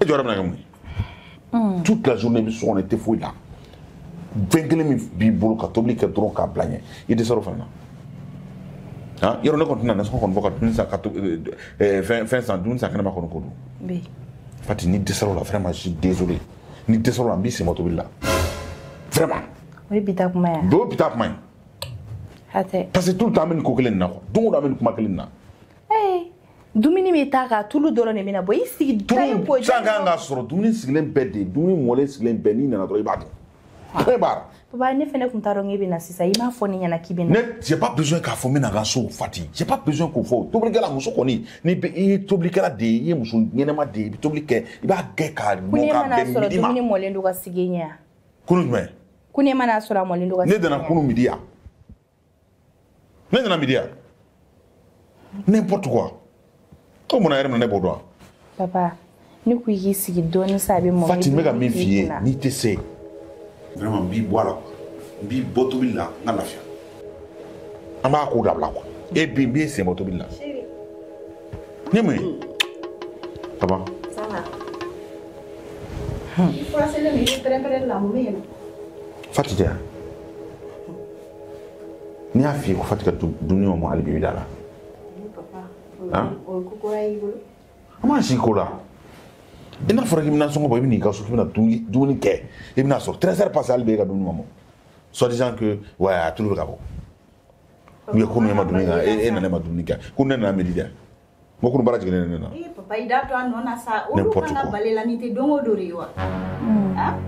E jɔyɔrɔ bɛna kɛ mun ye? Toute la journée i bɛ so kɔnɔ i tɛ foyi la. Fɛn kelen min b'i bolo ka tobili kɛ dɔrɔn k'a bila ɲɛ i dɛsɛra o fana na. Han yɔrɔ ne kɔni tɛna nasɔngɔ kɔni bɔ ka dumuni san ka fɛn san dumuni san kɛnɛma kɔni ko don. Oui. Fati n'i dɛsɛra o la vraiment je suis désolé n'i dɛsɛra o la n b'i sen bɔ tobili la vraiment. O ye bi ta kuma ye. O ye bi ta kuma ye. Hatɛ. Parce que tout le temps an bɛ nin ko kelen nin na quoi don o don an bɛ nin kuma kelen nin na. Ee dumuni bɛ taa kan tulu dɔrɔn de bɛna bɔ i sigi tulu san kan ka sɔrɔ dumuni sigilen bɛɛ de dumuni mɔlen sigilen bɛɛ n'i nana dɔrɔn i b'a dun. Point barre. Papa ne fɛnɛ kun t'a dɔn k'e bɛ na sisan i m'a fɔ ne ɲɛna k'i bɛ na. Ne j'ai pas besoin k'a fɔ n bɛ na n ka so Fati j'ai pas besoin k'o fɔ tobilikɛla muso kɔni ni i ye tobilikɛla de ye i ye muso ɲɛnɛma de ye i bɛ tobili kɛ i b'a kɛ k'a mɔ k'a bɛn midi ma. Ko ne mana sɔrɔ dumuni mɔlen don ka sigi e ɲɛ yan. Kunu jumɛn? Ko ne mana sɔrɔ a mɔlen don ka sigi. Ne nana kunu midi yan. Ne nana midi yan. N'importe quoi. Ko mun na yɛrɛ min na ne b'o dɔn wa? Papa ne ko i k'i sigi dɔɔni sa a bɛ mɔ. Fati n bɛ ka min f'i ye n'i tɛ se. Vraiment n b'i bɔ a la quoi n b'i bɔ tobili la n ka lafiya. An b'a ko dabila quoi e bi n b'i sen bɔ tobili la. N ye mun ye? Ça va? Ça va. I furaselen don i bɛ pɛrɛn-pɛrɛn la mun bɛ yen nɔ? Fati tɛ yan. N'i y'a f'i ye ko Fati ka dumuni ma mɔ hali bi i bɛ da la. Papa, o ye ko kura y'i bolo. An b'an sigi ko la. I n'a fɔra k'i bɛna nasɔngɔ bɔ i bɛ n'i ka so k'i bɛna dumuni kɛ i bɛna sɔrɔ 13h passé hali bi e ka dumuni ma mɔ. Soi-disant que ouais a tulu bɛ ka bɔ. Ou bien ko ne ma dumuni kɛ e nana ne ma dumuni kɛ ko ne nana midi dɛ. N ko kunu baara jiginnen ne nana. Ee papa i da to a nɔ na sa olu kan ka bali la nin tɛ don o don de ye wa? Han?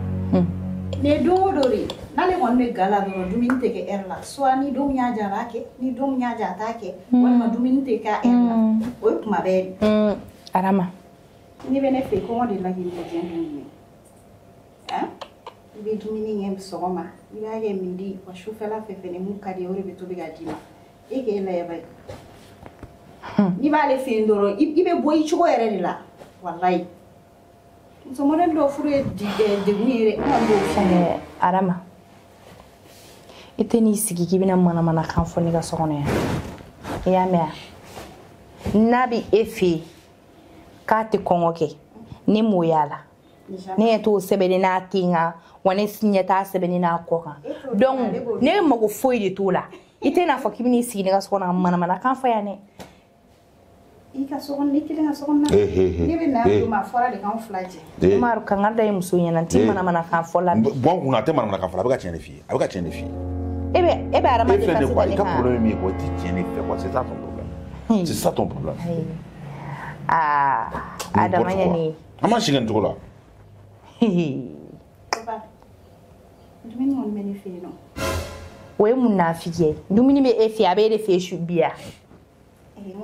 Nin ye don o don de ye n'ale kɔni bɛ ga la dɔrɔn dumuni tɛ kɛ heure la soit ni don min y'a diya a b'a kɛ ni don min y'a diya a t'a kɛ walima dumuni tɛ kɛ heure la o ye kuma bɛɛ de. Arama. N'i bɛ ne fɛ kɔngɔ de la k'i minɛ diɲɛ don jumɛn? Han? I bɛ dumuni kɛ sɔgɔma i b'a kɛ midi wa sufɛla fɛ fɛnɛ mun ka di ye o de bɛ tobi ka d'i ma e k'e lajɛ ba ye. N'i b'ale fɛ yen dɔrɔn i bɛ bɔ i cogo yɛrɛ de la walayi. Muso mɔdɛli dɔw furu ye degun ye dɛ ne kɔni b'o f'i ɲɛna. Arama i tɛ n'i sigi k'i bɛna manamanakan fɔ ne ka so kɔnɔ yan i y'a mɛn wa? N'a bɛ e fɛ yen k'a tɛ kɔngɔ kɛ ne m'o y'a la ne ɲɛ t'o sɛbɛnni n'a ten kan wa ne ɲɛ t'a sɛbɛnni n'a kɔ kan donc ne mago foyi de t'o la i tɛ n'a fɔ k'i bɛn'i sigi ne ka so kɔnɔ ka manamanakan fɔ yan dɛ. I ka so kɔnɔ, ne kelen ka so kɔnɔ. Ne bɛ na don ma fɔra de k'anw fila jɛ. Umaru kangari da ye muso ɲɛna, n ti manamanakan fɔ la. Bɔ n kunna, a tɛ manamanakan fɔ la, a bɛ ka tiɲɛ de f'i ye. A bɛ ka tiɲɛ de f'i ye. E bɛ hadamaden E filɛ nin ye quoi, i ka kan. problème ye min ye quoi, i ti tiɲɛ de fɛ quoi, c'est ça ton problème. C'est ça ton problème. Aa, a dama ɲɛ nin ye. An ma si kɛ nin cogo la. Papa, dumuni kɔni bɛ ne fɛ yen nɔ. O ye mun nafiki ye? Dumuni bɛ e fɛ yen, a bɛ e de fɛ yen su bi yan.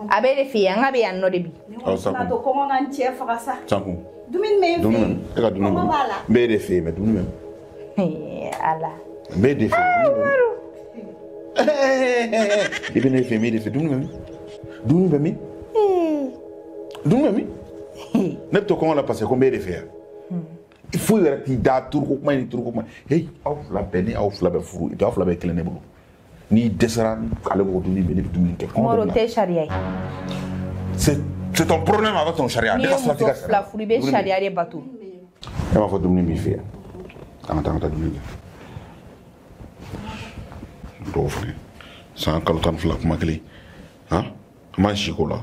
A bɛ e de fɛ yen, an ka bɛ yan nɔ de bi. Ne kɔni tɛna to kɔngɔ ka n cɛ faga sa. Sanku. Dumuni bɛ n fɛ yen. E ka dumuni Kɔngɔ b'a la. N bɛ e de fɛ yen, mais dumuni bɛ min? Ala. N bɛ e de fɛ yen. I bɛ ne fɛ yen, n bɛ e de fɛ yen. Dumuni bɛ min? Dumuni bɛ min? Dumuni bɛ min? Ne bɛ to kɔngɔ la parce que ko n bɛ e de fɛ yan. Foyi yɛrɛ t'i da turuko kuma ni turuko kuma. Hey, aw fila bɛɛ ni aw fila bɛɛ furu, aw fila bɛɛ kelen ne bolo. N'i dɛsɛra ale ko dumuni bɛ ne bɛ dumuni kɛ. Umaru, o tɛ sariya ye. C'est ton problème avec ton sariya. N'i ye muso fila furu, i bɛ sariya de bato. E b'a fɔ dumuni b'i fɛ yan. An ka taa dumuni kɛ. Dɔw fana san kalo 12 kuma kelen. Han? An b'an si k'o la.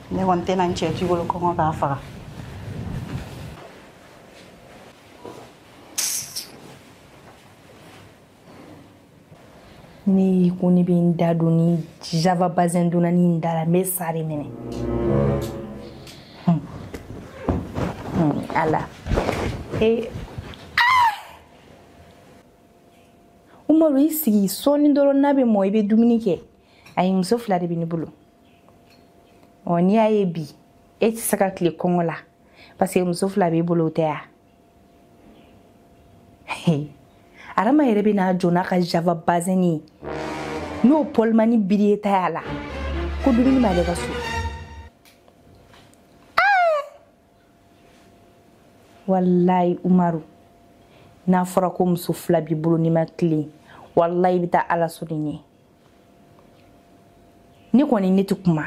Ne kɔni tɛna n cɛ t'i bolo kɔngɔ k'a faga. Ne ko ne bɛ n da don ni java bazɛn donna ni n da la, n bɛ sa de minɛ. Ala. Umaru, i sigi sɔɔni dɔrɔn n'a bɛ mɔ i bɛ dumuni kɛ. Ayi, muso fila de bɛ ne bolo. Ɔ, n'i y'a ye bi, e tɛ se ka tile kɔngɔ la parce que muso fila b'e bolo, o tɛ ya? Adama yɛrɛ bɛ n'a jɔ n'a ka java bazɛn ye, n'o pɔlimani biri ta y'a la ko dumuni b'ale ka so. Walayi Umaru, n'a fɔra ko muso fila b'i bolo n'i ma tilen, walayi i bɛ taa Ala so de ɲɛ. Ne kɔni ne tɛ kuma,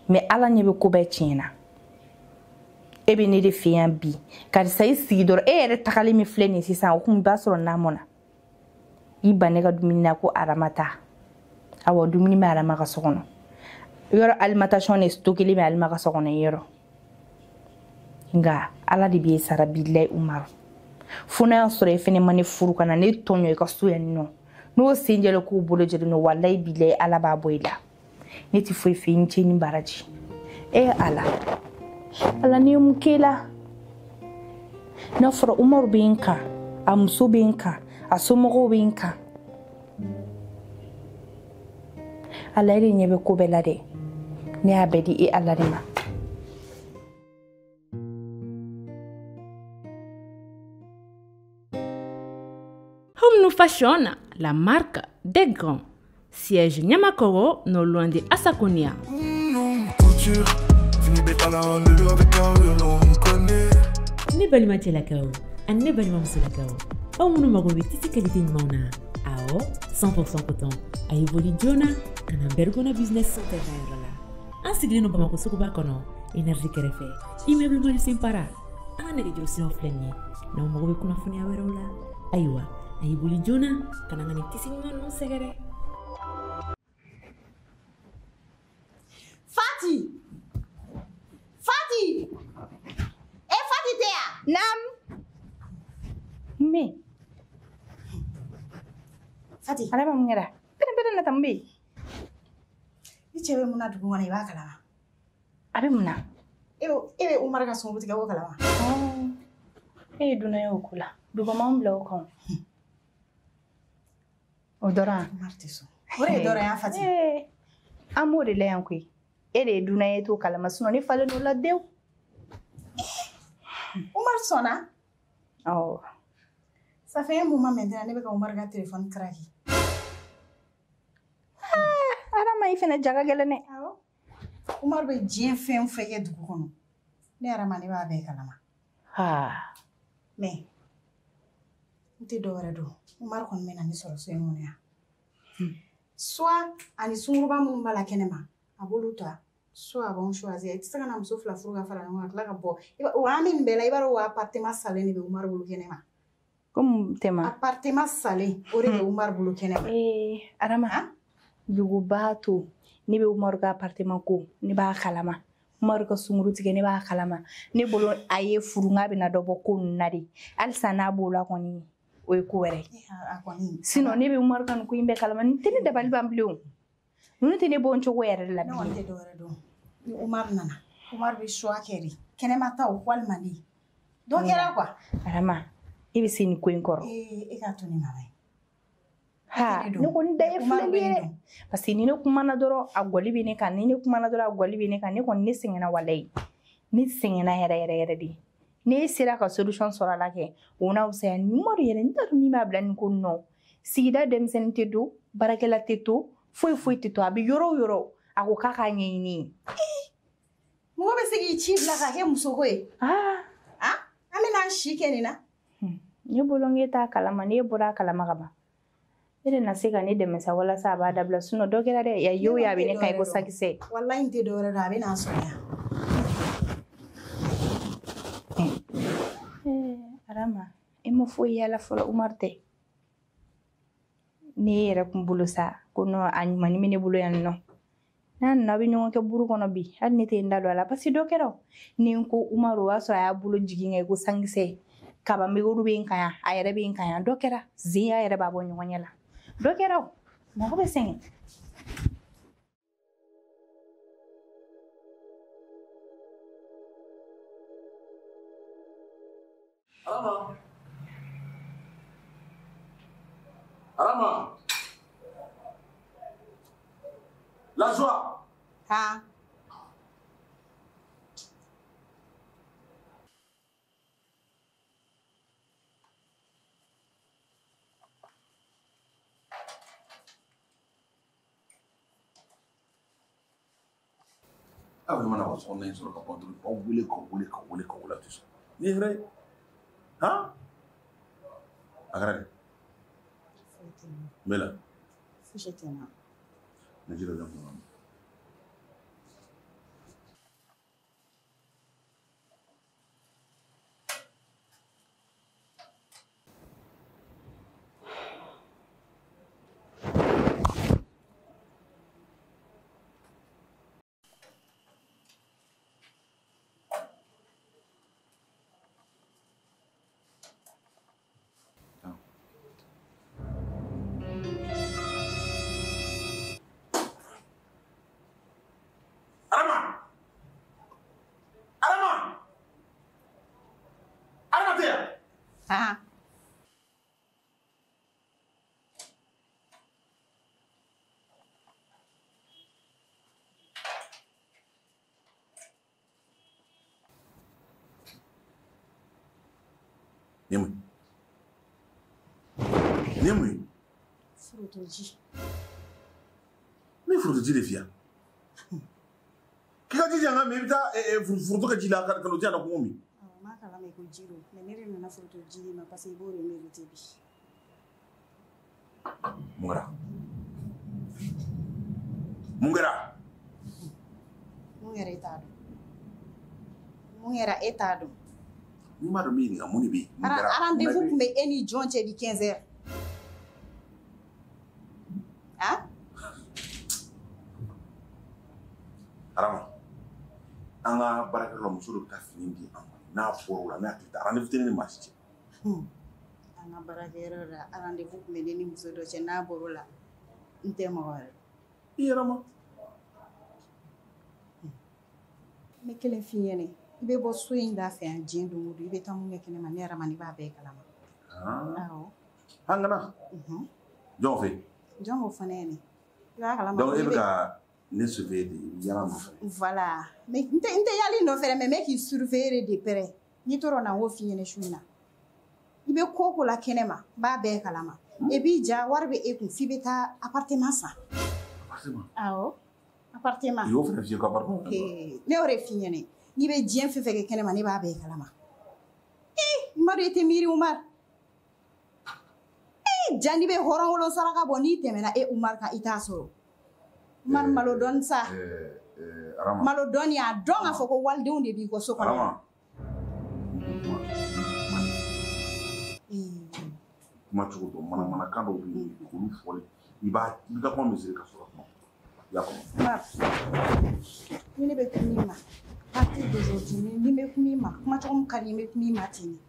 mais Ala ɲɛ bɛ ko bɛɛ tiɲɛ na. E bɛ ne de fɛ yan bi, karisa i sigi dɔrɔn, e yɛrɛ tagalen min filɛ nin ye sisan, o kun b'a sɔrɔ n'a mɔna. I ban ne ka dumuni na ko Adama ta. Awɔ, dumuni bɛ Adama ka so kɔnɔ. Yɔrɔ alimentation de stockelen bɛ Alima ka so kɔnɔ yɔrɔ. Nka Ala de b'e sara bilayi Umaru. Fo n'a y'a sɔrɔ e fɛnɛ ma ne furu ka na ne tɔɲɔ i ka so yan nɔ. N'o sen jɛlen k'o bolo jɛlen don, walayi bilayi Ala b'a bɔ i la. Ne tɛ foyi fɛ, n cɛ ni baraji. E Ala. Ala ni ye mun k'e la? N'a fɔra Umaru bɛ n kan, a muso bɛ n kan, a somɔgɔw bɛ n kan. Ala, e de ɲɛ bɛ ko bɛɛ la dɛ. Ne y'a bɛɛ di e Ala de ma. Home New Fashion, la marque des grands. Siège Nyamakoro, non loin de Assakonia. Ne balima cɛlakaw ani ne balima musolakaw, aw minnu mago bɛ tisi qualité ɲumanw na, awɔ 100% coton, a ye boli joona ka na Bergona Business Center ka yɔrɔ la. An sigilen don Bamakɔ suguba kɔnɔ, énergie kɛrɛfɛ, immeuble Mali Para. An ka nɛgɛjuru siraw filɛ nin ye, n'aw mago bɛ kunnafoniya wɛrɛw la, ayiwa a ye boli joona ka na nin tisi ɲuman ninnu sɛgɛrɛ. Fati! Fati! E Fati tɛ yan? Naam. Mais Fati. Adama mun kɛra? Pɛrɛn pɛrɛn na tan, mun bɛ yen? I cɛ bɛ mun na dugu kɔnɔ, i b'a kalama. A bɛ mun na? E bɛ Umaru ka sunkurutigɛ ko kalama. E ye dunan ye o ko la. Dugu m'anw bila o kan. O dɔrɔn. Umaru tɛ sɔn. O de ye dɔrɔn ya Fati. An b'o de la yan koyi. E de ye dunan ye t'o kalama, sinon ne falen n'o la dewu. Umaru sɔnna? Awɔ. Ça fait un moment maintenant, ne bɛ ka Umaru ka téléphone craquer. Adama i fɛnɛ ja ka gɛlɛn dɛ. Awɔ. Umaru bɛ diɲɛ fɛn o fɛn kɛ dugu kɔnɔ, ne yɛrɛ ma ne b'a bɛɛ kalama. Mais n tɛ dɔwɛrɛ dɔn, Umaru kɔni bɛ na ne sɔrɔ so in kɔnɔ yan. Soit ani sunkuruba minnu b'a la kɛnɛma, a b'olu ta, soit a b'anw choisir. I tɛ se ka na muso fila furu ka fara ɲɔgɔn kan ka tila ka bɔ. O an bɛ nin bɛɛ la, i b'a dɔn o appartement salen de bɛ Umaru bolo kɛnɛma. Ko tema. Appartement salen o de bɛ Umaru bolo kɛnɛ ma. Ee Arama. Duguba to ne bɛ Umaru ka appartement ko ne b'a kalama. Umaru ka sunguru tigɛ ne b'a kalama. Ne bolo a ye furu n k'a bɛna dɔ bɔ ko ninnu na de. Halisa n'a b'o la kɔni o ye ko wɛrɛ ye. Sinon ne bɛ Umaru ka nin ko in bɛɛ kalama. Nin tɛ ne dabali ban bilen o. Ninnu tɛ ne bɔ n cogo yɛrɛ de la bilen. Ne kɔni tɛ dɔwɛrɛ dɔn. Ni Umaru nana, Umaru bɛ choix kɛ de. Kɛnɛma ta o walima ne. Dɔ kɛra quoi. Arama, e bɛ se nin ko in kɔrɔ. Ee e k'a to ne ma ye. Ha, ne kɔni da ye filɛli ye dɛ. Parce que ni ne kumana dɔrɔn a gɔli bɛ ne kan, ni ne kumana dɔrɔn a gɔli bɛ ne kan, ne kɔni ne sɛgɛnna walayi. Ne sɛgɛnna yɛrɛ yɛrɛ yɛrɛ de. Ne sera ka solution sɔrɔ a la kɛ, o n'a fisaya. Ni Umaru yɛrɛ, n t'a dɔn min b'a bila nin ko ninnu na. Sigida denmisɛnnin tɛ don, baarakɛla tɛ to, foyi foyi tɛ to. A bɛ yɔrɔ o yɔrɔ, a ko k'a k'a ɲɛɲini. Mɔgɔ bɛ se k'i ci bila ka kɛ musoko ye. An bɛna an si kɛ nin na. Ne bolo n k'e t'a kalama, n'e bɔra a kalama ka ban. E de na se ka ne dɛmɛ sa walasa a b'a dabila, sinon dɔ kɛra dɛ, ya y'o ye a bɛ ne kan i ko sakisɛ. Walayi n tɛ dɔwɛrɛ dɔn, a bɛ n'a sɔrɔ yan. Arama, e ma foyi yala fɔlɔ Umaru tɛ. Ne yɛrɛ kun bolo sa ko non a ɲumanni bɛ ne bolo yan nɔ. N'a nana aw bɛ ɲɔgɔn kɛ buru kɔnɔ bi, hali ne tɛ n da don a la parce que dɔ kɛra o. Ni n ko Umaru o y'a sɔrɔ a y'a bolo jigin kɛ ko sankisɛ. Kaba meguru bɛ n kan yan, a yɛrɛ bɛ n kan yan, dɔ kɛra zenya yɛrɛ b'a bɔ ɲɔgɔn ɲɛ la. Dɔ kɛra o, mɔgɔ bɛ sɛgɛn. Arama. Arama. La joie. Ha. Aw mana ka sokɔnɔna in sɔrɔ ka ban dɔrɔn, aw wele ka wele ka wele ka wele a tɛ sɔn. Nin ye hɛrɛ ye. Han? A kɛra di? N bɛ la. Fosi tɛ n na. Ne ji dɔ di yan. Ah. Nin ye mun ye? Forotoji. Ne ye forotoji de f'i ye. K'i ka ji di yan ka min, i bɛ taa foroto kɛ ji la ka n'o di yan nɔ ko min. Awɔ, n b'a kalama ko ji don, mais ne de nana forotoji d'i ma parce que i b'o de mérité bi. Mun kɛra? Mun kɛra? Mun kɛra e t'a dɔn. Mun kɛra e t'a dɔn. N'i m'a dɔn n b'i ɲininka mun de bɛ yen? Mun kɛra? Rendez-vous tun bɛ e ni jɔn cɛ bi 15 heures? Han? Arama, an ka baarakɛyɔrɔ la muso dɔ bɛ taa fini di an ma, n'a bɔra o la ne hakili t'a rendez-vous tɛ ne ni maa si cɛ. An ka baarakɛyɔrɔ la rendez-vous tun bɛ ne ni muso dɔ cɛ, n'a bɔra o la n tɛ mɔgɔ wɛrɛ. I yɛrɛ ma. N bɛ kelen f'i ɲɛnɛ, i bɛ bɔ so in da fɛ yan diɲɛ don o don, i bɛ taa mun kɛ kɛnɛma ne yɛrɛ ma ne b'a bɛɛ kalama. Awɔ. An kana. Jɔn fɛ yen? Jɔn k'o fɔ ne ɲɛnɛ. I b'a kalama. Donc e bɛ ka ne surveiller de yala nɔfɛ. Voilà. Mais n tɛ yali nɔfɛ dɛ, mais n bɛ k'i surveiller de près. N'i tora o la n k'o f'i ɲɛnɛ su in na. I bɛ ko o ko la kɛnɛma, n b'a bɛɛ kalama. Et puis ja wari bɛ e kun f'i bɛ taa appartement san. Appartement? Awɔ. Appartement. I y'o fana f'i ye ko appartement? Ne y'o de f'i ɲɛnɛ. N'i bɛ diɲɛ fɛn fɛn kɛ kɛnɛma ne b'a bɛɛ kalama. Ee Umaru e tɛ miiri Umaru. Ee ja n'i bɛ hɔrɔn saraka bɔ n'i tɛmɛna e Umaru kan i t'a sɔrɔ. Umaru malo dɔɔni sa. Arama. Malo dɔɔni a dɔn k'a fɔ ko walidenw de b'i kɔ so kɔnɔ. Arama. kuma cogo dɔn, manamanakan dɔw bɛ yen olu fɔli i b'a i ka kuma mesure ka sɔrɔ kuma. I y'a faamu? Ni ne bɛ kuma i ma, partir d'aujourd'hui ni n bɛ kuma i ma, kuma cogo min ka di n bɛ kuma i ma ten de.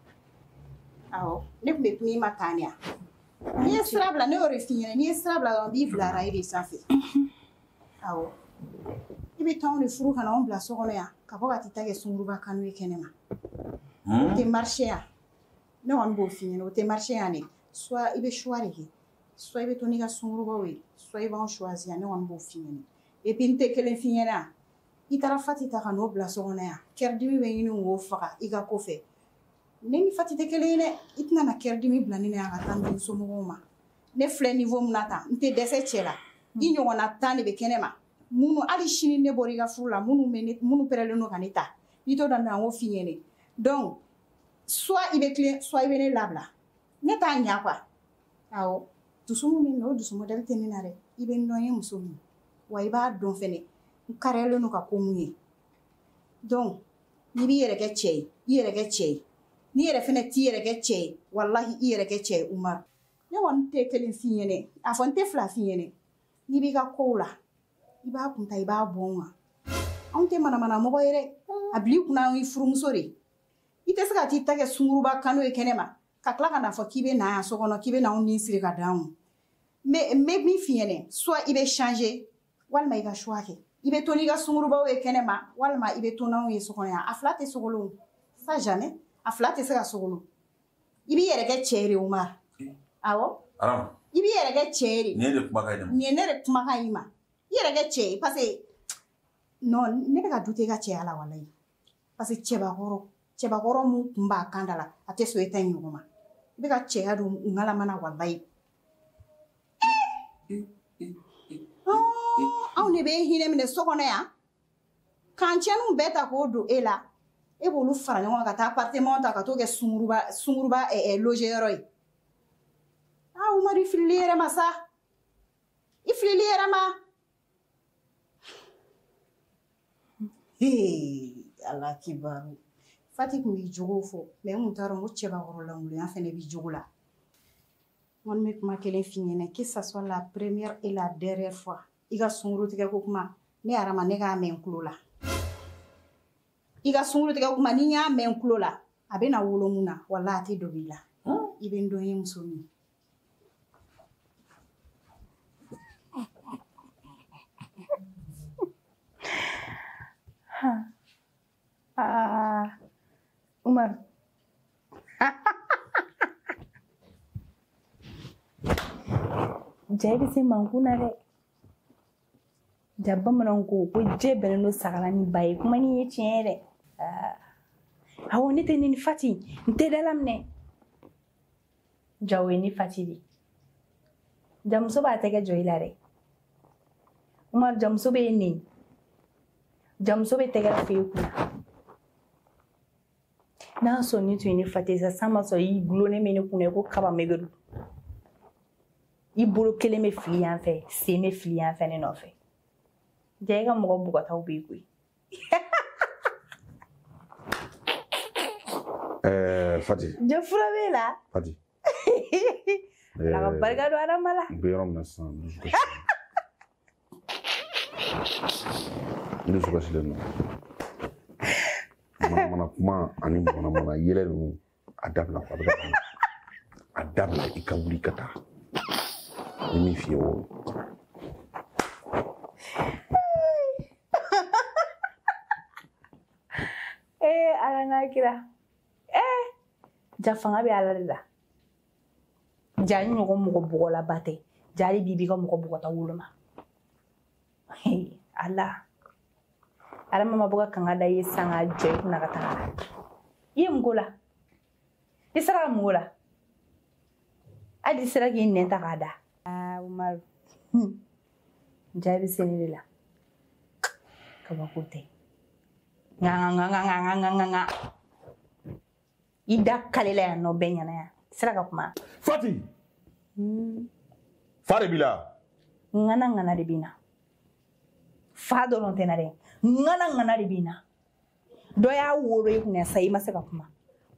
Awɔ, ne tun bɛ kuma i ma tan de yan. N'i ye sira bila, ne y'o de f'i ɲɛna, n'i ye sira bila dɔrɔn n b'i bila araye de sanfɛ. Awɔ. I bɛ taa anw de furu ka na anw bila so kɔnɔ yan, ka bɔ ka t'i ta kɛ sunguruba kanu ye kɛnɛ ma. O tɛ marché yan. Ne kɔni b'o f'i ɲɛna, o tɛ marché yan dɛ. Soit i bɛ choix de kɛ, soit i bɛ to n'i ka sungurubaw ye, soit i b'anw choisir yan, ne kɔni b'o f'i ɲɛna. Et puis n tɛ kelen f'i ɲɛna, i taara Fati ta ka n'o bila so kɔnɔ yan, kɛridimi bɛ ɲini k'o faga i ka ko fɛ. Ne ni Fati tɛ kelen ye dɛ, i tɛna na kɛridimi bila ne na yan ka taa n di somɔgɔw ma. Ne filɛ niveau min na tan, n tɛ dɛsɛ cɛ la. I ɲɔgɔnna 10 de bɛ kɛnɛ ma. Minnu hali sini ne bɔra i ka furu la, minnu pɛrɛlen don ka ne ta, n'i t'o dɔn n k'o f'i ɲɛna. Donc soit i bɛ tilen, soit i bɛ ne labila. Ne t'a ɲa quoi. Awɔ, dusu min bɛ nin na, o dusu modèle tɛ ne na dɛ. I bɛ n dɔn n ye muso min ye, wa i b'a dɔn fɛnɛ n kariyalen don ka ko mun ye. Donc n'i b'i yɛrɛ kɛ cɛ ye, i yɛrɛ kɛ cɛ ye. N'i yɛrɛ fɛnɛ t'i yɛrɛ kɛ cɛ ye, walahi i yɛrɛ kɛ cɛ ye Umaru. Ne kɔni tɛ kelen f'i ɲɛna, a fɔ n tɛ fila f'i ɲɛna. N'i b'i ka kow la, i b'a kun ta i b'a bɔ n kan. Anw tɛ manamana mɔgɔ ye dɛ. A bil'i kunna an y'i furumuso de ye. I tɛ se ka t'i ta kɛ sunguruba kanu ye kɛnɛ ma, ka tila ka n'a fɔ k'i bɛ na yan so kɔnɔ, k'i bɛ na anw ni siri ka d'an kun. Mais n bɛ min f'i ɲɛna, soit i bɛ changer, walima i ka choix kɛ. I bɛ to n'i ka sungurubaw ye kɛnɛ ma, walima i bɛ to n'anw ye so kɔnɔ yan. A fila tɛ sogolon. Ça jamais. A fila tɛ se ka sogolon. I b'i yɛrɛ kɛ cɛ ye de Umaru. Awɔ. Aram. I b'i yɛrɛ kɛ cɛ ye de. Nin ye de kumakan ye ne ma. Nin ye ne de kumakan y'i ma. I yɛrɛ kɛ cɛ ye parce que non, ne bɛ ka douter i ka cɛya la walayi. Parce que cɛbakɔrɔ mun kun b'a kan da la, a tɛ sɔn e ta in ɲɔgɔn ma. I bɛ ka cɛya don n ngalama na walayi. Anw de bɛ hinɛ minɛ so kɔnɔ yan, k'an tiɲɛniw bɛɛ ta k'o don e la, e b'olu fara ɲɔgɔn kan ka taa appartement ta ka t'o kɛ sunguruba loger yɔrɔ ye. Ah Umaru, i filili yɛrɛ ma sa, i filili yɛrɛ ma. Hee, Ala kibaru. Fati tun b'i jogo fɔ, mais n kun t'a dɔn ko cɛbakɔrɔlankolonya fɛnɛ b'i jogo la. N kɔni bɛ kuma kelen f'i ɲɛna, que ça soit la première et la dernière fois i ka sunkuru tigɛ ko kuma, ne Arama ne k'a mɛn n tulo la. I ka sunkuru tigɛ ko kuma, ni n y'a mɛn n tulo la, a bɛ na wolo mun na, walahi a tɛ dogo i la. I bɛ n dɔn n ye muso min ye. Ah, Umaru. Ja i bɛ se mankun na dɛ. Ja bamananw ko ko jɛ bɛnnen don sagala ni ba ye, kuma ni ye tiɲɛ ye dɛ. Awɔ, ne tɛ ni Fati, n tɛ dala minɛ. Ja o ye ne Fati de. Ja muso b'a tɛgɛ jɔ i la dɛ. Umaru, ja muso bɛ neni. Ja muso bɛ tɛgɛ fɛ i kunna. N'a sɔrɔ ni tun ye ne Fati ye sa, san ma sɔrɔ i gulonnen bɛ ne kunna i ko kaba megedu. I bolo kelen bɛ fili yan fɛ, sen bɛ fili yan fɛ ne nɔfɛ. Ja i ka mɔgɔ bugɔtaw b'i koyi. Fati. Ja fura b'e la? Fati. Ala ka barika don Adama la. N bɛ yɔrɔ min na sisan, n dusu kasilen. N dusu kasilen don. Manamana kuma ani manamana yɛlɛ ninnu, a dabila a bɛ ka tɛmɛ. A dabila i ka wuli ka taa. Ni min f'i ye o. Ala n'a kira. Ja fanga bɛ Ala de la. Ja n ɲɔgɔn mɔgɔ bugɔlaba tɛ. Ja hali bi b'i ka mɔgɔ bugɔta woloma. Ala. Ala ma bɔ ka kanga da i ye sisan k'a jɔ i kunna ka taga. I ye mun k'o la? I sera ka mun k'o la? Hali i sera k'i nɛn ta k'a da. Ah, Umaru. Ja i bɛ se ne de la. Kabako tɛ. Nga nga nga nga nga nga nga. I da kale la yan nɔ bɛɛ ɲɛna yan. I sera ka kuma. Fati. Fa de b'i la. Ŋana ŋana de b'i na. Fa dɔrɔn tɛ na dɛ. Ŋana ŋana de b'i na. Dɔ y'a wolo i kunna sa i ma se ka kuma.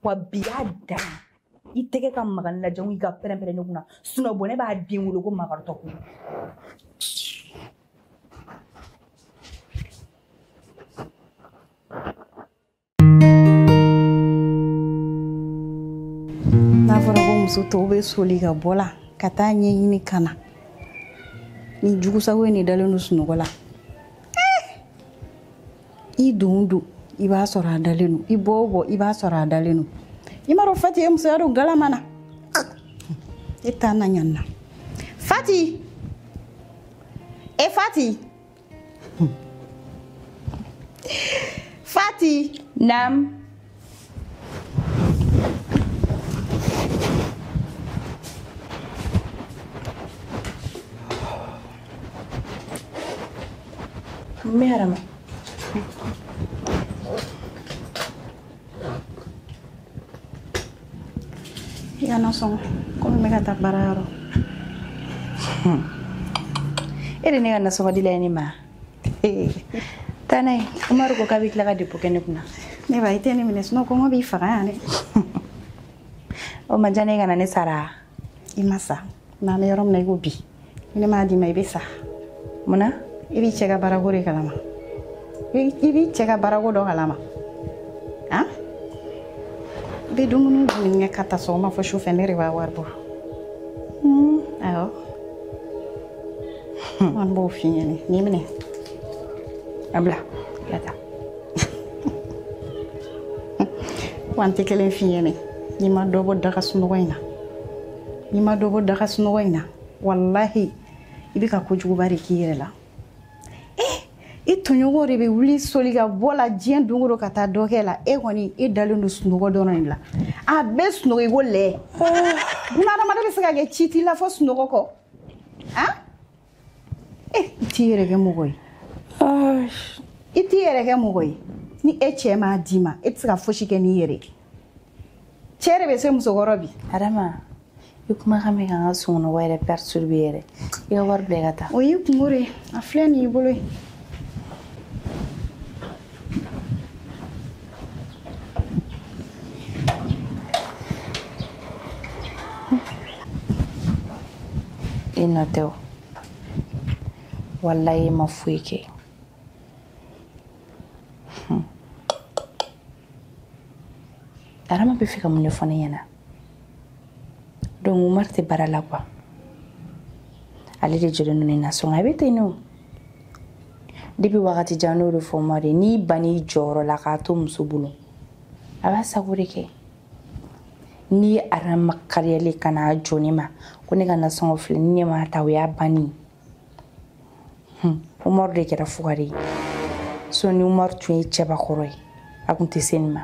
Wa bi y'a dan. I tɛgɛ ka maga ne la jango i ka pɛrɛn-pɛrɛn ne kunna. Sinon bɔn ne b'a den wolo ko makaritɔ ko. N'a fɔra ko muso tɔw bɛ soli ka bɔ la ka taa ɲɛɲini ka na ni jugusago ye nin dalen don sunɔgɔ la, i don don i b'a sɔrɔ a dalen don, i bɔ o bɔ i b'a sɔrɔ a dalen don. I m'a dɔn Fati ye musoya don galama na, e t'a na ɲani na. Fati, e Fati, Fati. Naam. N Adama. I ka nasɔngɔ komi n bɛ ka taa baarayɔrɔ. E de ne ka nasɔngɔ di la ye ne ma. Taa n'a ye. Umaru ko k'a bɛ tila ka dépôt kɛ ne kunna. Ne ba i tɛ ne minɛ sinon kɔngɔ b'i faga yan dɛ. O man diya ne ka na ne sara. I ma sa. N'an bɛ yɔrɔ min na i ko bi. Ni ne m'a d'i ma i bɛ sa. Mun na? I b'i cɛ ka baarako de kalama. I b'i cɛ ka baarako dɔ kalama. Han? I bɛ dumuni dumuni kɛ ka taa sɔgɔma fo sufɛ ne de b'a wari bɔ. Awɔ. An b'o f'i ɲɛna. N'i minɛ. A bila. I ka taa. Wa n tɛ kelen f'i ɲɛna. N'i ma dɔ bɔ daga sunɔgɔ in na. N'i ma dɔ bɔ daga sunɔgɔ in na. Walahi i bɛ ka kojuguba de k'i yɛrɛ la. I tɔɲɔgɔnw de bɛ wuli soli ka bɔ la diɲɛ don o don ka taa dɔ kɛ la, e kɔni e dalen don sunɔgɔ dɔrɔn de la. A bɛ sunɔgɔ i ko lɛ. Bunahadamaden bɛ se ka kɛ ci t'i la fo sunɔgɔ kɔ. Han? I t'i yɛrɛ kɛ mɔgɔ ye. I t'i yɛrɛ kɛ mɔgɔ ye. Ni e cɛ m'a d'i ma, e tɛ se ka fosi kɛ n'i yɛrɛ ye. Cɛ de bɛ se musokɔrɔ bi. Adama, i kumakan bɛ ka n ka sunɔgɔ yɛrɛ perturber yɛrɛ. I ka wari bila i ka taa. O y'i kungo de ye. A filɛ nin y'i bolo ye. E nɔ tɛ o. Walayi e ma foyi kɛ. Adama bɛ fɛ ka mun de fɔ ne ɲɛna? Donc Umaru tɛ baara la quoi. Ale de jɔlen don ne nasɔngɔ a bɛ ten nɔ. Depuis wagati jan n'o de fɔ Umaru ye, n'i bann'i jɔyɔrɔ la k'a to muso bolo, a b'a sago de kɛ. N'i ye Adama kariyalen ka n'a jɔ ne ma ko ne ka nasɔngɔ filɛ ni ne m'a ta o y'a bannen ye. Umaru de kɛra fugari ye. Sinon ni Umaru tun ye cɛbakɔrɔ ye, a tun tɛ se nin ma.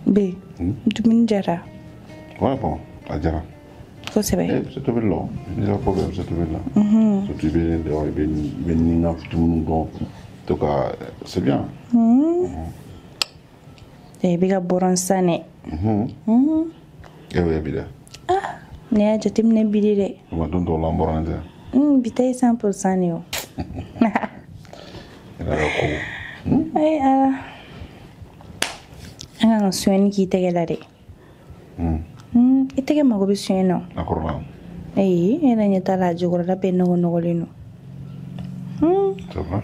B, dumuni diyara. Ouais, bon, a diyara. Kosɛbɛ. Eh, bɛ se tobili la o. N'i ka ko bɛɛ bɛ se tobili la. Surtout i bɛ dehors, i bɛ ni ka dumuni dɔn. En tout cas, c'est bien. I bɛ ka bɔrɔn san dɛ. E y'o ye bi dɛ. Ah, ne y'a jateminɛ bi de dɛ. O ma don dɔw la an bɔra tɛ. Bi ta ye 100% de ye o. I yɛrɛ ka ko. Ayi Ala. An kan ka soɲɛni k'i tɛgɛ la dɛ. I tɛgɛ mago bɛ soɲɛ na. A kɔrɔla. Ayi, e yɛrɛ ɲɛ t'a la, a jukɔrɔla bɛɛ nɔgɔ nɔgɔlen don. C'est vrai?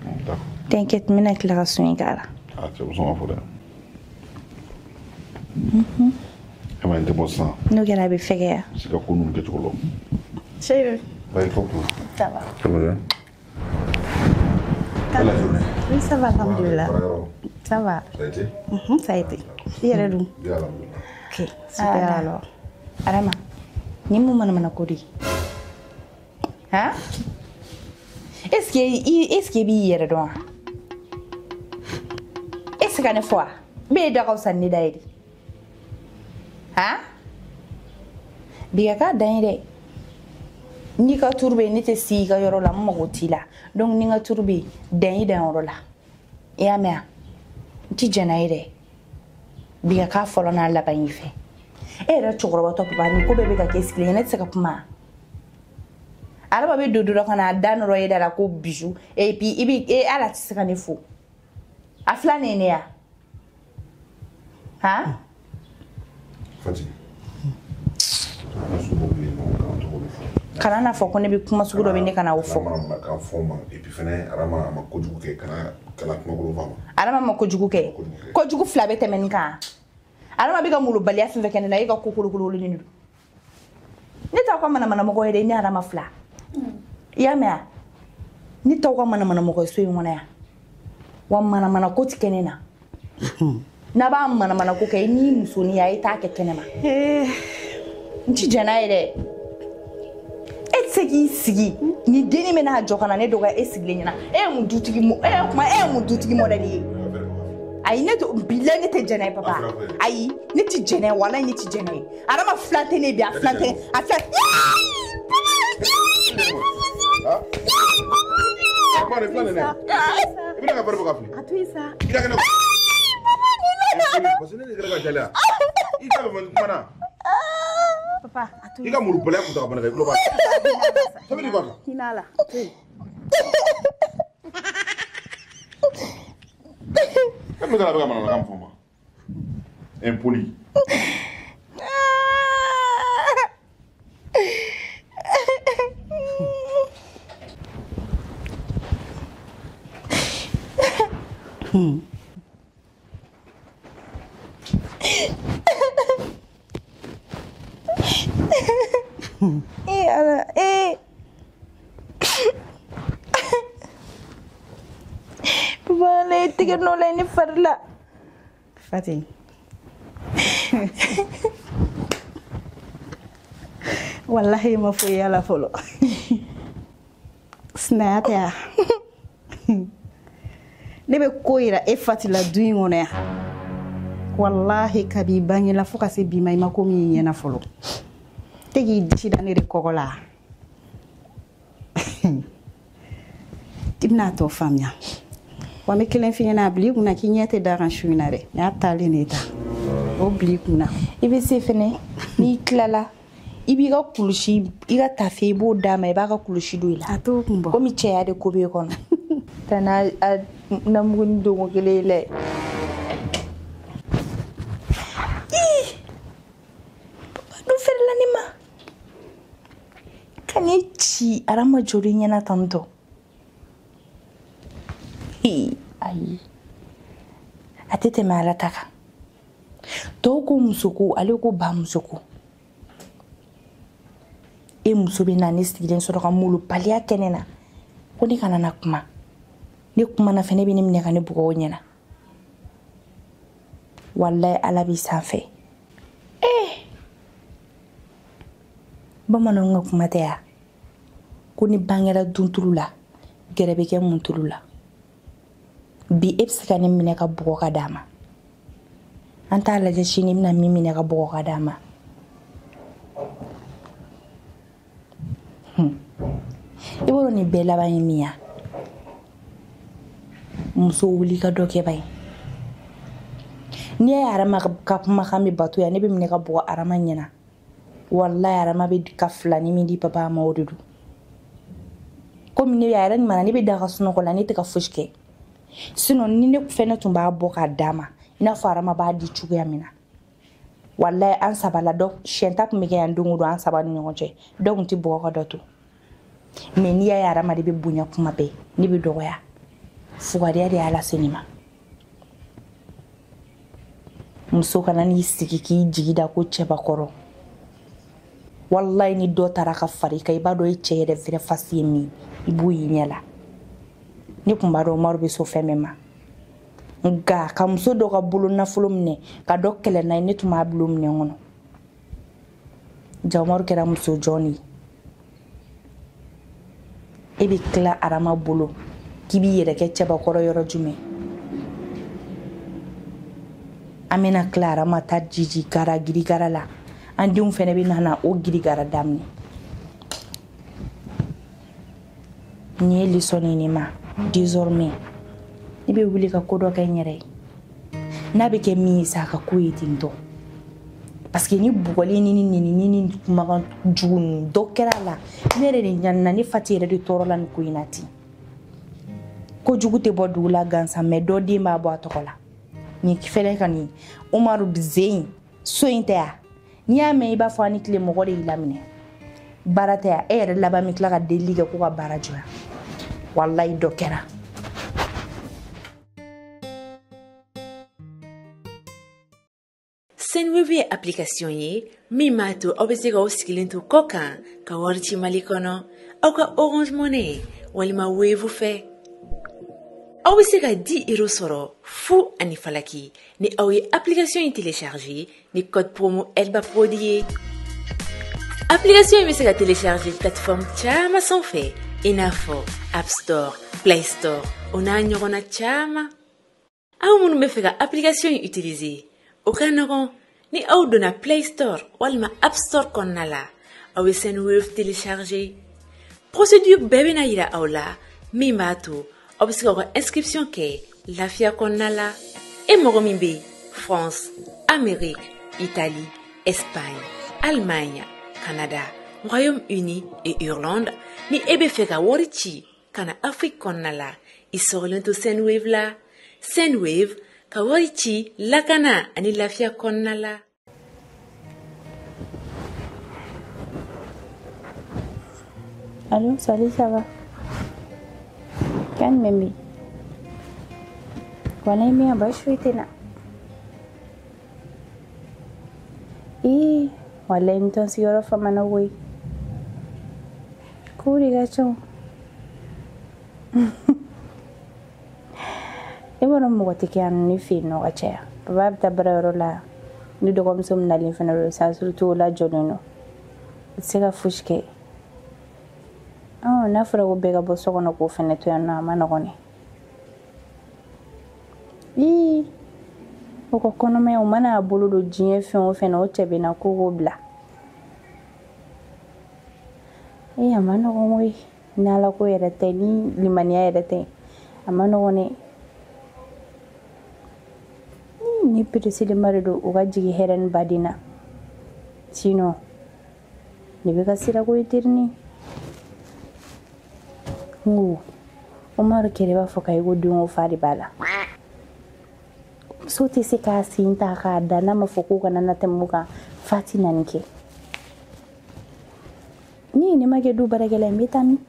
D'accord. T'inquiète, n bɛna tila ka soɲɛ k'a la. Ah, cɛ bɛ sɔn ka fɔ dɛ. E ma ye n tɛ bɔ sisan. N'o kɛra a bɛ fɛgɛya. Se ka ko ninnu kɛcogo lɔn. Chérie. Bah, il faut que. Ça va. Ça va bien? La journée. Oui, ça va, alhamdoulilah. Ça va. Ça a été? Ça a été. I yɛrɛ dun? Bien, alhamdoulilah. Ok, super alors. Adama, nin mun manamana ko de ye? Han? Est-ce que i b'i yɛrɛ dɔn wa? E tɛ se ka ne fɔ wa? Bɛɛ da ka fisa ni ne da ye de. Han? Bi ka k'a dan ye dɛ. N'i ka turu bɛ yen, ne tɛ si i ka yɔrɔ la, n mago t'i la. Donc ni n ka turu bɛ yen, dan i danyɔrɔ la. I y'a mɛn wa? N ti jɛn n'a ye dɛ. Bi ka k'a fɔlɔ n'a laban y'i fɛ. E yɛrɛ cɛkɔrɔbatɔ papa, nin ko bɛɛ bɛ ka kɛ sigilen ye, ne tɛ se ka kuma. Araba bɛ don dɔ ka na a da nɔrɔ e da la ko bijou, et puis i bɛ e ala tɛ se ka ne fo. A filan de ye ne ya? Han? Fati. Muso dɔw bɛ yen nɔ, k'an tɔgɔ bɛ fɔ. Kana n'a fɔ ko ne bɛ kuma sugu dɔ bɛ ne kana o fɔ. Manamanakan fɔ ma, et puis fɛnɛ Arama a ma kojugu kɛ, kana kumakolon fɔ a ma. Arama ma kojugu kɛ. Kojugu fila bɛ tɛmɛ nin kan. Arama bɛ ka molobaliya fɛn fɛn kɛ ne la, e ka ko kolokololen de don. Ne t'aw ka manamanamɔgɔ ye dɛ, ne Arama fila. I y'a mɛn wa? Ne t'aw ka manamanamɔgɔ ye so in kɔnɔ yan. Wa manamana ko ti kɛ ne na. N'a b'a manamana ko kɛ, i n'i musonin a ye t'a kɛ kɛnɛma. N ti jɛn n'a ye dɛ. E tɛ se k'i sigi ni dennin bɛ n'a jɔ ka na ne dɔgɔya e sigilen ɲɛna. E ye mun dutigi e ye kuma e ye mun dutigi mɔdɛli ye? Ayi, ne tɛ bilayi ne tɛ jɛn n'a ye papa. Ayi, ne tɛ jɛn n'a ye, walayi ne tɛ jɛn n'a ye. Arama filan tɛ ne bi, a filan tɛ, a filan. I bɛna ka baro bɔ ka fili. A to yen sa. I ka kɛnɛ. Parce que ne de kɛra ka jaliya. I ka bɛ kuma na. Papa, a to I ka molobaliya kun ta ka bɔ ne kan, i tulo b'a la. Ça veut dire quoi ça? Hinɛ a la. A to yen. E min taara a bɛ ka manamanakan min fɔ n ma. Impoli. Eh Ala, eh. Papa, ala ye tigɛ nɔ la ne fari la. Fati. Wallahi ma foyi y'a la fɔlɔ. Sinaya tɛ wa? Ne bɛ ko yira e Fati la du in kɔnɔ yan. Wallahi kabi bangela fo ka se bi ma, i ma ko min ɲɛna fɔlɔ. Tɛ k'i disi da ne de kɔgɔ la. I bɛna a tɔ faamuya. Wa n bɛ kelen f'i ɲɛna, a bil'i kunna k'i ɲɛ tɛ da kan su in na dɛ. N y'a taalen de ta. O bil'i kunna. I bɛ se fɛnɛ, n'i tilala, i b'i ka kulusi, i ka tafe i b'o d'a ma, i b'a ka kulusi don i la. A t'o kun bɔ. Komi cɛya de ko b'e kɔnɔ. Taa n'a a namuguni donko kelen ye lɛ. Ii! Papa dun feerela ne ma. Ka ne ci Arama joli ɲɛna tantɔ. Ayi. A tɛ tɛmɛ Ala ta kan. Tɔw ko muso ko, ale ko ba muso ko. E muso bɛ na ne sigilen sɔrɔ ka molobaliya kɛ ne na. Ko ne kana na kuma. Ne kumana fɛnɛ bɛ ne minɛ ka ne bugɔ o ɲɛna. Walayi Ala b'i sanfɛ. Eh! Bamananw ka kuma tɛ ya? Ko ni bangera duntulu la, gɛrɛ bɛ kɛ muntulu la. Bi e bɛ se ka ne minɛ ka bugɔ ka d'a ma. An t'a lajɛ sini i bɛna min minɛ ka bugɔ ka d'a ma. I b'a dɔn nin bɛɛ laban ye min ye? Muso wuli ka dɔ kɛ ba ye. N'i y'a ye Arama ka kumakan bɛ bato yan, ne bɛ minɛ ka bugɔ Arama ɲɛna. Walayi Arama bɛ ka filani min di papa ma o de don. Komi ne yɛrɛ nin mana ne bɛ da ka sunɔgɔ la, ne tɛ ka fosi kɛ. Sinon ni ne fɛnɛ tun b'a bɔ k'a d'a ma, i n'a fɔ Arama b'a di cogoya min na. Walayi an saba la dɔ siɲɛ ta tun bɛ kɛ yan don o don an saba ni ɲɔgɔn cɛ. Dɔ tun tɛ bugɔ ka dɔ to. Mais n'i y'a ye Arama de bɛ bonya kuma bɛɛ, ne bɛ dɔgɔya. Fugariya de y'a lase ne ma. Muso kana n'i sigi k'i jigi da ko cɛbakɔrɔ. Walayi ni dɔ taara ka fara i kan, i b'a dɔn i cɛ yɛrɛ vrai face ye min ye, i b'o y'i ɲɛ la. Ne tun b'a dɔn Umaru bɛ so fɛn bɛɛ ma. Nka ka muso dɔ ka bolo nafolo minɛ ka dɔ kɛlɛ n'a ye, ne tun b'a bila o minɛn kɔnɔ. Ja Umaru kɛra muso jɔn de ye. E bɛ tila Arama bolo k'i b'i yɛrɛ kɛ cɛbakɔrɔ yɔrɔ jumɛn? An bɛna tila Arama ta jiji gara girigara la. An denw fɛnɛ bɛ na o girigara daminɛ. Nin ye leçon ye ne ma. Désormais ne bɛ wuli ka ko dɔ kɛ n yɛrɛ ye. N'a bɛ kɛ min ye sa, a ka ko ye ten tɔ. Parce que ni bugɔli ni nɛni ni kumakan jugu ninnu dɔ kɛra a la, ne yɛrɛ de ɲanina, ne Fati yɛrɛ de tɔɔrɔ la nin ko in na ten. Kojugu tɛ bɔ dugu la gansan, mais dɔ den b'a bɔ a tɔgɔ la. Nin fɛnɛ ka nin Umaru zen so in tɛ yan. N'i y'a mɛn i b'a fɔ a ni tile mɔgɔ de y'i laminɛ. Baara tɛ yan, e yɛrɛ laban bɛ tila ka delili kɛ ko ka baara jɔ yan. Walayi dɔ kɛra. Sendwave ye application ye min b'a to aw bɛ se k'aw sigilen to kɔ kan ka wari ci Mali kɔnɔ aw ka Orange Money walima Wave fɛ. Aw bɛ se ka 10 euros sɔrɔ fu ani falaki ni aw ye application in télécharger ni code promo Elba Prod ye. Application in bɛ se ka télécharger plateforme caman sanfɛ i n'a fɔ App Store, Play Store o n'a ɲɔgɔnna caman. Aw minnu bɛ fɛ ka application in utiliser, o ka nɔgɔn ni aw donna Play Store walima App Store kɔnɔna la, aw bɛ Sendwave télécharger. Procédure bɛɛ bɛna yira aw la min b'a to aw bɛ se k'aw ka inscription kɛ lafiya kɔnɔna la. E mɔgɔ min bɛ France, Amérique, Italie, Espagne, Allemagne, Canada, Royaume-Uni et Irlande, ni e bɛ fɛ ka wari ci ka na Afrique kɔnɔna la, i sɔgɔlen to Sendwave la. Sendwave, ka wari ci lakana ani lafiya kɔnɔna la. Allô, salut, ça va? Kan jumɛn bɛ yen? Walayi n bɛ yan, baasi foyi tɛ n na. Ee, walayi n tɔn sigiyɔrɔ famana koyi. Kow de ka ca o. E b'a dɔn mɔgɔ tɛ kɛ yan nɔ ne fɛ yen nɔ ka caya. Papa bɛ taa baarayɔrɔ la, ne dɔgɔmuso min nalen fana don sisan, surtout o lajɔlen don. U tɛ se ka fosi kɛ. N'a fɔra ko bɛɛ ka bɔ so kɔnɔ k'o fana to yan nɔ, a ma nɔgɔn dɛ. Ii, o ka kɔnɔmaya, o mana a bolo don diɲɛ fɛn o fɛn na, o cɛ bɛ na ko k'o bila. Ee, a ma nɔgɔn koyi. Ni Ala ko yɛrɛ tɛ, ni limaniya yɛrɛ tɛ, a ma nɔgɔn dɛ. Ni pereselenba de don, o ka jigin hɛrɛ ni baden na. Sinon, ne bɛ ka sira ko ye terinin. N ko, Umaru kɛra i b'a fɔ k'a ko denko fa de b'a la. Muso tɛ se k'a sen ta k'a da n'a ma fɔ k'o kana na tɛmɛ o kan, fa tɛ na nin kɛ. Ni ne ma kɛ du baarakɛla ye, n bɛ taa min?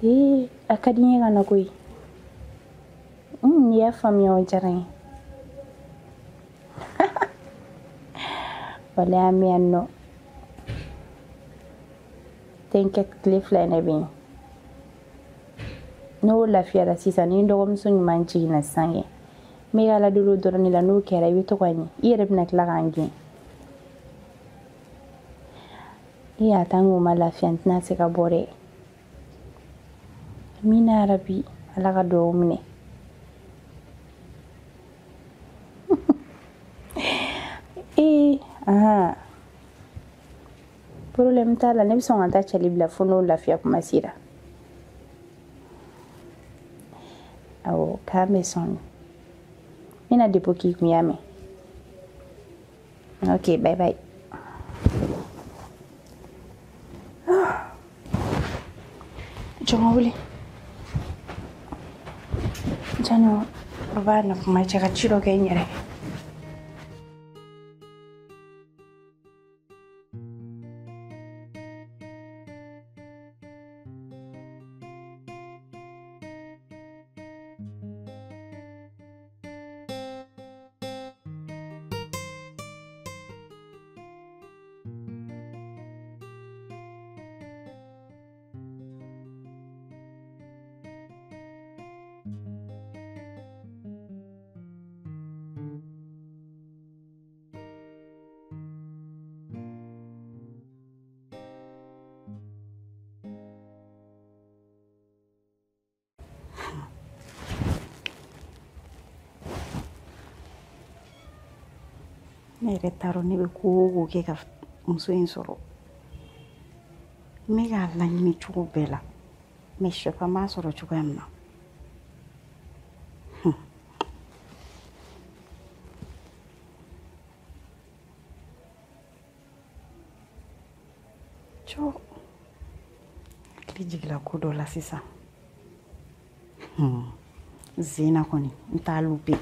Ee, a ka di n ye ka na koyi. N'i y'a faamuya, o diyara n ye. Walayi an bɛ yan nɔ. T'inquiète, tile 2 in de bɛ yen. N'o lafiyara sisan, ni n dɔgɔmuso ɲuman jiginna sisan kɛ, n bɛ Ala deli o dɔrɔn de la, n'o kɛra i bɛ to ka ɲɛ. I yɛrɛ bɛna tila k'an gɛn. I y'a ta n ko ma lafiya, n tɛna se ka bɔ dɛ. Amina yarabi, Ala ka duwawu minɛ. Ee, ahan. Problème t'a la, ne bɛ sɔn ka n ta cɛli bila fo n'o lafiya kuma sera. Awɔ, k'an bɛ sɔn. N bɛna dépôt k'i kun, y'a mɛn? Ok, bye bye. Jɔn ka wuli. Jani, baba na kuma cɛ ka ci dɔ kɛ n yɛrɛ ye. Ne yɛrɛ t'a dɔn ne bɛ ko o ko kɛ ka muso in sɔrɔ. N bɛ k'a laɲini cogo bɛɛ la. Mais je sais pas n b'a sɔrɔ cogoya min na. Co hakili jigila ko dɔ la sisan. Zena kɔni n t'a louper.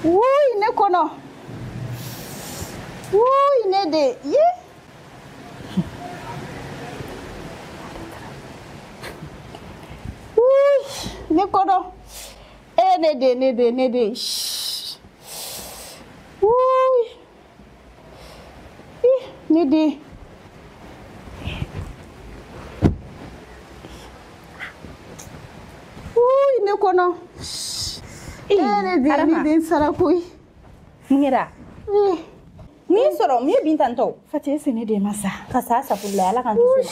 Wuy ne kɔnɔ. Wuy ne de ye. Wuy ne kɔnɔ. E ne de ne de ne de. Wuy. Ne de. Wuy ne kɔnɔ. Ne den ne den sara koyi. Mun kɛra? Mun y'i sɔrɔ? Mun ye bin tantɔ? Fati e ne den ma sa. Ka sa safurulayi Ala k'an kisi o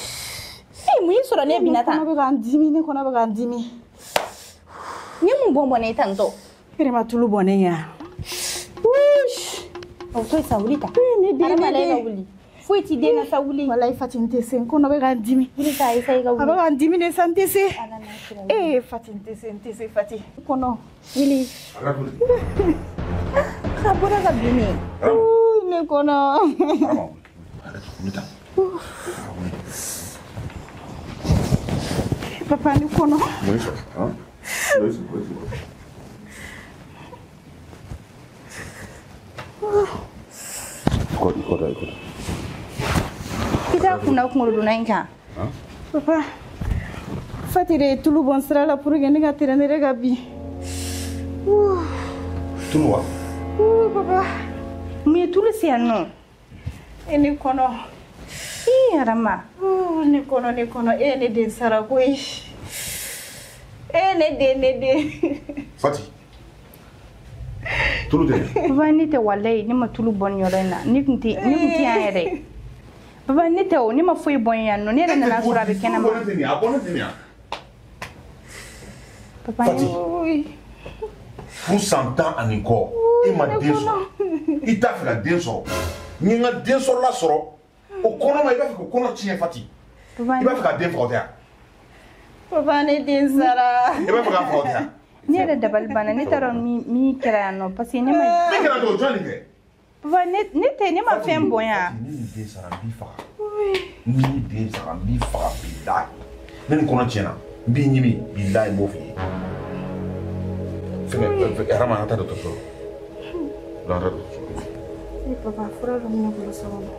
ma. Mun y'i sɔrɔ ne binna tan? Ne kɔnɔ bɛ ka n dimi, ne kɔnɔ bɛ ka n dimi. N ye mun bɔn bɔn ne tantɔ? E de ma tulu bɔn ne ɲɛ. O to yen sa, wuli ta. Ne den ne den. Ka wuli. Foyi t'i den na sa, wuli. Walayi Fati n tɛ se, n kɔnɔ bɛ ka n dimi. Wuli sa, essaye ka wuli. A bɛ ka n dimi de sa, n tɛ se. Ee Fati n tɛ se, n tɛ se Fati. N kɔnɔ. Wuli. A bɔra ka bin ne. Ne kɔnɔ. Papa ne kɔnɔ. I t'a kunna kunkolodonna in kan. Papa, Fati de ye tulu bɔn sira la pour que ne ka traîner ka bin. Tulu wa? Papa. Mun ye tulu se yan nɔ? E ne kɔnɔ. Ii Arama. Ne kɔnɔ ne kɔnɔ e ne den sara koyi. E ne den ne den. Fati. Tulu tɛ. Papa ne tɛ walayi ne ma tulu bɔ nin yɔrɔ in na. Ne kun tɛ ne kun tɛ yan yɛrɛ. Papa ne tɛ o ne ma foyi bɔ yan nɔ ne yɛrɛ nana sɔrɔ a bɛ kɛnɛma. A bɔ ne tɛ nin yan. Papa ne. Furu san 10 ani kɔ e ma den sɔrɔ i t'a fɛ ka den sɔrɔ n ye n ka den sɔrɔla sɔrɔ o kɔnɔ ma i b'a fɛ k'o kɔnɔ tiɲɛ Fati i b'a fɛ ka den faga o tɛ yan. Papa ne den sara. I b'a fɛ k'a faga o tɛ yan. Ne yɛrɛ dabali banna ne t'a dɔn min kɛra yan nɔ parce que ne ma. Min kɛra cogo jɔn nin kɛ. Papa ne tɛ ne ma fɛn bɔn yan. Ni nin den sara n b'i faga. Ni nin den sara n b'i faga bilayi ne nin kɔnɔ tiɲɛna n b'i ɲimi bilayi n b'o f'i ye. Fɛngɛ Arama an ka taa dɔgɔtɔrɔso la. An ka taa dɔgɔtɔrɔso la. Papa fura dɔ bɛ ne bolo so kɔnɔ.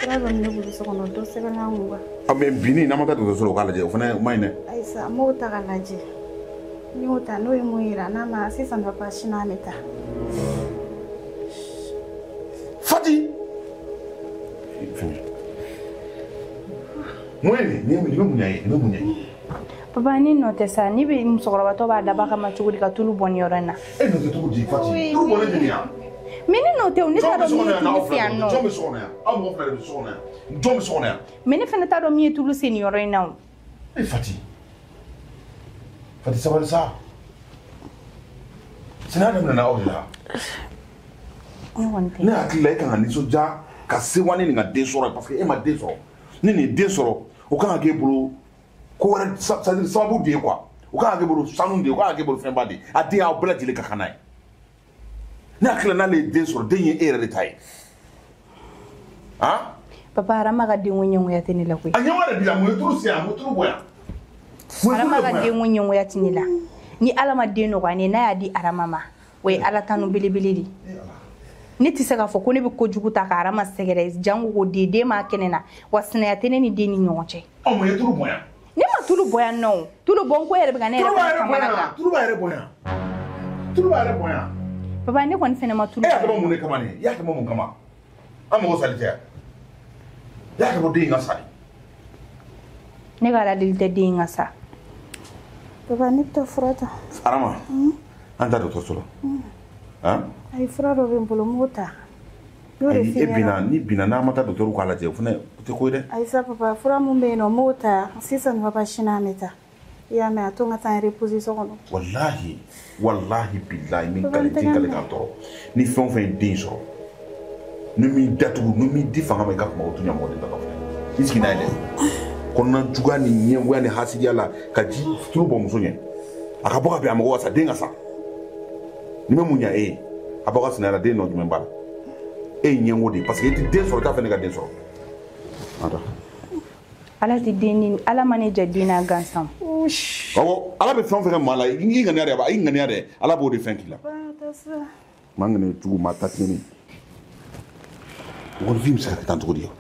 Fura dɔ bɛ ne bolo so kɔnɔ dɔ sɛbɛnna n kun kan. A mais binni n'an ma taa dɔgɔtɔrɔso la o k'a lajɛ o fana o ma ɲi dɛ. Ayi sa n b'o ta k'a lajɛ. N'i y'o ta n'o ye mun yira n'a ma sisan papa sini an bɛ taa. Fati. Fɛngɛ. Mun ye nin ye nin bɛ mun ɲɛ ye nin bɛ mun ɲɛ ye. Papa ne nɔ tɛ sa ne bɛ musokɔrɔbatɔ b'a dab'a kama cogo di ka tulu bɔn nin yɔrɔ in na. E nɔ tɛ cogo di Fati tulu bɔnnen tɛ nin yan. Mais ne nɔ tɛ o ne t'a dɔn min ye tulu se yan nɔ. Jɔn bɛ so kɔnɔ yan aw mɔgɔ fila de bɛ so kɔnɔ yan jɔn bɛ so kɔnɔ yan. Mais ne fana t'a dɔn min ye tulu se nin yɔrɔ in na o. E Fati Fati sabali sa sinaya daminɛna aw de la. Ne kɔni tɛ. Ne hakili la e kan ka nisɔndiya ka sewa ni nin ka den sɔrɔ ye parce que e ma den sɔrɔ ni nin den sɔrɔ o kan ka k'e bolo ko wɛrɛ c'est-à-dire sababu de ye quoi o kan ka k'e bolo sanu de ye o kan ka k'e bolo fɛnba de ye a den y'aw bɛɛ lajɛlen ka kan n'a ye. Ne hakili la n'ale ye den sɔrɔ den ye e yɛrɛ de ta ye. Han? Papa Arama ka denko ɲɛngoya tɛ ne la koyi. A ɲɛngoya de b'i la, mun ye tulu sen yan, mun ye tulu bɔ yan? Arama ka denko ɲɛngoya tɛ ne la. Ni Ala ma den nɔgɔya ne ye, n'a y'a di Arama ma, o ye Ala tanu belebele de ye. Ne tɛ se k'a fɔ ko ne bɛ kojugu ta ka Arama sɛgɛrɛ jango ko den m'a kɛnɛ na wa sinaya tɛ ne ni den ni ɲɔgɔn cɛ. Ɔ mun ye tulu bɔ yan? Ne ma tulu bɔ yan nɔ. Tulu bɔ n ko yɛrɛ bɛ ka ne yɛrɛ fana kamana gan. Tulu b'a yɛrɛ bɔ yan. Tulu b'a yɛrɛ bɔ yan. Papa ne kɔni fɛnɛ ma tulu. E y'a kɛ mun de kama nin ye? I y'a kɛ mun kama? An mago sali tɛ yan. I y'a kɛ bɔ den in ka sa de. Ne ka Ala deli tɛ den in ka sa. Papa ne bɛ taa fura ta. Arama, an taa dɔgɔtɔrɔso la. Han? Ayi fura dɔ bɛ n bolo n b'o ta. N'o de f'i ɲɛna. E binna ni binna n'an ma taa dɔgɔtɔrɔw k'a lajɛ o fana o tɛ ko ye dɛ. Ayi sa papa fura mun bɛ yen nɔ n b'o ta sisan papa sini an bɛ taa. I y'a mɛn a to n ka taa n reposer so kɔnɔ. Walahi walahi bilahi min kale ti kale k'an tɔɔrɔ ni fɛn o fɛn ye den sɔrɔ ni m'i datugu ni m'i di fanga ma i ka kuma o tun ɲɛmɔgɔ de ta ka filɛ i sigi n'a ye dɛ. Kɔnɔna juguya ni ɲɛgoya ni hasidiya la ka ji tulu bɔ muso ɲɛ a ka bɔ ka bin a mago ka sa den ka sa ni bɛ mun ɲa e ye a bɔ ka sinaya la den nɔ jumɛn b'a la e ye ɲɛngo de ye parce que e tɛ den sɔrɔ i t'a fɛ ne ka den sɔrɔ. Ala tɛ den ni Ala ma ne jɛ den na gansan. Awɔ Ala bɛ fɛn o fɛn kɛ maa la i ŋaniya dɛ i ŋaniya dɛ Ala b'o de fɛn k'i la. Maa ŋaniya jugu maa ta tiɲɛni mɔgɔninfin bɛ se ka kɛ tan cogo di?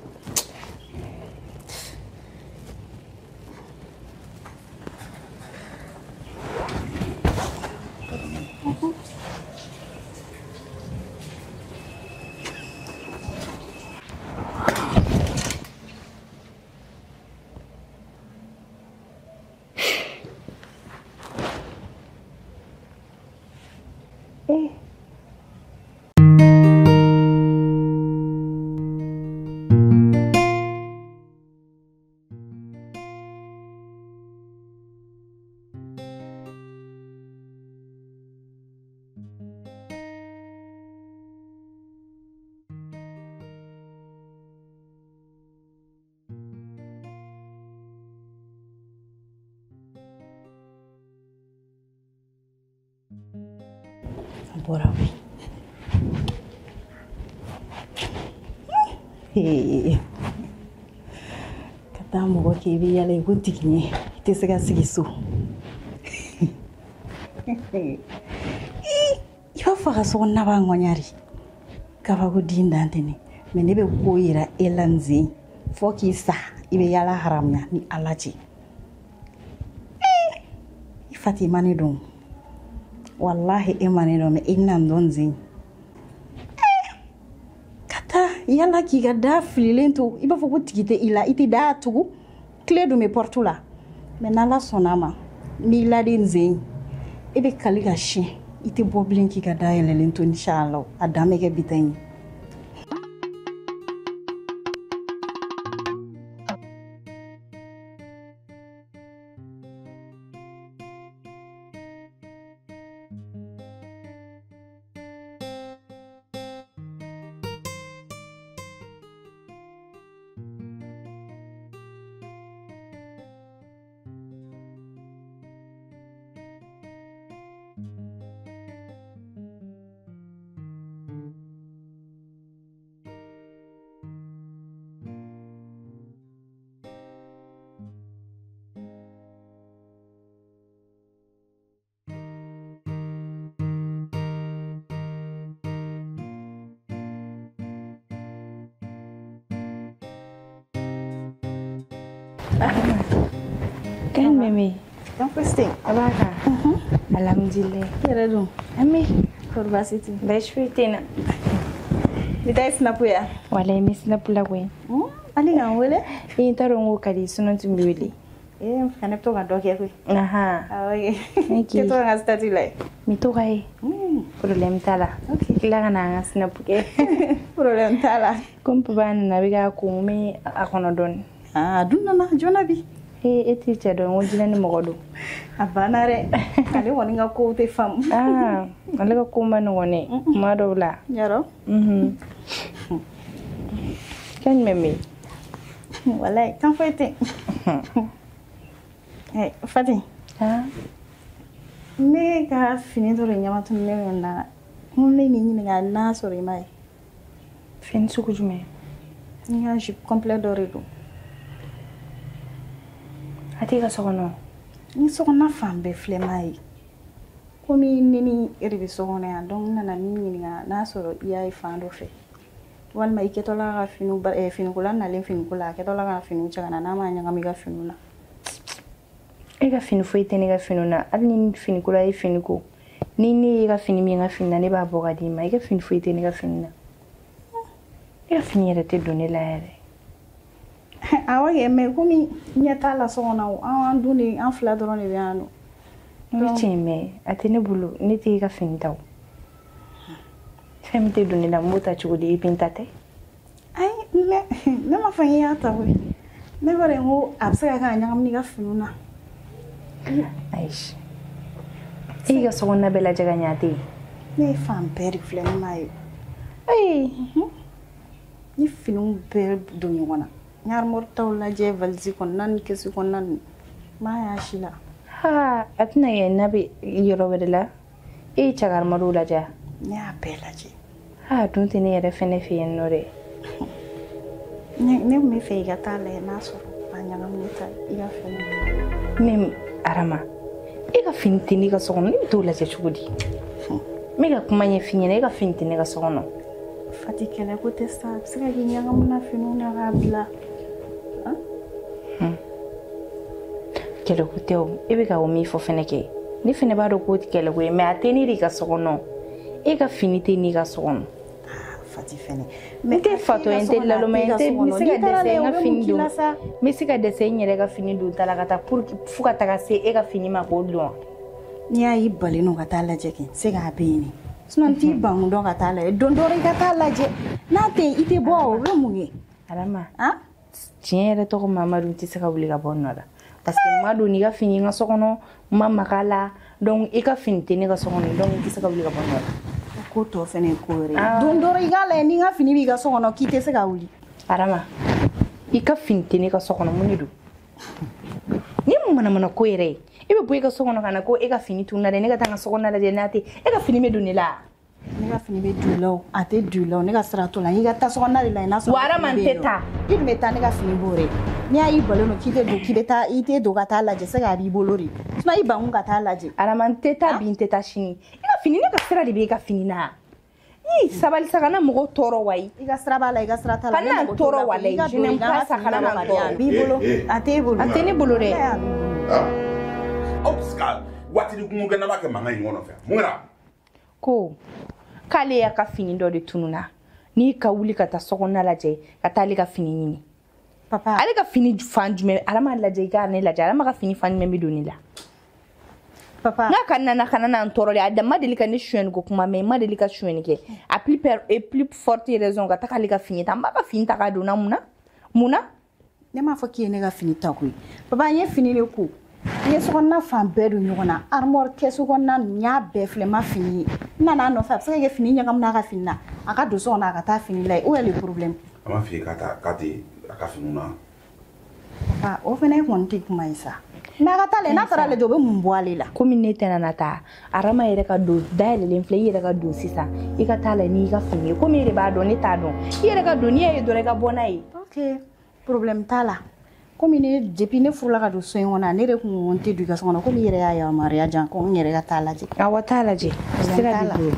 Bɔra koyi. Ka taa mɔgɔ kɛ i bɛ yala i ko tigiɲɛ i tɛ se ka sigi so. I b'a fɔ a ka so kɔnɔna b'a ŋɔɲa de. Kabako den dan tɛ ne mɛ ne bɛ ko yira e la n zen fo k'i sa i bɛ yala haramuya ni Ala cɛ. I fa t'i ma ne dɔn. Wallahi e ma ne dɔn mɛ e bɛna n dɔn n zen. Ka taa yala k'i ka da fililen to i b'a fɔ ko tigi tɛ i la i tɛ da tugu tile dun bɛ porte la mɛ n'Ala sɔnna a ma n b'i ladi n zen e bɛ kali ka siɲɛ i tɛ bɔ bilen k'i ka da yɛlɛlen to inshallah a dan bɛ kɛ bi ta in ye. Kan meme. Kan fosi. A b'a kan. Alhamdulillah. I yɛrɛ dun? Ami. Kɔri baasi tɛ? Baasi foyi tɛ n na. Bi ta ye snap ye wa? Walayi n bɛ snap la koyi. Hali ka n wele? I t'a dɔn ko ka di sinon tun bɛ wele. Ee n fana bɛ to ka dɔ kɛ koyi. Ahan. Awɔ kɛ. I tɛ to ka n ka statut lajɛ? N bɛ to ka ye. Problème t'a la. Tila ka na an ka snap kɛ. Problème t'a la. Komi papa nana a bɛ k'a ko n bɛ a kɔnɔ dɔɔni. Ah, a dun nana joona bi. Ee e t'i cɛ dɔn ko jinɛ ni mɔgɔ don. A banna dɛ. Ale kɔni ka kow tɛ faamu. Ah, ale ka ko ma nɔgɔn dɛ. Kuma dɔw la. Yarɔ? Kan jumɛn bɛ yen? Walayi kan foyi tɛ yen. Fati. Ne ka fini dɔ de ɲamatumunen don na. N ko ne n'i ɲininka n'a sɔrɔ i m'a ye. Fini sugu jumɛn? N ka jupe complet dɔ de don. A t'e ka so kɔnɔ? Ni so kɔnɔna fan bɛɛ filɛ m'a ye. Komi ne ni e de bɛ so kɔnɔ yan, donc n nana n'i ɲininka n'a sɔrɔ i y'a ye fan dɔ fɛ. Walima i kɛtɔla ka finiw finikola nalen finiko la, a kɛtɔla ka finiw cɛ ka na n'a ma ɲagami i ka finiw na. E ka fini foyi tɛ ne ka finiw na. Hali ni finikola ye fini ko, ni ne ye ka fini min ka fini na, ne b'a bɔ ka d'i ma. I ka fini foyi tɛ ne ka fini na. E ka fini yɛrɛ tɛ don ne la yɛrɛ. Awɔ kɛ, mais komi ɲɛ t'a la so kɔnɔ, an dun de an fila dɔrɔn de bɛ yan nɔ. O ye tiɲɛ, mais a tɛ ne bolo, ne tɛ e ka fini ta o. Fɛn min tɛ don ne la, n b'o ta cogo di? E bɛ n ta tɛ? Ayi, ne m'a fɔ n y'a ta koyi. Ne b'a dɔn ko a bɛ se ka kɛ a ɲagami n'i ka finiw na. Ayi. E y'i ka sokɔnɔna bɛɛ lajɛ ka ɲɛ, a tɛ yen? Ne ye fan bɛɛ de filɛ, ne m'a ye. Ayi. Ni finiw bɛɛ don ɲɔgɔn na. N ye armoire taw lajɛ, valise kɔnɔna ni kɛsu kɔnɔna ninnu. N m'a y'a si la. Haa, a tɛna kɛ n'a bɛ yɔrɔ wɛrɛ la. E ye cɛ ka armoire lajɛ? Ne y'a bɛɛ lajɛ. Haa, dun tɛ ne yɛrɛ fɛnɛ fɛ yen nɔ dɛ. Ne tun bɛ fɛ i ka taa lajɛ n'a sɔrɔ a ɲagaminen ta i ka fini. Mais Arama, e ka fini tɛ ne ka so kɔnɔ, ne bɛ t'o lajɛ cogo di? N bɛ ka kuma ɲɛf'i ɲɛna, e ka fini tɛ ne ka so kɔnɔ. Fati, kɛlɛ ko tɛ sa, a bɛ se ka kɛ ɲagamina finiw na k'a bila. Kɛlɛ ko tɛ o, e bɛ ka o min fɔ fɛnɛ kɛ. Ne fɛnɛ b'a dɔn k'o tɛ kɛlɛ ko ye, mais a tɛ ne de ka so kɔnɔ. E ka fini tɛ ne ka so kɔnɔ. Fati fɛnɛ. N tɛ fatɔ ye, n tɛ laloma ye, n tɛ n bɛ se ka dɛsɛ n ka fini don. N bɛ se ka dɛsɛ n yɛrɛ ka fini don ta la ka taa pour fo ka taga se e ka fini ma k'o don. N'i y'a y'i balen don ka taa lajɛ kɛ, se k'a bɛ yen de. Sinon n t'i ban dɔn ka taa lajɛ. Don dɔ i ka taa lajɛ. N'a tɛ yen, i tɛ bɔ o bɛ mun ye? Arama, tiɲɛ yɛrɛ tɔgɔ Mamadu, n tɛ se ka wuli ka bɔ n nɔ la. Parce que n ma don n'i ka fini n ka so kɔnɔ, n ma maga a la. Donc i ka fini tɛ ne ka so kɔnɔ, donc n tɛ se ka wuli ka bɔ n nɔ la. Ko tɔ fɛnɛ ye ko wɛrɛ ye. Don dɔ i k'a lajɛ ni n ka fini b'i ka so kɔnɔ k'i tɛ se ka wuli. Arama, i ka fini tɛ ne ka so kɔnɔ, mun de don? Ni manamana ko yɛrɛ ye, e bɛ bɔ i ka so kɔnɔ ka na ko e ka fini tununa dɛ, ne ka taa n ka so kɔnɔna lajɛ n'a tɛ, e ka fini bɛ don ne la. Ne ka fini bɛ don i la o, a tɛ don i la o, ne ka sira t'o la. I ka taa so kɔnɔna de la, n'a sɔrɔ. Wa Arama, n tɛ taa. I dun bɛ taa, ne ka fini b'o de. N'i y'a y'i balen don k'i tɛ don, k'i bɛ taa, i tɛ don ka taa lajɛ, se k'a b'i bolo de. Sinon i ban kun ka taa lajɛ. Arama, n tɛ taa bi, n tɛ taa sini. I ka fini, ne ka sira de bɛ i ka fini na. I sabali sa, kana mɔgɔ tɔɔrɔ wayi. I ka sira b'a la, i ka sira t'a la. Kana n tɔɔrɔ walayi, je n'aime pas ça, kana n tɔɔrɔ. B'i bolo, a t'e bolo. A tɛ ne bolo dɛ. Aw bɛ se ka waati ni kungo kɛ n'an b'a kɛ mankan ye ɲɔgɔn nɔfɛ. Mun kɛra? Ko k'ale y'a ka fini dɔ de tununa, n'i ka wuli ka taa sokɔnɔna lajɛ ka taa ale ka fini ɲini. Papa, ale ka fini fan jumɛn? Arama lajɛ, i ka ne lajɛ, Arama ka fini fan jumɛn bɛ don ne la? Papa, n'a ka nana kana na n tɔɔrɔ dɛ. A da ma deli ka ne sonyɛni ko kuma, mais n ma deli ka sonyɛni kɛ. A plus per et plus forte raison ka taga ale ka fini ta. N b'a ka fini ta k'a don na mun na? Mun na? Ne m'a fɔ k'i ye ne ka fini ta koyi. Papa, n ye fini de ko. N ye sokɔnɔna fan bɛɛ don ɲɔgɔn na. Armoire, kɛsu kɔnɔna n y'a bɛɛ filɛ, n ma fini ye. N nana a nɔfɛ, a bɛ se ka kɛ fini ɲagamina a ka fini na. A ka don so kɔnɔ, a ka taa fini lajɛ. Où est le problème? A m'a f'i ye k'a tɛ a ka finiw na. Papa, o fɛnɛ kɔni tɛ kuma ye sa. Mais a ka taa lajɛ, n'a taara lajɛ, o bɛ mun bɔ ale la? Komi ne tɛna na taa, Arama yɛrɛ ka don dayɛlɛlen filɛ, i yɛrɛ ka don sisan. I ka taa lajɛ n'i ka fini ye. Komi e de b'a dɔn, ne t'a dɔn. I yɛrɛ ka don, n'i y'a ye dɔrɔn i ka bɔ n'a ye. Ok, problème t'a la. Komi ne depuis ne furula ka don so in kɔnɔ, ne de kun ko n tɛ don i ka so kɔnɔ. Komi i yɛrɛ y'a yamaruya di yan ko n yɛrɛ ka taa lajɛ. Awɔ, taa lajɛ. Sira b'i bolo.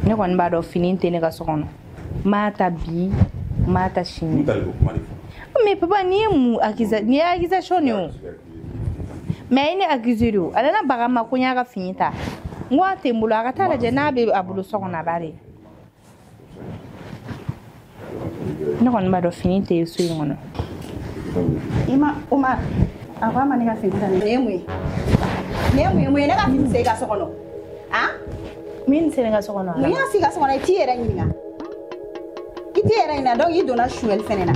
Ne kɔni b'a dɔn fini tɛ ne ka so kɔnɔ. N m'a ta bi, n m'a ta sini. N t'ale ko kuma de fɔ. Mais papa, n'i ye mun accusé, n'i ye accusation de o. Mais a ye ne accusé de o. A nana baga n ma ko n y'a ka fini ta. N ko a tɛ n bolo, a ka taa lajɛ n'a bɛ a bolo so kɔnɔ, a b'a de. Ne kɔni b'a dɔn fini tɛ so in kɔnɔ. I ma Umar, a ko a ma ne ka fini ta. Nin ye mun ye? Nin ye mun ye? Mun ye ne ka fini se i ka so kɔnɔ? Han? Min se ne ka so kɔnɔ? Mun y'a se i ka so kɔnɔ? I t'i yɛrɛ ɲininka. I t'i yɛrɛ ɲininka, donc i donna sonyɛli fɛnɛ na.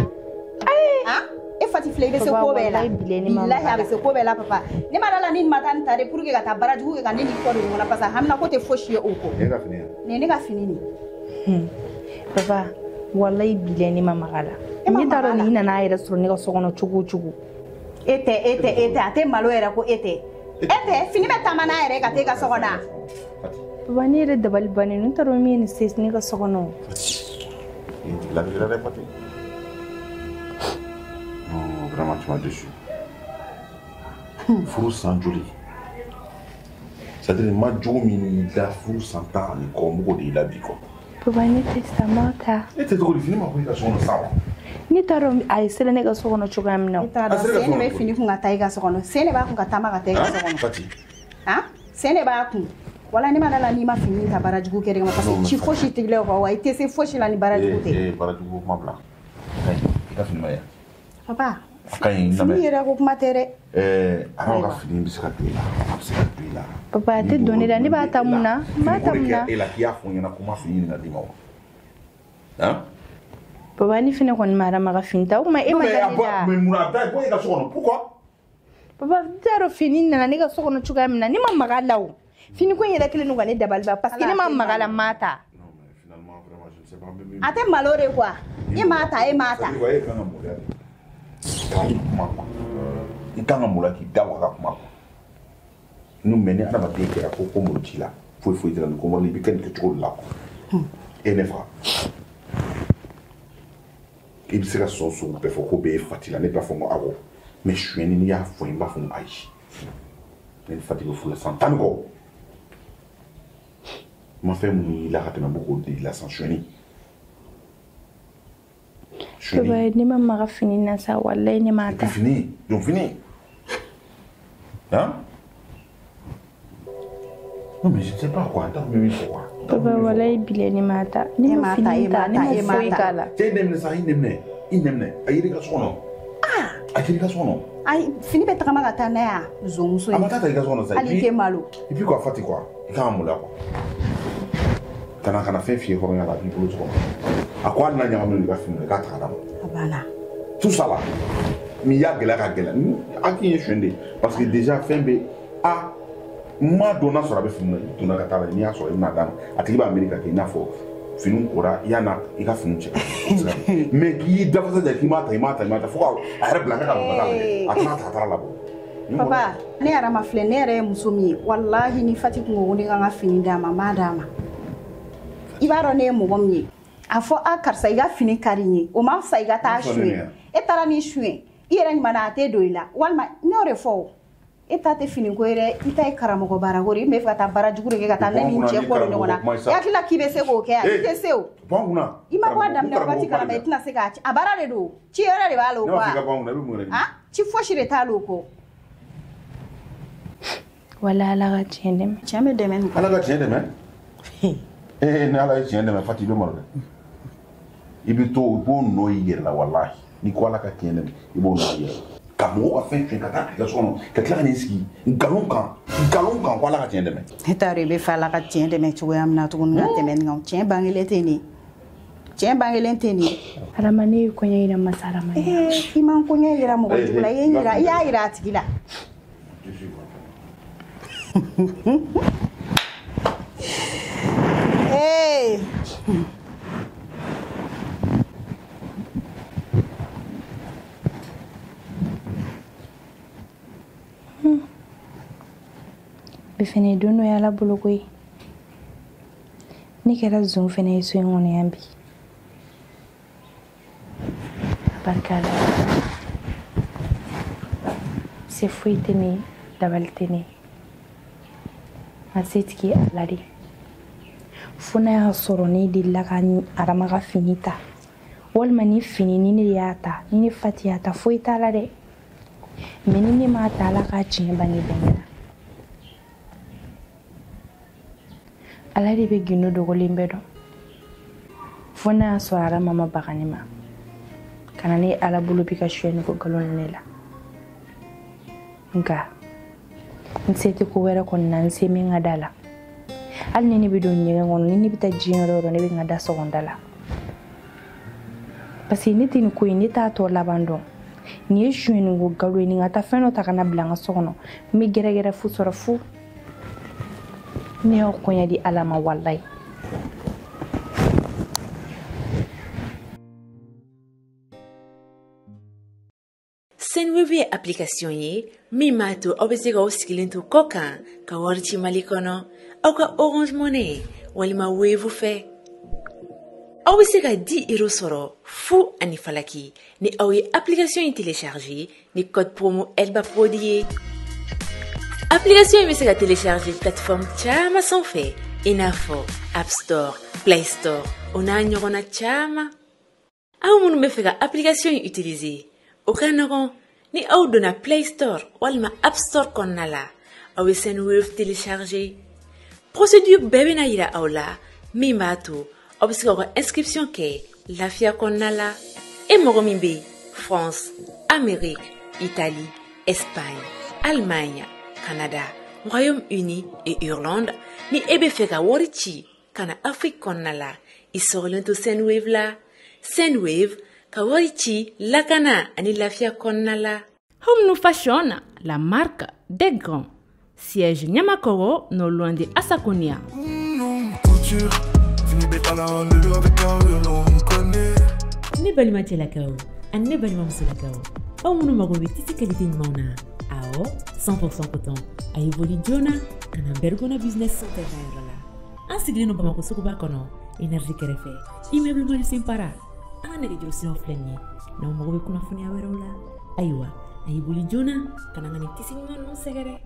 Han? E Fati filɛ, i bɛ se ko bɛɛ la. Bilahi, a bɛ se ko bɛɛ la papa. Ne ma da la ni nin ma taa nin ta de pour que ka taa baara jugu kɛ ka ne n'i kɔ don ɲɔgɔn na, parce que hamina ko tɛ fosi ye o kɔ. Nin ye ka fini ye? Nin ye ne ka fini nin. Papa, wallahi bilahi ne ma maga la. Ne t'a dɔn nin nana a yɛrɛ sɔrɔ ne ka so kɔnɔ cogo o cogo. E tɛ, e tɛ, e tɛ, a tɛ malo yɛrɛ ko e tɛ. E tɛ, fini bɛ taama n'a yɛrɛ ka taa e ka so kɔnɔ. Papa, ne yɛrɛ dabali bannen, n t'a dɔn min ye nin se ne ka so kɔnɔ. I la dɛ Fati. Non, vraiment tu m'as déçu. Furu san joli? C'est-à-dire ma jogo min y'i la furu san 10 ani kɔ n b'o de y'i la bi quoi. Papa ne tɛ sa ma ta. E tɛ cogo di fini ma bɔ i ka so kɔnɔ sa wa? Ne t'a dɔn a ye sera ne ka so kɔnɔ cogoya min na. Ne t'a dɔn sen de bɛ fini kun ka taa i ka so kɔnɔ sen de b'a kun ka taama ka taa i ka so kɔnɔ. Fati. Han sen de b'a kun. Wala ne ma da la n'i ma fini ta baara jugu kɛ de kama parce que ci fosi t'i la o kɔ wa i tɛ se fosi la ni baara jugu tɛ. Ee baara jugu kuma bila. I ka fini ma ye. Papa. A ka ɲi fini yɛrɛ ko kuma tɛ dɛ. A ka fini bɛ se ka don i la a bɛ se ka don i la. Papa a tɛ don ne la ne b'a ta mun na n b'a ta mun na. E la k'i y'a fɔ n ɲɛna ko n ma fini ɲini ka d'i ma wa. Han. Papa ni fɛnɛ kɔni ma Adama ka fini ta o tuma e ma da ne la. Mais mun na a bɛ taa bɔ e ka so kɔnɔ pourquoi. Papa n t'a dɔn fini nana ne ka so kɔnɔ cogoya min na ne ma maga a la o. Fini ko in yɛrɛ kɛlen don ka ne dabali ban parce que ne ma maga a la n m'a ta. Non mais finalement vraiment je ne sais pas. A tɛ malo de quoi. E m'a ta e m'a ta. E kan ka maloya de. K'a kuma quoi. I kan ka maloya k'i da waga kuma quoi. N'o mais ni adamaden kɛra ko malo t'i la foyi foyi t'i la ni ko malo i bɛ kɛ nin kɛcogo de la quoi. E ne fa. I bɛ se ka sɔn sugu bɛɛ fɔ ko bɛɛ ye Fati la ne b'a fɔ n ko awɔ mais sonyɛni n'i y'a fɔ n b'a fɔ n ko ayi. Ne ni Fati bɛ furu la san 10 ni kɔ. Ma fɛn minnu y'i la ka tɛmɛ n b'o k'o de la san sonyɛni. Papa ne ma maga fini na sa walayi ne m'a ta. Fini donc fini. Hein? Non mais je ne sais pas quoi, attends mais il faut quoi. Papa walayi bilayi ne m'a ta. Ne ma fini ta ne ma foyi k'a la. Cɛ i nɛminɛ sa i nɛminɛ i nɛminɛ a y'i ka so kɔnɔ. A y'i ka so kɔnɔ. Ayi fini bɛ tagama ka taa n'a ye a zonmuso ye. A ma taa ta i ka so kɔnɔ sa. Hali i tɛ malo. Et puis quoi Fati quoi i kan ka maloya quoi. Kana fɛn f'i ye hɔrɔnya la a b'i bolo so kɔnɔ. A ko hali n'a ɲagaminen don i ka fini na i k'a ta ka d'a ma. A banna. Tout ça là mais i y'a gɛlɛya ka gɛlɛya a k'i ye sonyɛni de ye parce que déjà fɛn bɛ a n m'a dɔn n'a sɔrɔ a bɛ fini na i donna ka taa la n'i y'a sɔrɔ i bɛna d'a ma a tigi b'a miiri ka kɛ i n'a fɔ fini kora i y'a na i ka fini cɛ mais k'i y'i dafasa ja k'i m'a ta i m'a ta i m'a ta fo ka a yɛrɛ bila ka don ka taa lajɛ a tɛna ta a taara labɔ. Papa ne yɛrɛ ma filɛ ne yɛrɛ ye muso min ye walahi ni Fati kun ko ko ne ka n ka fini d'a ma n b'a d'a ma. I b'a dɔn ne ye mɔgɔ min ye a fɔ a karisa i ka fini ka di n ye o ma fisa i ka taa suɲɛ e taara ni suɲɛ i yɛrɛ ɲuman na a tɛ don i la walima ne y'o de fɔ o e ta tɛ fini ko ye dɛ i ta ye karamɔgɔ baarako de ye i bɛ fɛ ka taa baara jugu de kɛ ka taa ne ni n cɛ kɔ don ɲɔgɔn na i hakili la k'i bɛ se k'o kɛ yan i tɛ se o i ma bɔ a daminɛ wagati kalama i tɛna se k'a ci a baara de don ci yɛrɛ de b'a la o quoi ci fosi de t'a la o kɔ. Wala Ala ka tiɲɛ dɛmɛ. Tiɲɛ bɛ dɛmɛ nin. Ala ka tiɲɛ dɛmɛ. Ni Ala ye tiɲɛ dɛmɛ Fati i bɛ malo dɛ. I bɛ to i b'o nɔ y'i yɛrɛ la walahi n'i ko Ala ka tiɲɛ dɛmɛ i b'o nɔ y'i yɛrɛ la. Ka mɔgɔw ka fɛn suɲɛ ka taa i ka so kɔnɔ ka tila ka n'i sigi nkalon kan ko Ala ka tiɲɛ dɛmɛ. Ne t'a dɔn i bɛ fɛ Ala ka tiɲɛ dɛmɛ cogoya min na tuguni ka tɛmɛ nin kan tiɲɛ bangelen tɛ nin ye tiɲɛ bangelen tɛ nin ye. Adama ne ye kɔɲɔ yira masa Adama ye. I ma kɔɲɔ yira mɔgɔ jugu la i ye n yira i y'a yira a tigi la. Hey. Bi fɛnɛ don dɔ y'Ala bolo koyi. Ne kɛra zon fɛnɛ ye so in kɔnɔ yan bi. A barika la. Se foyi tɛ ne ye, dabali tɛ ne ye. A setigi ye Ala de ye. Fo n'a y'a sɔrɔ ne delila ka Adama ka fini ta walima ni fini ni ne de y'a ta ni ne Fati y'a ta foyi t'a la dɛ mais ni ne m'a ta Ala k'a tiɲɛ bange bɛn ɲɛna. Ala de bɛ gindo dogolen bɛɛ dɔn fo n'a y'a sɔrɔ Adama ma baga ne ma ka na ne Ala bolo bi ka suyɛni ko nkalon ne la nka n se tɛ ko wɛrɛ kɔni na n se min ka da la hali ni ne bɛ don ɲɛgɛn kɔnɔ ni ne bɛ taa diɲɛ yɔrɔ o yɔrɔ ne bɛ n ka da sɔgɔ n da la parce que ne tɛ nin ko in ne t'a tɔ laban dɔn nin ye suyɛni ko nkalon ye nin ka taa fɛn dɔ ta ka na bila n ka so kɔnɔ n bɛ gɛrɛgɛrɛ fu sɔrɔ fu ne y'aw kɔɲɛ di Ala ma walayi. Sendwave ye application ye min b'a to aw bɛ se k'aw sigilen to kɔ kan ka wari ci Mali kɔnɔ aw ka Orange Money walima Wave fɛ. Aw bɛ se ka 10 euros sɔrɔ fu ani falaki ni aw ye application in télécharger ni code promo Elba Prod ye. Application in bɛ se ka télécharger plateforme caman sanfɛ i n'a fɔ App Store, Play Store o n'a ɲɔgɔnna caman. Aw minnu bɛ fɛ ka application in utiliser, o ka nɔgɔn ni aw donna Play Store walima App Store kɔnɔna la, aw bɛ Sendwave télécharger. Procédure bɛɛ bɛna yira aw la min b'a to aw bɛ se k'aw ka inscription kɛ lafiya kɔnɔna la. E mɔgɔ min bɛ France, Amérique, Italie, Espagne, Allemagne, Canada, Royaume-Uni et Irlande, ni e bɛ fɛ ka wari ci ka na Afrique kɔnɔna la, i sɔgɔlen to Sendwave la. Sendwave ka wari ci lakana ani lafiya kɔnɔna la. Home New Fashion, la marque des grands. Siège Niamakoro, non loin de Assakonia. Ne balima cɛlakaw ani ne balima musolakaw, aw minnu mago bɛ tissu qualité ɲumanw na, awɔ 100% coton, a ye boli joona ka na Bergona Business Center ka yɔrɔ la. An sigilen don Bamakɔ suguba kɔnɔ, énergie kɛrɛfɛ, immeuble Mali Para. An ka nɛgɛjuru siraw filɛ nin ye, n'aw mago bɛ kunnafoniya wɛrɛw la, ayiwa a ye boli joona ka na nin tissu ɲuman ninnu sɛgɛrɛ.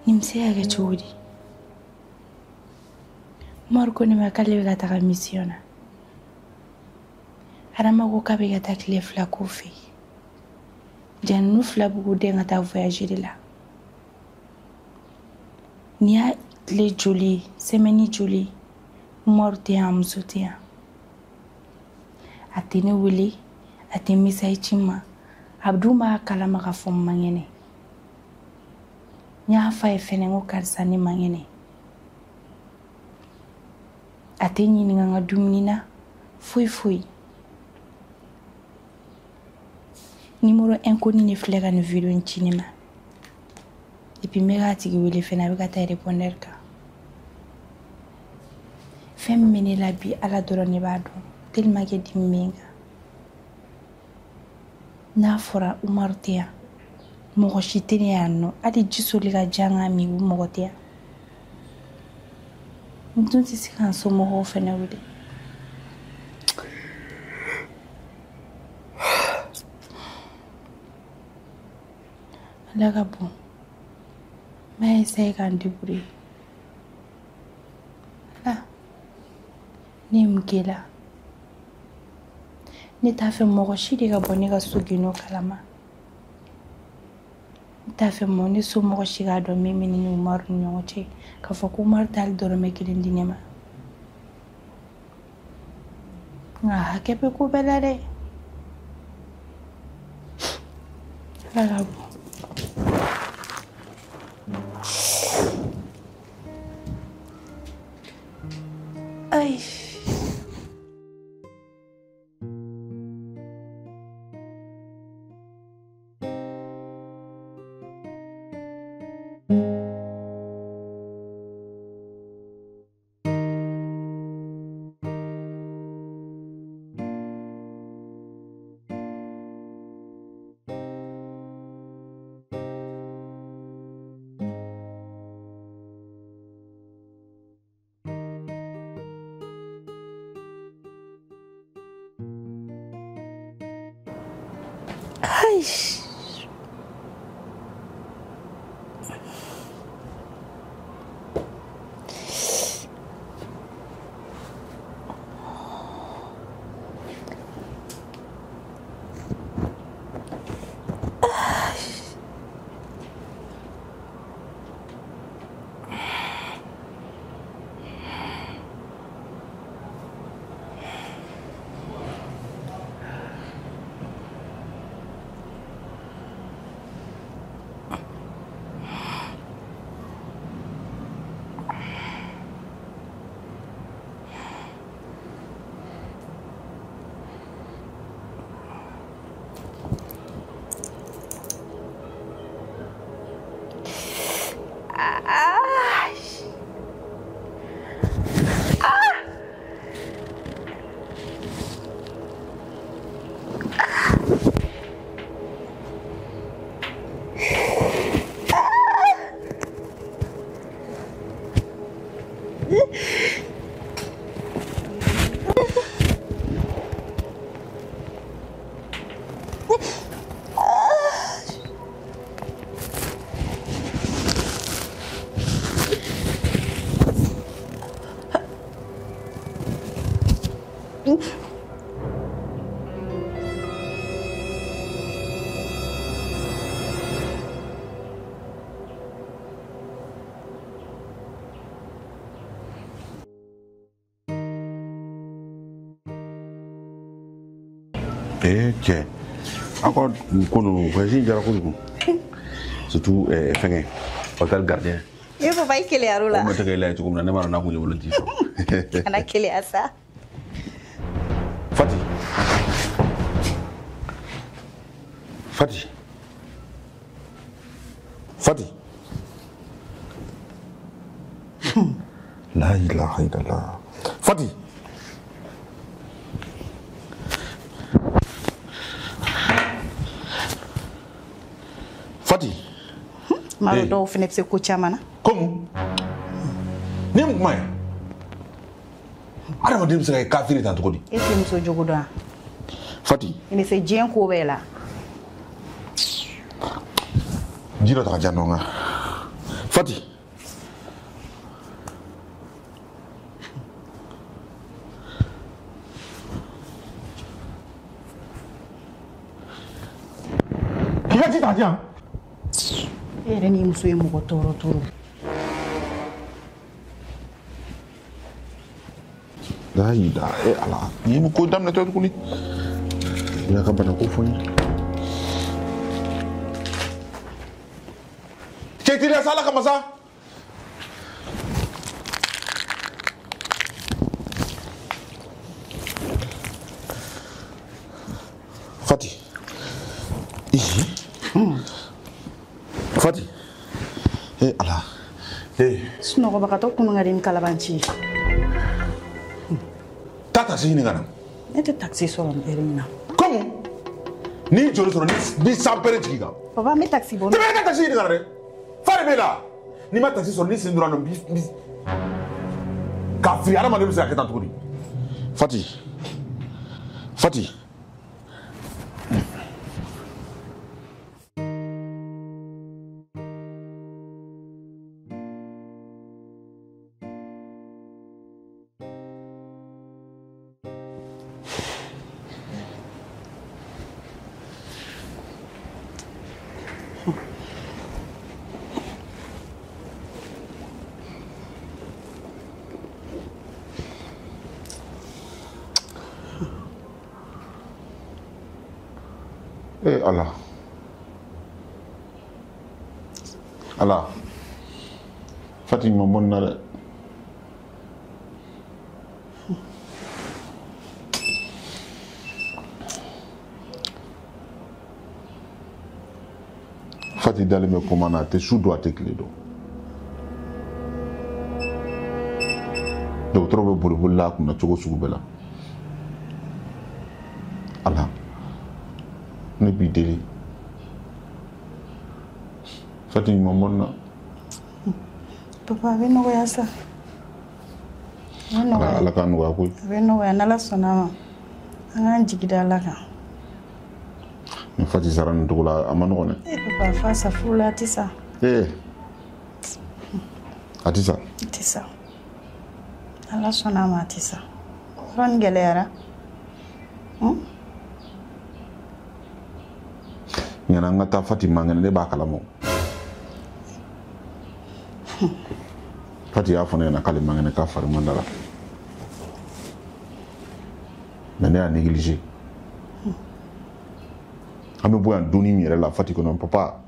Nin bɛ se ka kɛ cogo di? Umaru ko ne ma k'ale bɛ ka taga mission na. Adama ko k'a bɛ ka taa tile 2 k'o fɛ yen. Ja ninnu 2 b'u k'u den ka taa voyage de la. Nin y'a tile joli ye, semaine joli ye, Umaru tɛ yan, a muso tɛ yan. A tɛ ne wele, a tɛ message ci n ma. A dun b'a kalama k'a fɔ n man kɛnɛ. N y'a f'a ye fɛnɛ n ko karisa ne man kɛnɛ. A tɛ n ɲininka n ka dumuni na, foyi foyi. Numéro inconnu de filɛ ka nin vidéo in ci ne ma. Et puis n bɛ k'a tigi wele fɛnɛ, a bɛ ka taa répondeur kan. Fɛn min bɛ ne la bi, Ala dɔrɔn de b'a dɔn. Tellement que dimi bɛ n kan. N'a fɔra Umaru tɛ yan, mɔgɔ si tɛ ne yan nɔ, hali ji soli ka diya n ka min, o mɔgɔ tɛ yan. N dun tɛ se ka n somɔgɔw fɛnɛ wele. Ala ka bon. N b'a essayer ka n débrouiller. Ala, ne ye mun k'e la? Ne t'a fɛ mɔgɔ si de ka bɔ ne ka so gindo kalama. N t'a fɛ mɔgɔ ne somɔgɔ si k'a dɔn min bɛ ne ni Umaru ni ɲɔgɔn cɛ, k'a fɔ ko Umaru t'ale dɔrɔmɛ 1 di ne ma. Nka hakɛ bɛ ko bɛɛ la dɛ. Ala ka bon. Ayi. Ayi. Cɛ aw ka ko ninnu voyage diyara kojugu surtout fɛngɛ hôtel gardien. E papa i keleyar'o la. O ma tɛ ka e lajɛ cogo min na ne m'a dɔn n'a kun ye bolo ji sɔrɔ. Kana keleya sa. Fati. Fati. Fati. La ilaha illallah. Fati. Fati. Maro dɔw fana bɛ se ko caman na. Komu? Ni mun kuma ye? Adamaden bɛ se ka kɛ kafiri tan cogo di? E t'i muso jogo dɔn wa? Fati. I bɛ se diɲɛ ko bɛɛ la. Ji dɔ ta ka di yan nɔ n ka. Fati. K'i ka ji ta ka di yan. E yɛrɛ n'i muso ye mɔgɔ tɔɔrɔ tɔɔrɔ. La ilaha e Ala ni ye ko daminɛtɔ tuguni. I y'a ka bana ko fɔ n ye. Cɛ teliya sa Ala kama sa. Fati. Fati. Eh Ala. Eh. Sunɔgɔbagatɔ kunun ka di ni kalabanci ye. Taa taxi ɲini ka na. Ne tɛ taxi sɔrɔ nin heure in na. Comme n'i joli sɔrɔ ni sanpɛrɛn jigin kan. Papa n bɛ taxi bɔ. Tɛmɛ ne ka taxi ɲini ka na dɛ. Fa de b'e la. N'i ma taxi sɔrɔ ni sen donna nɔ bi k'a fili adamaden bɛ se ka kɛ tan cogo di. Fati. Fati. Eh Allah. Allah. Fati ma bon na dɛ. Fati dalen bɛ koma na a tɛ su don a tɛ tile don. Dɔgɔtɔrɔ bɛ boliboli la a kunna cogo sugu bɛɛ la. Allah. Ne b'i deli. Fati ma bɔ na. Papa a bɛ nɔgɔya sa. Ala k'a nɔgɔya koyi. A bɛ nɔgɔya n'Ala sɔnna a ma. An k'an jigi da Ala kan. Ni Fati sara nin cogo la a ma nɔgɔn dɛ. Eh papa fa sa furu la a tɛ sa. Eh a tɛ sa. A tɛ sa. Ala sɔnna a ma a tɛ sa. Yɔrɔ nin gɛlɛyara. Ɲana an ka taa Fati man kɛnɛ ne b'a kalama. Fati y'a fɔ ne ɲɛna k'ale man kɛnɛ k'a fari man da la. Mais ne y'a négligé. An bɛ bɔ yan donni min yɛrɛ la Fati kɔnɔ papa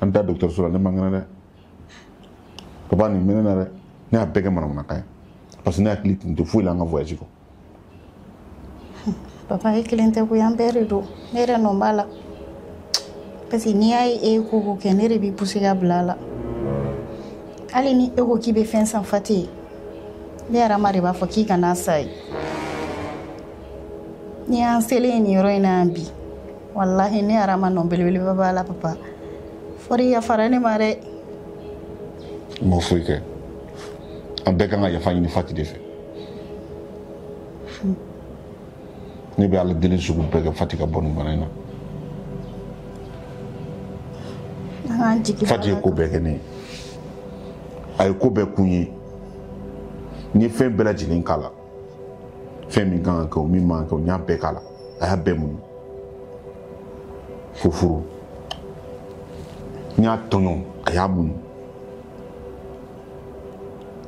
an bɛ taa dɔgɔtɔrɔso la ne man kɛnɛ dɛ. Papa nin bɛ ne na dɛ. Ne y'a bɛɛ kɛ manamanakan ye. Parce que ne hakili tun tɛ foyi la an ka voyage kɔ. Papa e kelen tɛ koyi an bɛɛ de don. Ne yɛrɛ nɔ b'a la. Parce que n'i y'a ye e ye ko ko kɛ ne de b'i pousser ka bila a la. Hali ni e ko k'i bɛ fɛn san Fati ye, ne Arama de b'a fɔ k'i kana sa ye. Ni y'an selen ye nin yɔrɔ in na yan bi, walahi ne Arama nɔ belebeleba b'a la papa. Fɔri yafara ne ma dɛ. N m'o foyi kɛ. An bɛɛ kan ka yafa ɲini Fati de fɛ. Ne bɛ Ala deli sugu bɛɛ kɛ Fati ka bɔ nin bana in na. Fati ye ko bɛɛ kɛ ne ye. A ye ko bɛɛ kun ye. N ye fɛn bɛɛ lajɛlen k'a la. Fɛn min kan ka kɛ o min man ka kɛ o n y'a bɛɛ k'a la. A y'a bɛɛ muɲu. Fo furu. N y'a tɔɲɔ a y'a muɲu.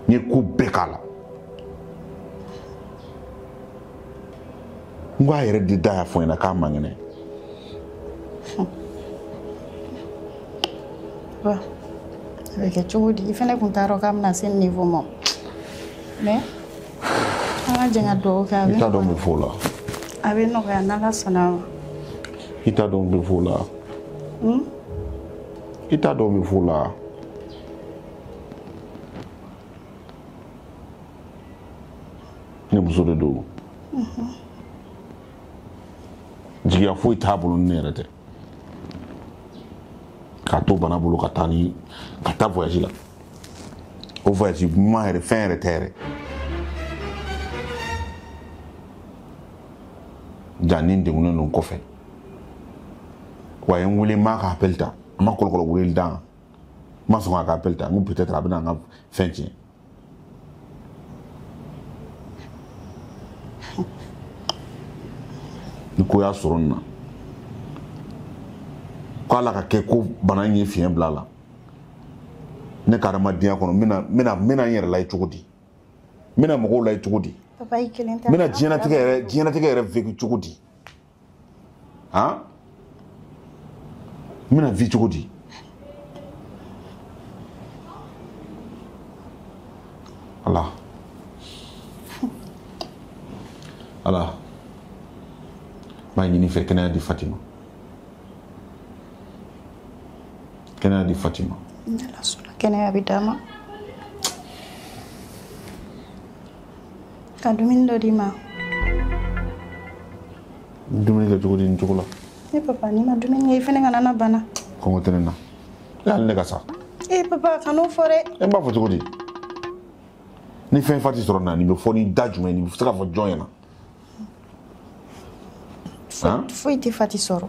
N ye ko bɛɛ k'a la. N ko a yɛrɛ de da y'a fɔ n ɲɛna k'a man kɛnɛ. Ba, a bɛ kɛ cogo di? I fɛnɛ kun t'a dɔn k'a bɛna se nin niveau ma. Mais an ka jɛ ka dugawu kɛ a bɛ. I t'a dɔn n bɛ fo la. A bɛ nɔgɔya n'Ala sɔnna a ma. I t'a dɔn n bɛ fo la. I t'a dɔn n bɛ fo la. Ne muso de don. Jigiya foyi t'a bolo ni ne yɛrɛ tɛ. K'a to bana bolo ka taa ni ka taa voyage la. O voyage ɲuman yɛrɛ fɛn yɛrɛ tɛ yɛrɛ. Ja ni n degunnen don kɔfɛ. Wa a ye n wele n m'a ka appel ta. N ma kɔlɔkɔlɔ weleli da n kan. N ma sɔn k'a ka appel ta. N ko peut-être a bɛna n ka fɛn tiɲɛ. Ni ko y'a sɔrɔ nin na. K'ala ka kɛ ko bana in ye fiɲɛ bila a la. Ne ka adamadenya kɔnɔ n bɛna n yɛrɛ layɛ cogo di? N bɛna mɔgɔw layɛ cogo di? Papa i kelen tɛ. N bɛna diɲɛlatigɛ yɛrɛ vécu cogo di? Han? N bɛna vie cogo di? Ala. Ala. N b'a ɲini i fɛ kɛnɛya di Fatima. Kɛnɛya di Fatima. N'Ala sɔnna kɛnɛya bɛ d'a ma. Ka dumuni dɔ d'i ma. Dumuni kɛ cogo di nin cogo la? Ne papa n'i ma dumuni kɛ i fɛnɛ kana na bana. Kɔngɔ tɛ ne na. E hali ne ka sa. E papa kan'o fɔ dɛ. E b'a fɔ cogo di? Ni fɛn Fati sɔrɔ na nin bɛ fɔ ni da jumɛn nin bɛ se ka fɔ jɔn ɲɛna? Foyi tɛ Fati sɔrɔ.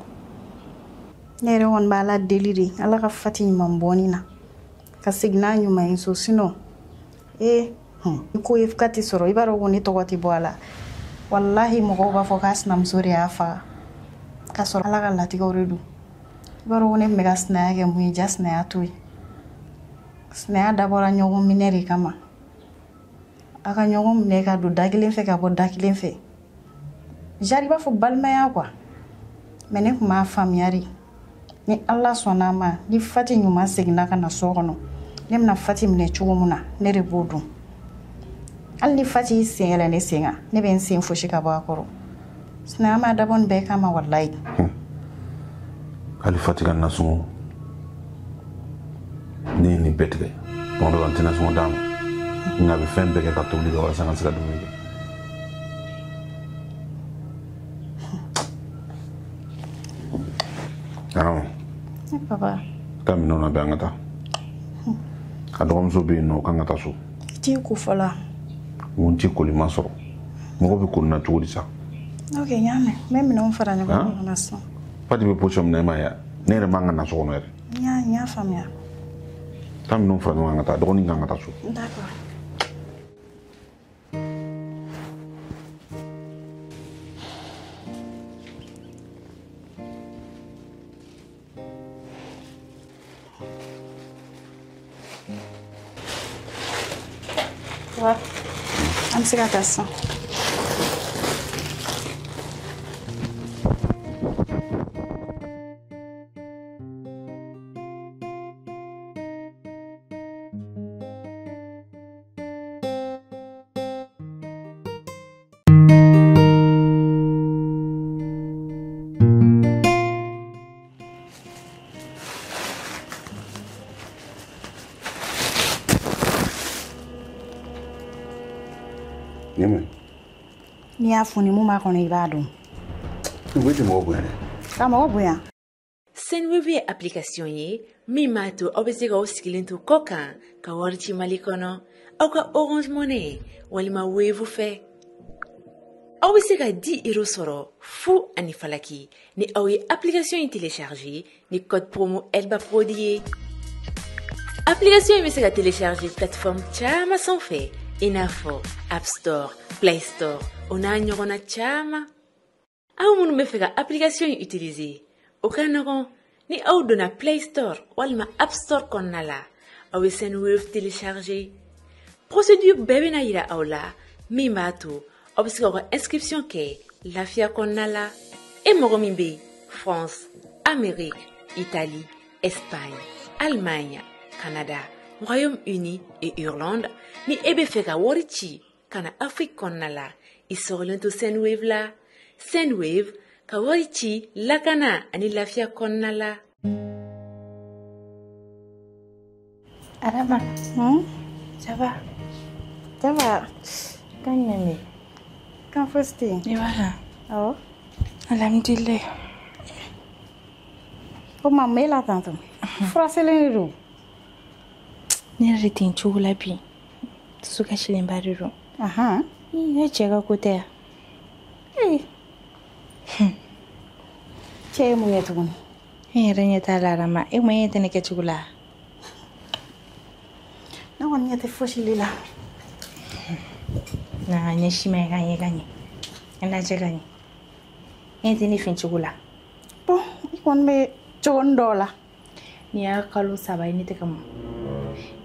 Ne yɛrɛ kɔni b'Ala deli de Ala ka Fati ɲuman bɔ nin na ka segin n'a ɲuman ye so sinon ee i ko ye Fati sɔrɔ i b'a dɔn ko ne tɔgɔ tɛ bɔ a la. Walahi mɔgɔw b'a fɔ k'a sinamuso de y'a faga k'a sɔrɔ Ala ka latigɛw de don. I b'a dɔn ko ne tun bɛ ka sinaya kɛ mun ye ja sinaya to yen. Sinaya dabɔra ɲɔgɔn minɛ de kama. A ka ɲɔgɔn minɛ ka don da kelen fɛ ka bɔ da kelen fɛ. Jari b'a fɔ balimaya quoi. Mais ne tun b'a faamuya de. Ni Ala sɔnna a ma ni Fati ɲuman seginna ka na so kɔnɔ ne bɛna Fati minɛ cogo min na ne de b'o dɔn. Hali ni Fati y'i sen yɛlɛ ne sen kan ne bɛ n sen fosi ka bɔ a kɔrɔ. Sinaya ma dabɔ nin bɛɛ kama walayi. Hali Fati ka nasɔngɔ ne ye nin bɛɛ tigɛ. Tuma dɔ la n tɛ nasɔngɔ d'a ma. Nka a bɛ fɛn bɛɛ kɛ ka tobili kɛ walasa n ka se ka dumuni kɛ. Awɔ. Ne papa. Taa minɛnw labɛn an ka taa. A dɔgɔmuso bɛ yen nɔ o kan ka taa so. I t'i ko fɔlɔ. N ko n t'i koli ma sɔrɔ. Mɔgɔ bɛ koli na cogo di sa? Ok n y'a mɛn. N bɛ minɛnw fara ɲɔgɔn kan ka na sisan. Fati bɛ position min na e m'a ye wa? Ne yɛrɛ man ka na so kɔnɔ yɛrɛ. N y'a faamuya. Taa minɛnw fara ɲɔgɔn kan ka taa dɔgɔnin kan ka taa so. D'accord. An bɛ se ka taa sisan. Nin ye mun ye? N'i y'a fɔ ni mun b'a kɔnɔ i b'a dɔn. Nin ko e tɛ mɔgɔ bonya dɛ. Ka mɔgɔ bonya. Sendwave ye application ye min b'a to aw bɛ se k'aw sigilen to kɔ kan ka wari ci Mali kɔnɔ aw ka Orange Money walima Wave fɛ. Aw bɛ se ka 10 euros sɔrɔ fu ani falaki ni aw ye application in télécharger ni code promo Elba Prod ye. Application in bɛ se ka télécharger plateforme caman sanfɛ i n'a fɔ App Store, Play Store o n'a ɲɔgɔnna caman. Aw minnu bɛ fɛ ka application in utiliser, o ka nɔgɔn ni aw donna Play Store walima App Store kɔnɔna la, aw bɛ Sendwave télécharger. Procédure bɛɛ bɛna yira aw la min b'a to aw bɛ se k'aw ka inscription kɛ lafiya kɔnɔna la. E mɔgɔ min bɛ France, Amérique, Italie, Espagne, Allemagne, Canada, Royaume-Uni et Irlande, ni e bɛ fɛ ka wari ci ka na Afrique kɔnɔna la, i sɔgɔlen to Sendwave la. Sendwave ka wari ci lakana ani lafiya kɔnɔna la. Arama, ça va? Ça va. Kan jumɛn bɛ yen? Kan fosi tɛ yen. I b'a la? Awɔ. Alhamdulilayi. O tuma mun b'e la tantɔ? Fura selen de don. Ne yɛrɛ de tɛ n cogo la bi. Dusu kasilenba de don. Ahan. Ne cɛ ka ko tɛ yan. Ee. Cɛ ye mun kɛ tuguni? E yɛrɛ ɲɛ t'a la Arama. E ma e ɲɛ tɛ ne kɛcogo la. Ne kɔni ɲɛ tɛ fosi de la. Na ɲɛ si ma ye ka ɲɛ ka ɲɛ. N lajɛ ka ɲɛ. E tɛ ne fɛ cogo la. Bon, i kɔni bɛ cogonin dɔw la. Nin y'a kalo 3 ye ne tɛ ka mɔ.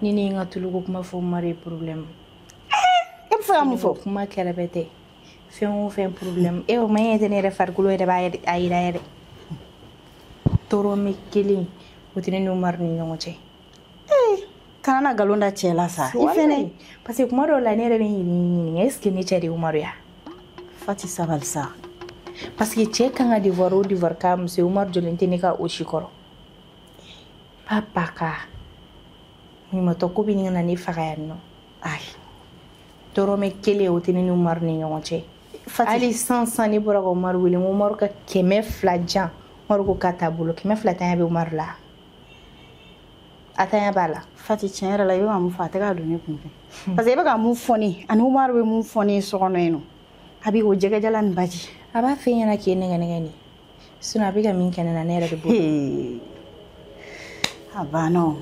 Ni ne ye n ka tuluko kuma fɔ Umaru ye problème. E bɛ fɛ ka mun fɔ? Kuma kɛrɛfɛ tɛ. Fɛn o fɛn problème. E o ma e ɲɛ tɛ ne yɛrɛ farikolo yɛrɛ b'a a yira yɛrɛ. Tɔɔrɔmɛ kelen o tɛ ne ni Umaru ni ɲɔgɔn cɛ. Kana na nkalon da cɛ la sa. I fɛnɛ. Parce que kuma dɔw la ne yɛrɛ bɛ n ɲininka est ce que ne cɛ de ye Umaru ye? Fati sabali sa. Parce que cɛ kan ka devoir o devoir k'a muso ye, Umaru jɔlen tɛ ne ka o si kɔrɔ. Papa ka ɲumatɔ ko bɛ ɲini ka na ne faga yan nɔ. Ayi. Tɔɔrɔmɛ kelen o tɛ ne ni Umaru ni ɲɔgɔn cɛ. Fati. Hali sisan ne bɔra ka Umaru wele n ko Umaru ka 200 jan. Umaru ko k'a t'a bolo 200 tanya bɛ Umaru la. A tanya b'a la. Fati tiɲɛ yɛrɛ la i bɛ ka mun fɔ a tɛ ka don ne kun fɛ. Parce que i bɛ ka mun fɔ ne ani Umaru bɛ mun fɔ ne so kɔnɔ yen nɔ. A b'i k'o jɛgɛjalan ni baji. A b'a f'e ɲɛna k'e nɛgɛ nɛgɛ nin. Sinon a bɛ ka min kɛ ne na ne yɛrɛ de b'o dɔn. A banna o.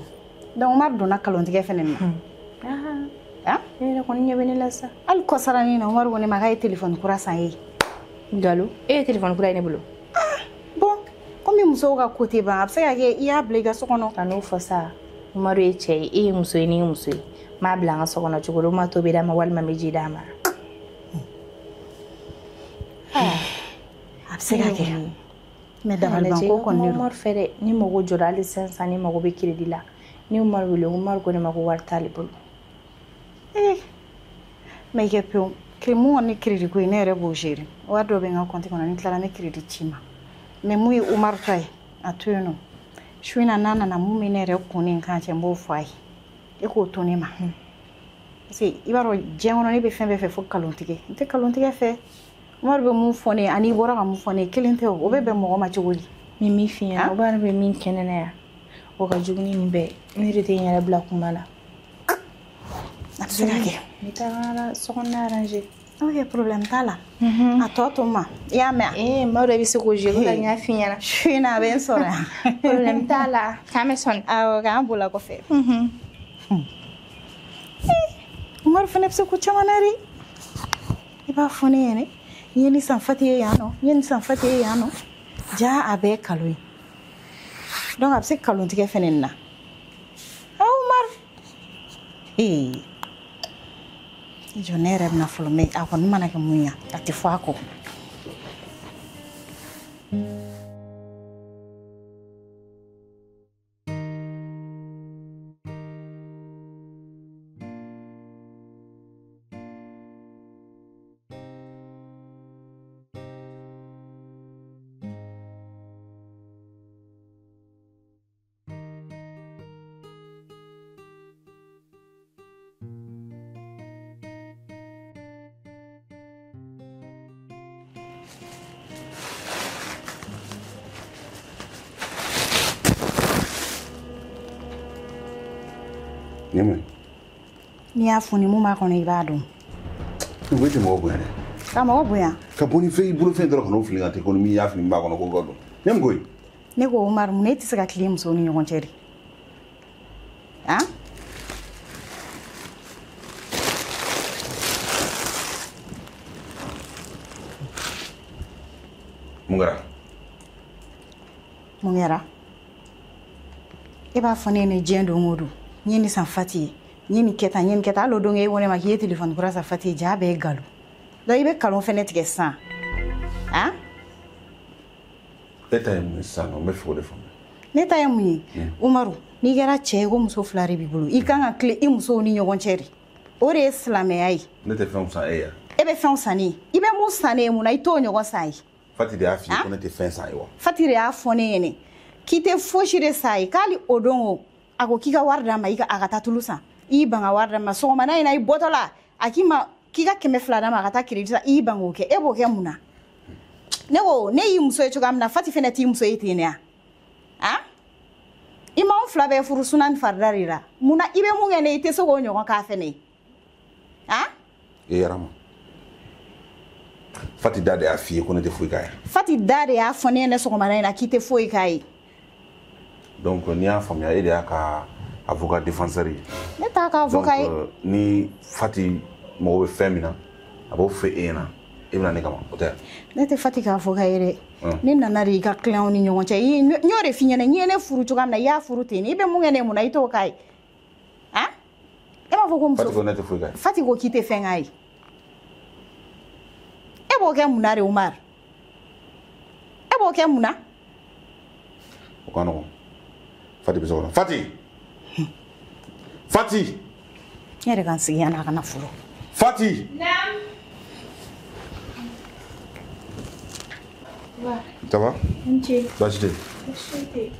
Donc Umaru donna kalontigɛ fɛnɛ na. Ah. E yɛrɛ kɔni ɲɛ bɛ ne la sa. Hali kɔsaranin na Umaru ko ne ma k'a ye téléphone kura san e ye. Nkalon. E ye téléphone kura ye ne bolo. Bon, komi musow ka ko tɛ ban a bɛ se ka kɛ i y'a bila i ka so kɔnɔ. Ka n'o fɔ sa. Umaru ye cɛ ye, e ye muso ye, ne ye muso ye. N m'a bila n ka so kɔnɔ cogo di? O ma to bɛ d'a ma walima n bɛ ji d'a ma. A bɛ se ka kɛ. Mais dabalibanko kɔni de don. Umaru fɛ dɛ, ne mago jɔra hali sisan ne mago bɛ crédit la. Ne Umaru wele, Umaru ko ne ma ko wari t'ale bolo. Eh. Mais i kɛ pewu. Mun kɔni ye crédit ko ye ne yɛrɛ b'o gérer. Wari dɔ bɛ n ka compte kɔnɔ ni n tilala n bɛ crédit ci ma. Mais mun ye Umaru ta ye, a to yen nɔ. Su in na n'a nana mun bɛ ne yɛrɛ kun ni n kan cɛ n b'o fɔ a ye. E k'o to ne ma. Parce que i b'a dɔn diɲɛ kɔnɔ ne bɛ fɛn bɛɛ fɛ fo nkalontigɛ. N tɛ nkalontigɛ fɛ. Umaru bɛ mun fɔ ne ye ani i bɔra ka mun fɔ ne ye kelen tɛ o. O bɛ bɛn mɔgɔ ma cogo di? Ni min f'i ɲɛna, Umaru bɛ min kɛ ne na yan, o ka jugu ni nin bɛɛ ye. Ne de tɛ n yɛrɛ bila kuma la. A bɛ se ka kɛ. N bɛ taa n ka sokɔnɔna arranger. Ok, problème t'a la. A tɔ to n ma. I y'a mɛn? Ee, maa dɔ i bɛ se k'o gérer, o la n y'a f'i ɲɛna. Su in na a bɛ n sɔrɔ yan. Problème t'a la. K'an bɛ sɔn. Awɔ, k'an bola kɔfɛ. Umaru fana bɛ se ko caman na dɛ. I b'a fɔ ne ɲɛna. N ye nin san Fati ye yan nɔ, n ye nin san Fati ye yan nɔ. Ja a bɛɛ ye kalon ye. Donc a bɛ se kalontigɛ fɛnɛ nin na. Umaru. Ee. I jɔ ne yɛrɛ bɛna fɔlɔ mais a kɔni mana kɛ mun ye a tɛ fɔ a kɔ. Nin ye mun ye? N'i y'a fɔ ni mun b'a kɔnɔ i b'a dɔn. O tɛ mɔgɔ bonya dɛ. Ka mɔgɔ bonya? Ka bɔ ni fɛn i bolo fɛn dɔrɔn ka n'o fili ka ten ko ni min y'a fili min b'a kɔnɔ ko ka dɔn. Ne mun ko ye? Ne ko Umaru, mun na e tɛ se ka tilen musow ni ɲɔgɔn cɛ de? Han? Mun kɛra? Mun kɛra? E b'a fɔ ne ye diɲɛ don o don. N ye nin san Fati ye, n ye nin kɛ tan, n ye nin kɛ tan. Hali o don e ko ne ma k'i ye telefɔni kura san Fati ye, ja bɛɛ ye nkalon. Donc i bɛ nkalon fɛnɛ tigɛ sisan. Han? E ta ye mun ye sisan nɔ? N bɛ fɛ k'o de faamuya. Ne ta ye mun ye? Umaru, n'i kɛra cɛ ye ko muso fila de b'i bolo, i kan ka tilen i musow ni ɲɔgɔn cɛ de. O de ye silamɛya ye. Ne tɛ fɛnw san e ye. E bɛ fɛnw san ne ye. I bɛ mun san ne ye mun na i t'o ɲɔgɔn san ye? Fati de y'a f'i ye ko ne tɛ fɛn san ye wa? Fati de y'a fɔ ne ɲɛnɛ k'i tɛ fosi de san ye, k'ale o don o a ko k'i ka wari d'a ma i ka a ka taa tulu san, i y'i ban ka wari d'a ma. Sɔgɔmada in na i bɔtɔ la a k'i ma k'i ka 200 d'a ma a ka taa crédit san, i y'i ban k'o kɛ. E b'o kɛ mun na? Ne ko ne y'i muso ye cogoya min na, Fati fɛnɛ t'i muso ye ten de wa? Han? I m'anw fila bɛɛ furu suna ni farida de la, mun na i bɛ mun kɛ ne ye i tɛ se k'o ɲɔgɔn k'a fɛnɛ ye? Han? E Yarama, Fati da de y'a f'i ye ko ne tɛ foyi k'a ye. Fati da de y'a fɔ ne ɲɛna sɔgɔmada in na k'i tɛ foyi k'a ye. Donc n'i y'a faamuya, e de y'a ka avocat défenseur ye. Ne t'a ka avocat ye. Donc ni Fati mago bɛ fɛn min na, a b'o fɔ e ɲɛna, e bɛna ne kama, o tɛ? Ne tɛ Fati ka avocat ye dɛ. Ne nana de i ka client ni ɲɔgɔn cɛ. N y'o de f'i ɲɛna, n'i ye ne furu cogoya min na, i y'a furu ten. I bɛ mun kɛ ne ye mun na i t'o k'a ye? Han? E b'a fɔ ko muso. Fati ko ne tɛ foyi k'a ye. Fati ko k'i tɛ fɛn k'a ye. E b'o kɛ mun na de Umaru? E b'o kɛ mun na? O ka nɔgɔn. Fati bɛ so kɔnɔ. Fati! Fati! Ne yɛrɛ ka n sigi yan a kana furu. Fati! Naam. Ça va? N ce. Baasi tɛ? Baasi tɛ.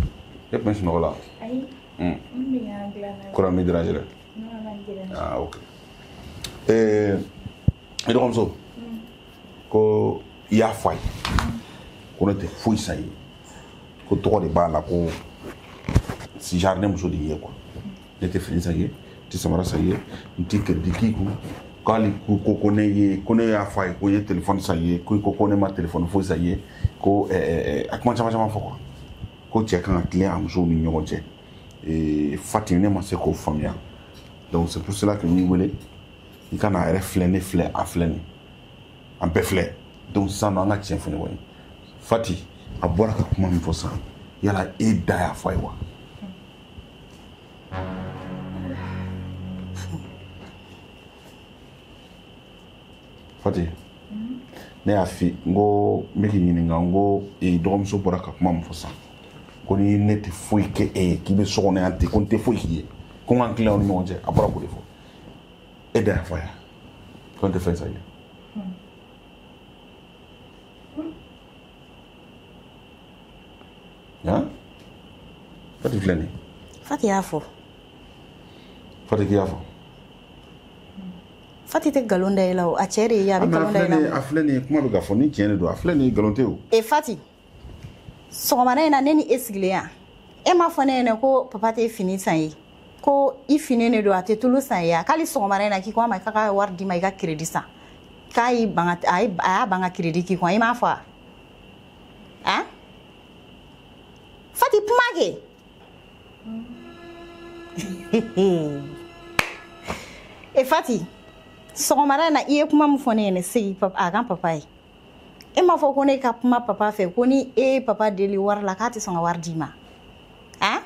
E tun bɛ sunɔgɔ la? Ayi. N bɛ ɲan dilan na. Kɔrɔ m'i déranger dɛ? Non, a ma n déranger. Ah, ok. I dɔgɔmuso? Ko i y'a fɔ a ye ko ne tɛ foyi san ye, ko tɔgɔ de b'a la, ko si genre ne muso de ye quoi. Ne tɛ fini san ye, n tɛ samara san ye, n tɛ crédit k'i kun, k'ale ko ko ne ye, ko ne y'a fɔ a ye ko n ye téléphone san ye, ko ko ne ma téléphone foyi san ye, ko a kuma caman caman fɔ quoi, ko cɛ kan ka tilen a musow ni ɲɔgɔn cɛ. Fati ne ma se k'o faamuya, donc c'est pour cela que n y'i wele i ka n'a yɛrɛ filɛ, ne filɛ, a filɛ nin, an bɛɛ filɛ. Donc sisan nɔ an ka tiɲɛ fɔ ɲɔgɔn ye. Fati a bɔra ka kuma min fɔ sisan, yala e da y'a fɔ a ye wa? Fati, ne y'a f'i n ko n bɛ k'i ɲininka, n ko dɔgɔmuso bɔra ka kuma min fɔ sisan, ko ni ne tɛ foyi kɛ e ye, k'i bɛ so kɔnɔ yan ten, ko n tɛ foyi k'i ye, ko n ka tilen aw ni ɲɔgɔn cɛ, a bɔra k'o de fɔ. E da y'a fɔ a ye ko n tɛ fɛn san ye? Han? Fati filɛ nin ye. Fati y'a fɔ. Fati k'i y'a fɔ? Fati tɛ nkalon da e la o, a cɛ de ye a bɛ nkalon da e la. A filɛ nin ye, kuma bɛ ka fɔ ni tiɲɛ de don, a filɛ nin ye, nkalon tɛ o. E Fati, sɔgɔmada in na ne ni e sigilen yan, e m'a fɔ ne ɲɛna ko papa tɛ fini san ye, ko i fini de don, a tɛ tulu san ye, k'ale sɔgɔmada in na k'i ko a ma k'a ka wari d'i ma i ka crédit san, k'a y'i ban ka, a y'a ban ka crédit k'i kun, i m'a fɔ wa? Han? Fati kuma kɛ. E Fati, sɔgɔmada in na i ye kuma min fɔ ne ɲɛna segin a kan papa ye. E m'a fɔ ko ne ka kuma papa fɛ ko ni e ye papa deli wari la k'a tɛ sɔn ka wari d'i ma. Han?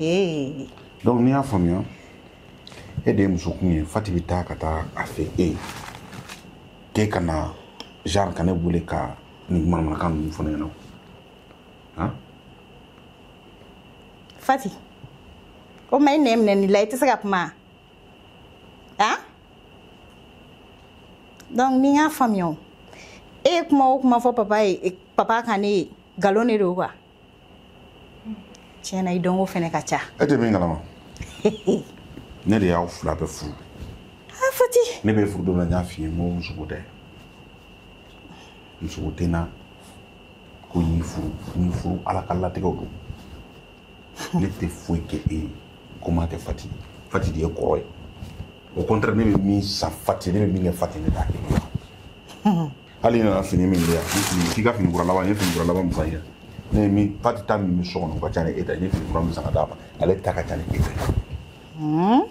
Ee. Donc n'i y'a faamuya, e de ye musokun ye, Fati bɛ taa ka taa a fɛ e ye, k'e ka na genre ka ne wele ka nin manamanakan ninnu fɔ ne ɲɛna. Han? Fati, o ma i nɛn minɛ nin la, i tɛ se ka kuma. Han? Donc ni n y'a faamuya o, e ye kuma o kuma fɔ papa ye, papa kan ne ye, nkalon de don quoi. Tiɲɛ na i dɔnko fɛnɛ ka ca. E tɛ min kalama. Ne de y'aw fila bɛɛ furu. Ah Fati. Ne bɛ furu don min na, n y'a f'i ye, n ko muso ko tɛ. Muso tɛ n na ko n y'i furu, n y'i furu Ala ka latigɛw don. Ne tɛ foyi kɛ e ye ko n m'a kɛ Fati ye. Fati de ye kɔrɔ ye. Au contraire, ne bɛ min san Fati, ne bɛ min kɛ Fati, ne t'a kɛ. Hali nana fini min di yan, k'i ka fini kura laban, n ye fini kura laban min san yan. Ne ye min Fati ta min bɛ so kɔnɔ, o ka ca ni e ta ye. N ye fini kura min san ka d'a ma, ale ta ka ca ni e ta ye.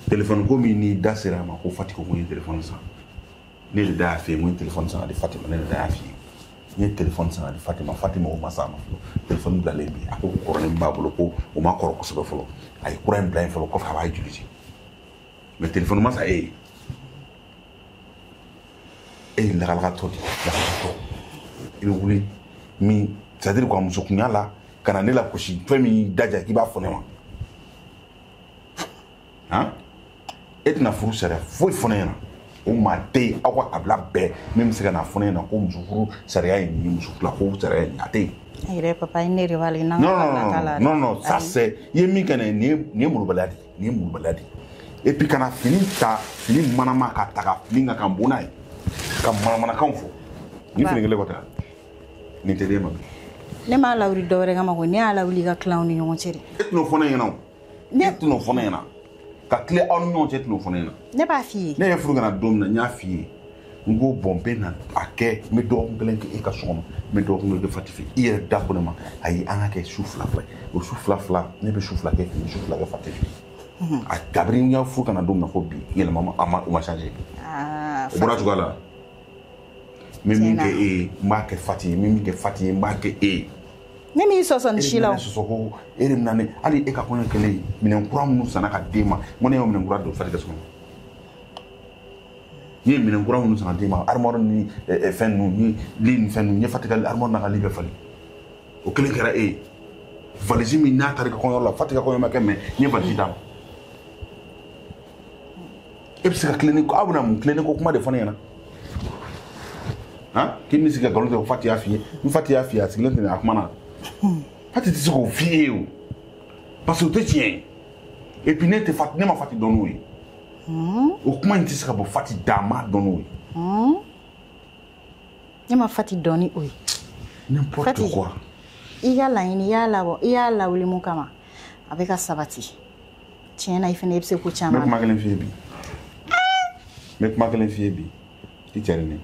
Téléphone ko min n'i da sera a ma ko Fati ko n ye téléphone san. Ne de da y'a f'i ye n ko n ye téléphone san ka di Fati ma, ne de da y'a f'i ye. N ye téléphone san ka di Fati ma, Fati ma o ma s'a ma fɔlɔ. Téléphone bilalen bi, a ko ko kɔrɔlen b'a bolo ko o ma kɔrɔ kosɛbɛ fɔlɔ. A ye kura in bila yen fɔlɔ, kɔfɛ a b'a utiliser. Mais téléphone ma san e ye. E ye lakalakatɔ de ye, lakalakatɔ. I bɛ wuli min, c'est à dire quoi, musokunya la ka na ne lagosi fɛn min y'i daja k'i b'a fɔ ne ma. Han? E tɛna furu sariya foyi fɔ ne ɲɛna. O maa tɛ yen aw ka kabila bɛɛ min bɛ se ka na fɔ ne ɲɛna ko muso furu sariya ye nin ye, muso fila ko sariya ye nin ye, a tɛ yen. E yɛrɛ papa, ne de b'ale n'an ka kabila t'a la. Non, non, ça c'est i ye min kɛ nin ye, nin ye molobaliya de ye, nin ye molobaliya de ye. Et puis kana fini ta, fini manama ka ta ka fini kan ka bon n'a ye, ka manamanakanw fɔ. Nin fini kelen kɔ tɛ, nin tɛ d'e ma bi. Ne m'a lawuli dɔ wɛrɛ kama koyi, ne y'a lawuli i ka tilan ni ɲɔgɔn cɛ de. E tɛn'o fɔ ne ɲɛna o. E tɛn'o fɔ ne ɲɛna. Ka tile aw ni ɲɔgɔn cɛ, tɛn'o fɔ ne ɲɛna. Ne b'a f'i ye. Ne ye furu ka na don min na, n y'a f'i ye. N ko bon, n bɛ na a kɛ, n bɛ dɔgɔkun kelen kɛ e ka so kɔnɔ, n bɛ dɔgɔkun kelen kɛ Fati fɛ. I yɛrɛ da ko ne ma, ayi an ka kɛ su fila fila ye. O su fila fila, ne bɛ su fila kɛ, n bɛ su fila kɛ Fati fɛ. A kabini n y'a furu ka na don min na fo bi, yɛlɛma ma, a ma, o ma changer. O bɔra cogoya la. N bɛ min kɛ e ye, n b'a kɛ Fati ye, n bɛ min kɛ Fati ye, n b'a kɛ e ye. Ne m'i sɔsɔ nin si la o. E de bɛna ne sɔsɔ ko e de bɛna ne, hali e ka kɔɲɔ kɛlen, minɛn kura minnu sanna ka d'e ma, n ko ne y'o minɛn kura don Fati ka so kɔnɔ. N ye minɛn kura minnu san ka d'e ma, armoire ni fɛn ninnu ni lit ni fɛn ninnu, n ye Fati ka armoire n'a ka lit bɛɛ falen. O kelen kɛra e ye. Valise min n'a taara i ka kɔɲɔyɔrɔ la, Fati ka kɔɲɔ ma kɛ, mais n ye valise d'a ma. E bɛ se ka tilenni, aw bɛna mun tilenni ko kuma de fɔ ne ɲɛna? Han? K'i bɛ sigi ka nkalon tigɛ ko Fati y'a f'i ye. Ni Fati y'a f'i ye, a sigilen tɛ a kuma na. Fati tɛ se k'o f'i ye o. Parce que o tɛ tiɲɛ ye. Et puis ne tɛ Fati, ne ma Fati dɔn n'o ye. O kuma in tɛ se ka bɔ Fati da, a m'a dɔn n'o ye. Ne ma Fati dɔn ni o ye. N'importe quoi. I ka laɲini, i y'a labɔ, i y'a lawuli mun kama, a bɛ ka sabati. Tiɲɛ na, i fana i bɛ se ko caman. N bɛ kuma kelen f'i ye bi. N bɛ kuma kelen f'i ye bi. I cɛ de ne.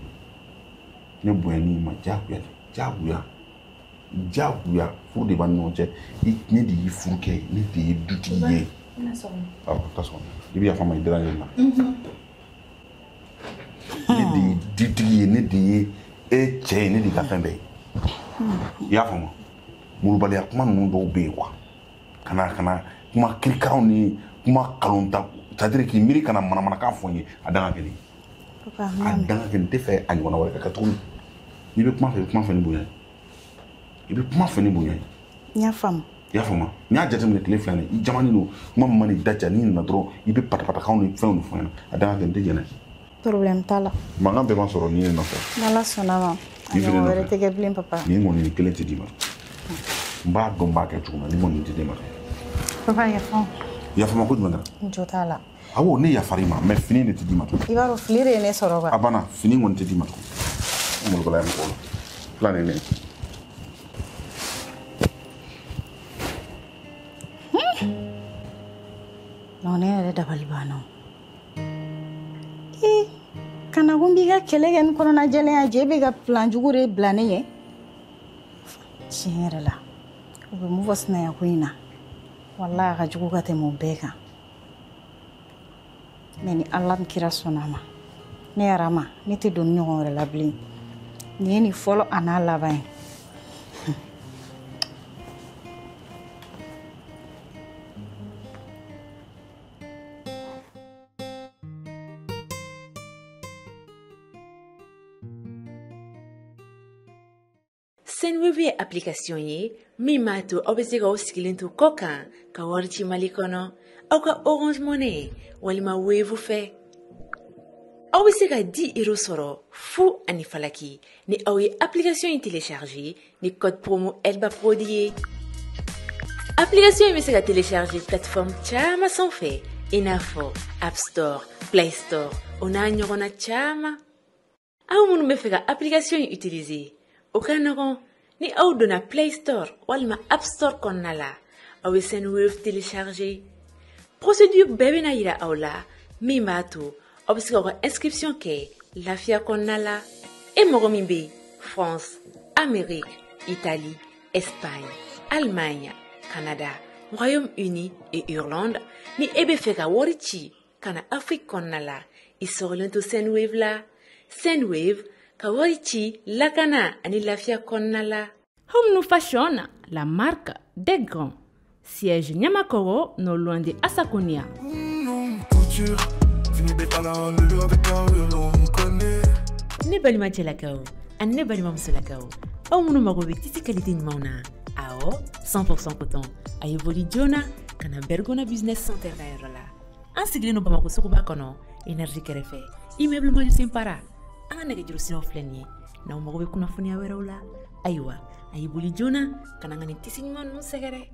Ne bonyani ma diyagoya de, diyagoya. Diyagoya, furu de b'an ni ɲɔgɔn cɛ. Ne de y'i furu kɛ, ne de ye dutigi ye. Awɔ, taa so kɔnɔ. I bɛ yafa n ma, i déranger la. Ne de ye dutigi ye, ne de ye e cɛ ye, ne de ka fɛn bɛɛ ye. I y'a faamu? Molobaliya kuma ninnu dɔw bɛ yen quoi. Kana kuma kirikaraw ni kuma kalon ta, c'est à dire k'i miiri kana manamanakan fɔ n ye, a dan ka kɛ nin ye. A dan ka kɛ nin, n tɛ fɛ a ɲɔgɔnna wɛrɛ ka kɛ tuguni. N'i bɛ kuma fɛ, i bɛ kuma fɛ ni bonya ye. I bɛ kuma fɛ ni bonya ye. N y'a faamu. I y'a faamu? N y'a jateminɛ tile fila in na, i jamanen don, kuma min mana i da ja, n'i nana dɔrɔn, i bɛ patapatakanw ni fɛnw de fɔ n ɲɛna. A dan ka kɛ, n tɛ jɛn n'a ye. Problème t'a la. Mankan bɛɛ ma sɔrɔ nin de nɔfɛ. N'Ala sɔnna ma, a ɲɔgɔn wɛrɛ tɛ kɛ bilen papa. Nin kɔni, nin kelen tɛ d'i ma. N b'a dɔn n b'a kɛ cogo min na, nin kɔni tɛ d'e ma. Papa, yafa. Yafa ma ko jumɛn kɛra? N jo t'a la. Awɔ, ne yafar'i ma, mais fini de tɛ d'i ma tuguni. I b'a dɔn fili de ye ne sɔrɔ quoi. A banna, fini kɔni tɛ d'i ma tuguni. N molobaliya mɔgɔw la. Fila ni ne. Non, ne yɛrɛ dabali banna o. Ee, kana ko n b'i ka kɛlɛ kɛ ni kɔnɔna jɛlenya je, e bɛ ka plan jugu de bila ne ɲɛ. Tiɲɛ yɛrɛ la, u bɛ mun fɔ sinaya ko in na? Walahi a ka jugu ka tɛmɛ o bɛɛ kan. Mais ni Ala ni kira sɔnna a ma, ne yɛrɛ ma, ne tɛ don ni ɲɔgɔn wɛrɛ la bilen. Nin ye nin fɔlɔ a n'a laban ye. Sendwave ye application ye min b'a to aw bɛ se k'aw sigilen to kɔ kan ka wari ci Mali kɔnɔ, aw ka Orange Money walima Wave fɛ. Aw bɛ se ka 10 euros sɔrɔ fu ani falaki ni aw ye application in télécharger ni code promo Elba Prod ye. Application in bɛ se ka télécharger plateforme caman sanfɛ i n'a fɔ App Store, Play Store o n'a ɲɔgɔnna caman. Aw minnu bɛ fɛ ka application in utiliser, o ka nɔgɔn. Ni aw donna Play Store walima App Store kɔnɔna la, aw bɛ Sendwave télécharger. Procédure bɛɛ bɛna yira aw la min b'a to aw bɛ se k'aw ka inscription kɛ lafiya kɔnɔna la. E mɔgɔ min bɛ France, Amérique, Italie, Espagne, Allemagne, Canada, Royaume-Uni et Irlande, ni e bɛ fɛ ka wari ci ka na Afrique kɔnɔna la, i sɔgɔlen to Sendwave la. Sendwave, ka wari ci lakana ani lafiya kɔnɔna la. Home New Fashion, la marque des grands. Siège Niamakoro, non loin de Assakonia. Couture, Ne balima cɛlakaw ani ne balima musolakaw, aw minnu mago bɛ tissu qualité ɲumanw na, awɔ, 100% coton, a ye boli joona ka na Bergona Business Center ka yɔrɔ la. An sigilen don Bamakɔ suguba kɔnɔ, Énergie kɛrɛfɛ, immeuble Majusen Para. An ka nɛgɛjuru siraw filɛ nin ye n'aw mago bɛ kunnafoniya wɛrɛw la. Ayiwa, a ye boli joona ka na n ka nin tissu ɲuman ninnu sɛgɛrɛ.